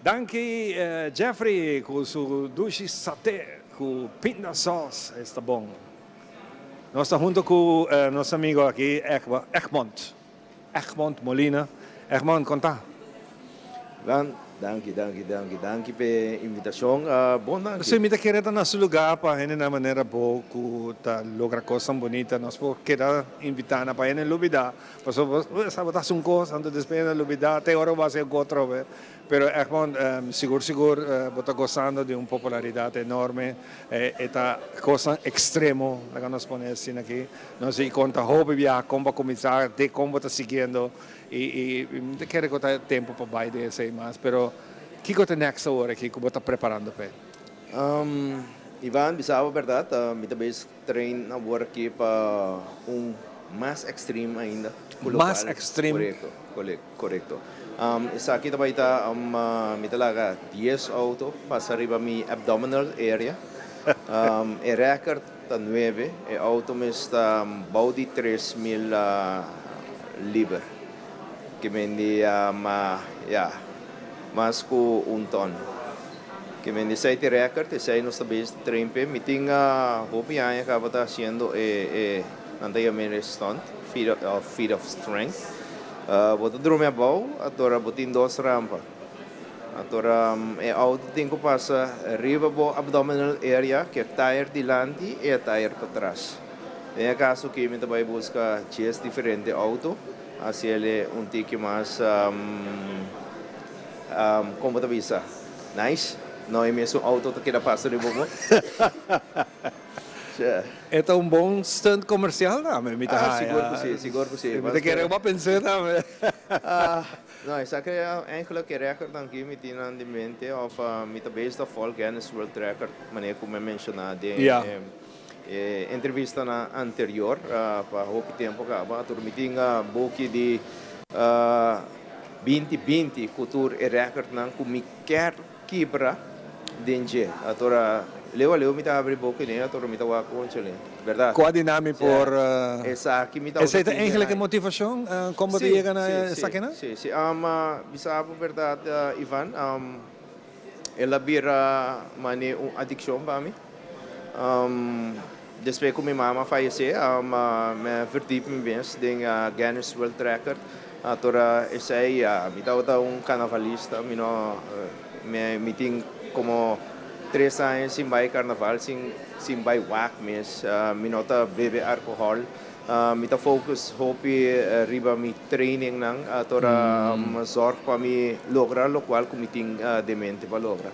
Danki Jeffrey cu su dushi sate cu pinda sauce esta bon. Nos ta hunto cu nos amigo aki Egmond, Egmond Molina. Egmond con ta? Dan, danki, danki, danki, danki p'e invitacion. Bon danki. Si, mi ta kere ta na su lugar pa hendenan manera bo cu ta logra cosnan bunita. Nos por keda invita nan pa hende lubida. Pasobra bo sa bo ta haci un cos, anto despues hende lubida te ora bo haci un cos atrobe. Pero Egmond, sigur sigur bo ta gozando di un popularidad enorme. E ta cosnan extremo, laga nos pone asina aki. Nos di conta hopi biaha con bo a cuminsa, de con bo ta siguiendo. Y mi ta kere cu ta tempo pa bay den esey mas. Pero kico ta next awor aki cu bo ta preparando p'e? Ivan, bisa bo berdad, mi ta bezig train awor aki pa un mas extreme ainda. Mas extreme? Corecto, corecto. Esaki ta bay ta, mi ta laga dies auto pasa riba mi abdominal area. E record ta nuebe, e auto mes ta bou di 3000 liber. Ke men di ya, mas ku un ton. Ke men di esei ta e record, esei nos ta bezig ta train p'e. Mi tin hopi aña kaba ta hasiendo e, e nan ta yama e stunt, feat of, feat of strength. Bo ta drumi abou, atora bo tin dos rampa. Atora e auto tin ku pasa riba bo abdominal area, ku e tire dilanti i e tire patras. Den e kaso aki mi ta bai buska dies diferente auto, hasi el un tiki mas, kon bo ta bisa? Nice. No e mesun auto ta keda pasa riba bo. E ta un bon stunt comercial tambe mi ta haya. Sigur cu si, sigur cu si. Mi ta kere bo a pens'é tambe. No, esaki eigenlijk e recordnan ki mi tin nan di mente of mi ta bezig ta volg Guinness World Record manera cu mi a menciona den e entrevistanan anterior pa hopi tempo caba. Tur mi tin buki di binti binti cu tur e recordnan cu mi kier kibra den dje. Atora leu a leu mi ta habri boka i atora mi ta wak conchole. Berdad? Kua dinami por. Esaki mi tabata Esei ta eigenlijk e motivashon kon bo ta yega na esakinan? Si, si. Bisa bo berdad Ivan, el a bira mane un adikshon pa mi. Despues ku mi mama a fayesé, mi a verdiep mi mes den Guinness World Record. Atora esei mi tabata un karnavalista, mi no, mi tin komo tres aña sin bai karnaval, sin sin bai wak mes. Mi no ta bebe alkohòl, mi ta focus hopi riba mi trainingnan, atora zòrg pa mi logra lokual ku mi tin den mente pa logra.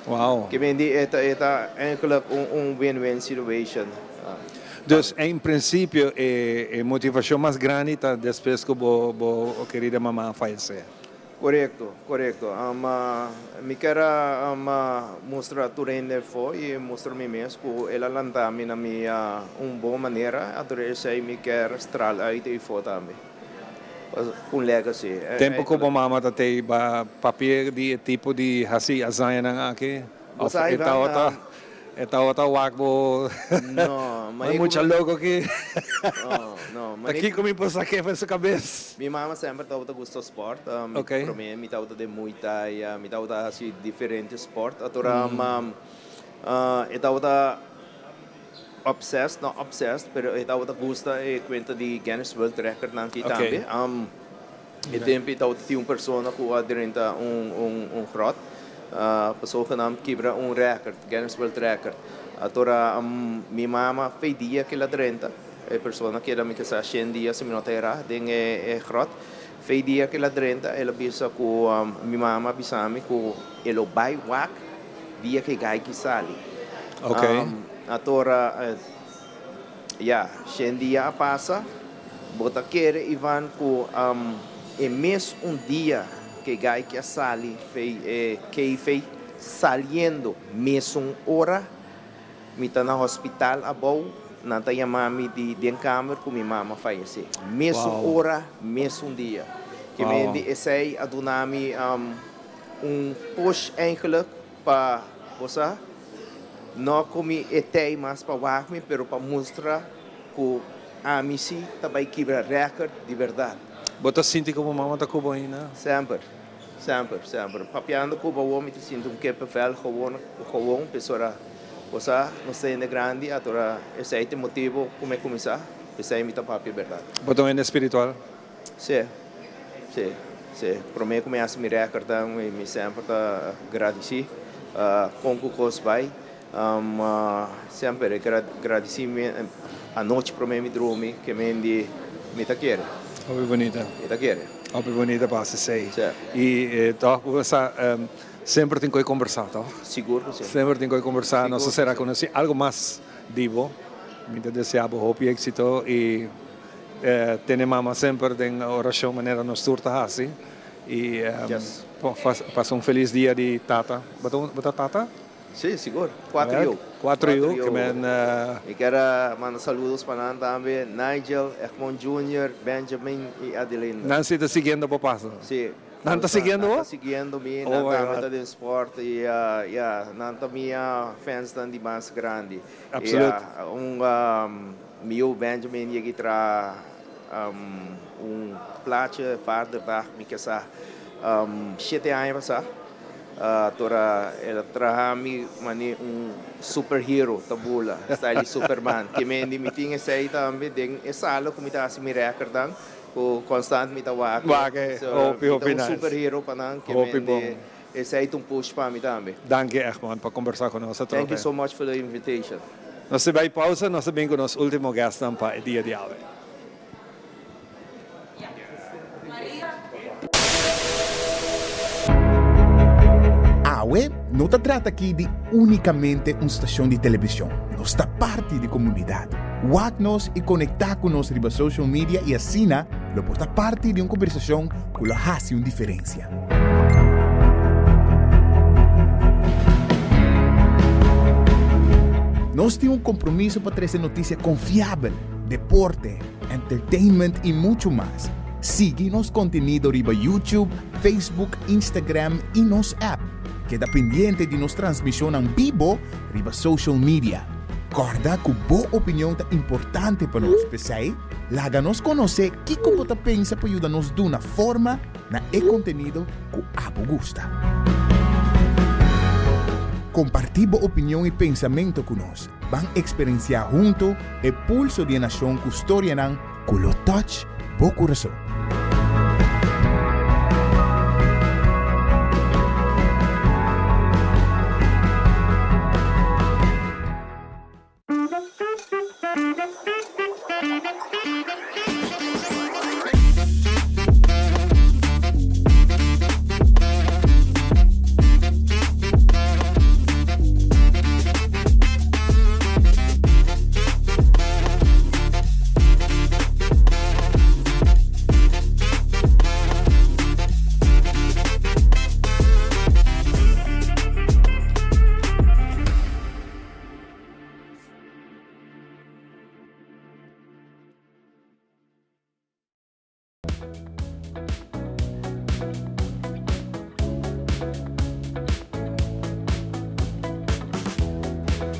Wow. Ke men di e ta e ta eigenlijk un un win-win situation. Dus en principio e e motivacion mas grandi ta despues cu bo bo kerida mama a fayece. Korekto, korekto. Mi ker a mustra tur hende afó i mustra mi mes ku el a lanta mi na mi un bon manera, anto esei mi ker stral uit eifó tambe. Un legacy. Tempu ku bo mama ta tei ba papia di e tipo di hasi hazañanan aki? Bo Of sa e Ivan, tabata e tabata wak bo No, Mai mane mucha ku loko aki. No, no, Ta mane kiko mi por sak'é for su kabes? Mi mama semper tabata gusta sport. Mi Ok. promé mi tabata den Muay Thai, mi tabata hasi diferente sport. Atora e tabata obsessed, no obsessed, pero e tabata gusta e kuenta di Guinness World Recordnan aki Ok. tambe. E tempu ei tabata tin un persona ku a drenta un un un grot pa zogenaamd kibra un record, Guinness World Record. Atora mi mama fei dia ku el a drenta, e persona keda mi kesa shen dia si mi no ta erá den e e grot, fei dia ku el a drenta el a bisa ku mi mama a bisa mi ku e lo bai wak dia ku e gai ki sali. Ok. Atora ya, shen dia a pasa. Bo ta kere Ivan ku e mes un dia ke gai ke a sali fei e cave saliendo mesun ora mi ta na hospital abou nan ta yama mi di den kamer ku mi mama fayese mesun ora mesun dia ke men di esei a duna mi un push eigenlijk pa bo sa no ku mi e tei mas pa wak mi pero pa mustra ku Ami si ta bai kibra record di berdad. Bo ta sinti como mama ta cu bo ainda? Semper, semper, semper. Papiando cu bo awor mi ta sinti un kippenvel gewoon, gewoon, pesora bo sa nos ta hende grandi atora esey ta e motibo cu mi a cuminsa, pesey mi ta papia berdad. Bo ta un hende spiritual? Si, si, si. Prome cu mi haci mi recordnan mi semper ta gradici con cu cos bai. Semper e gradisí mi anochi promé mi drumi ke men di mi ta kere. Hopi bunita. Mi ta kere. Hopi bunita pa hasi esei. I tòg bo sa semper tin ku e kombersá tòg? Sigur ku si. Semper tin ku e kombersá. Nos a sera konosí algu mas di bo. Mi ta deseá bo hopi éksito i tene mama semper den orashon manera nos tur ta hasi. I pasa un felis dia di tata. Bo ta tata? Sí, sigur. Cuatro yu. Cuatro yu, ke men. Mi kier a manda saludos pa nan tambe, Nigel, Egmond Junior, Benjamin y Adelinda. Nan si ta siguiendo bo paso? Sí. Nan ta siguiendo bo? Nan ta siguiendo mi, nan tambe ta den sport y ya, nan ta mi fansnan di mas grandi. Absolut. Y un mi yu Benjamin yegi traha un plaatje vaderdag mi ke sa shete aña pasa. Tora el a traha mi mane un superhero ta bula, style di Superman. Ke mendi mi tin esei tambe den e sala ku mi ta hasi mi rèkerdan, ku konstant mi ta wak. Wak e, hopi hopi Mi ta nice. un superhero pa nan, ke Hopi mendi bon. esei ta un push pa mi tambe. Danki Egmond pa kombersá ku nos atrobe. Thank you so much for the invitation. Nos ta bai pausa, nos ta bin ku nos ultimo guestnan pa e dia di awe. Awe no ta trata aki di únikamente un stashon di televishon, nos ta parti di komunidat. Wak nos i konektá ku nos riba social media i asina lo por ta parti di un kombersashon ku lo hasi un diferensia. Nos tin un kompromiso pa trese notisia konfiabel, deporte, entertainment y mucho mas. Sigui nos contenido riba YouTube, Facebook, Instagram y nos app. Keda pendiente di nos transmisionnan bibo riba social media. Corda cu bo opinion ta importante pa nos, p'esey laga nos conoce kico bo ta pensa pa yuda nos duna forma na e contenido cu abo gusta. Comparti bo opinion y pensamento cu nos. Ban eksperensiá huntu e pulso di e nashon ku storianan ku lo touch bo kurason.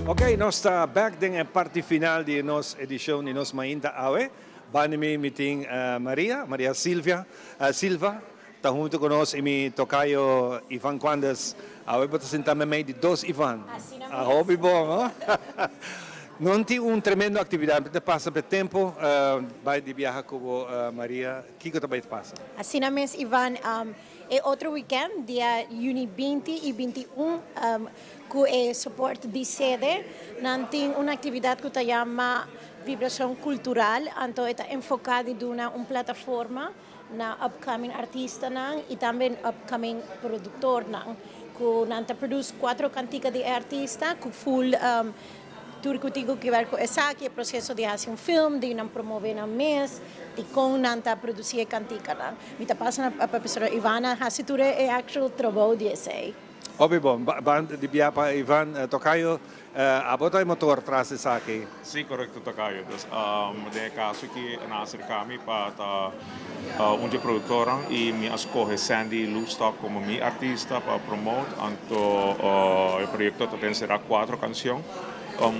Ok, nos ta bek den e parti final di nos edicion di Nos Mainta awe. Banda mi mi tin Maria, Maria Silvia, Silva ta hunto cu nos y mi tocayo Ivan Quandes. Awe bo ta sinta memey di dos Ivan. A hopi bon, ho? Non tin un tremendo actividad, mi ta pasa p'e tempo bay di biaha cu bo Maria, kico ta bay pasa? Asina mes Ivan, E otro weekend, dia juni 20 y 21, cu e support di sede, nan tin un actividad cu ta yama Vibracion Cultural, anto e ta enfoca di duna un plataforma na upcoming artistanan y tambe upcoming productornan, cu nan ta produce cuatro cantica di e artista cu full Tur ku tin ku kiber ku esaki, e proseso di hasi un film, di nan promove nan mes, di kon nan ta produsi e kantikanan. Mi ta pasa na profesora Ivana hasi tur e actual trabou di esei. Hopi bon. Ban di bia pa Ivan Tocayo. Abo ta e motor tras esaki? Si, korekto Tocayo. Dus den e kaso aki nan a aserka mi pa ta un di e produktornan i mi a skohe Sandy Loefstok komo mi artista pa promote. Anto e proyekto ta den será kuatro kanshon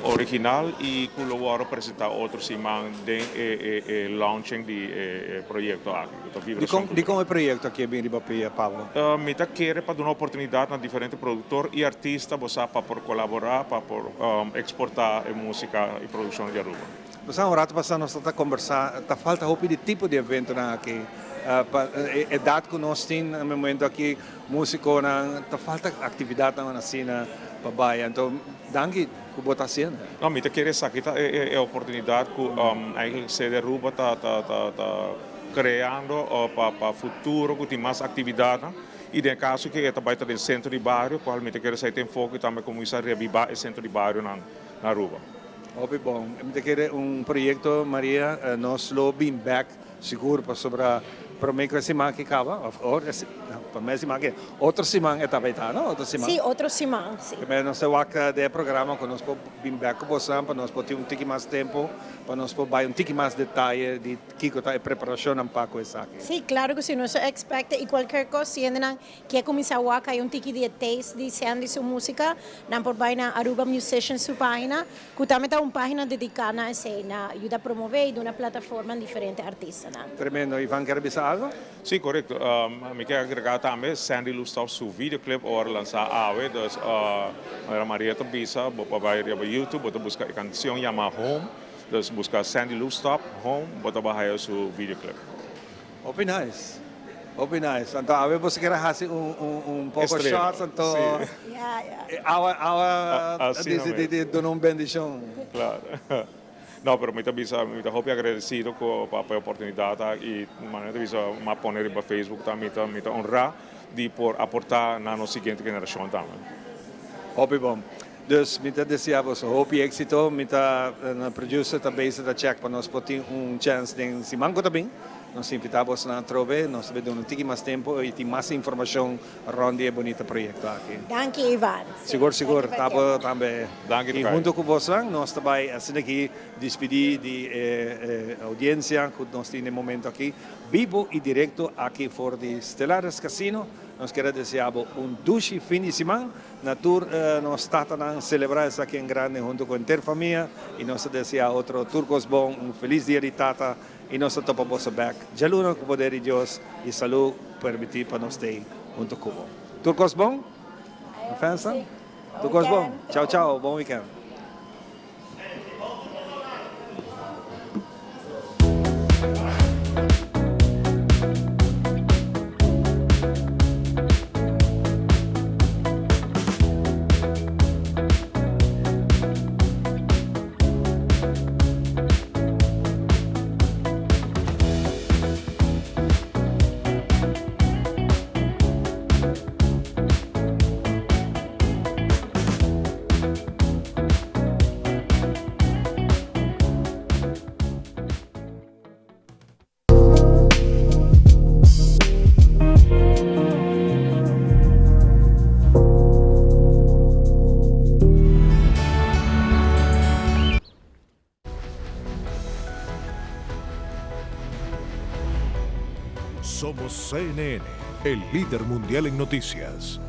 original i ku lo wòrdu presentá otro siman den e launching di e proyekto aki ku ta Vibracion Cultural. Dikon e proyekto aki a bin riba pia, Pablo? Mi ta kere pa duna oportunidat na diferente produktor i artista bo sa pa por kolaborá pa por eksportá e músika i produkshon di Aruba. Bo sa un rato pasá nos ta kombersá, ta falta hopi di tipo di eventonan aki. Pa e edat ku nos tin na momento aki, músikonan, ta falta aktividatnan asina pa bai. Anto danki ku bo ta hasiendo. No, mi ta kere esaki ta e oportunidat ku eigenlijk sede Aruba ta ta kreando pa futuro ku tin mas aktividatnan. I den e kaso ku e ta bai ta den sentro di bario, kual mi ta kere esei ta enfoke tambe kuminsá rebibá e sentro di barionan na Aruba. Hopi bon. Mi ta kere un proyecto Maria nos lo bin bek sigur pasobra prome cu e siman aki caba of prome e siman aki otro siman e ta bay ta no otro siman. Si otro siman si. Primer nos ta wak den e programa cu nos por bin bek cu bosan pa nos por tin un tiki mas tempo pa nos por bay un tiki mas detaye di kico ta e preparacionnan pa cu esaki. Si claro cu si nos ta expecta y cualkier cos si hendenan Kier kuminsá wak hay un tiki di e taste di Sandy su músika, nan por bai na Aruba Musicians su página, ku tambe ta un página dediká na esei, na yuda promové i duna plataforma na diferente artistanan. Tremendo. Ivan kier bisa algo? Sí, korekto. Mi kier agregá tambe Sandy Lusthof su videoclip a wòrdu lansá awe, dus manera Maria ta bisa, bo por bai riba YouTube, bo ta buska e kanshon yama Home, dus buska Sandy Lusthof, Home, bo ta bai haya su videoclip. Hopi nice. Hopi nice. Anto awe boso kier a hasi un un un poco shots anto awa awa di di duna un bendicion. Claro. No pero mi ta bisa mi ta hopi agradecido cu pa e oportunidad aki y manera mi ta bisa mi a pone riba Facebook ta mi ta mi ta honra di por aporta na nos siguiente generacion tambe. Hopi bon. Dus mi ta desea boso hopi exito. Mi ta na producer ta bezig ta check pa nos por tin un chance den siman cu ta bin. Nos invita bosonan atrobe. Nos ta bay duna un tiki mas tempo y tin mas informacion rond di e bunita proyecto aki. Danki Ivan. Sigur sigur. Ta bo tambe. Danki Y hunto cu bosonan nos ta bay asina aki dispidi di e audiencia cu nos tin den momento aki bibo y directo aki for di Stellaris Casino. Nos kier a desea bo un dushi fin di siman. Na tur nos tatanan celebra esaki en grande hunto cu henter famia y nos ta desea otro tur cos bon, un feliz dia di tata y nos ta topa boso bek djaluna cu poder di Dios y salud permiti pa nos stay hunto cu bo. Tur cos bon? Fensa? Tur cos bon? Chao chao, bon weekend. Somos CNN, el líder mundial en noticias.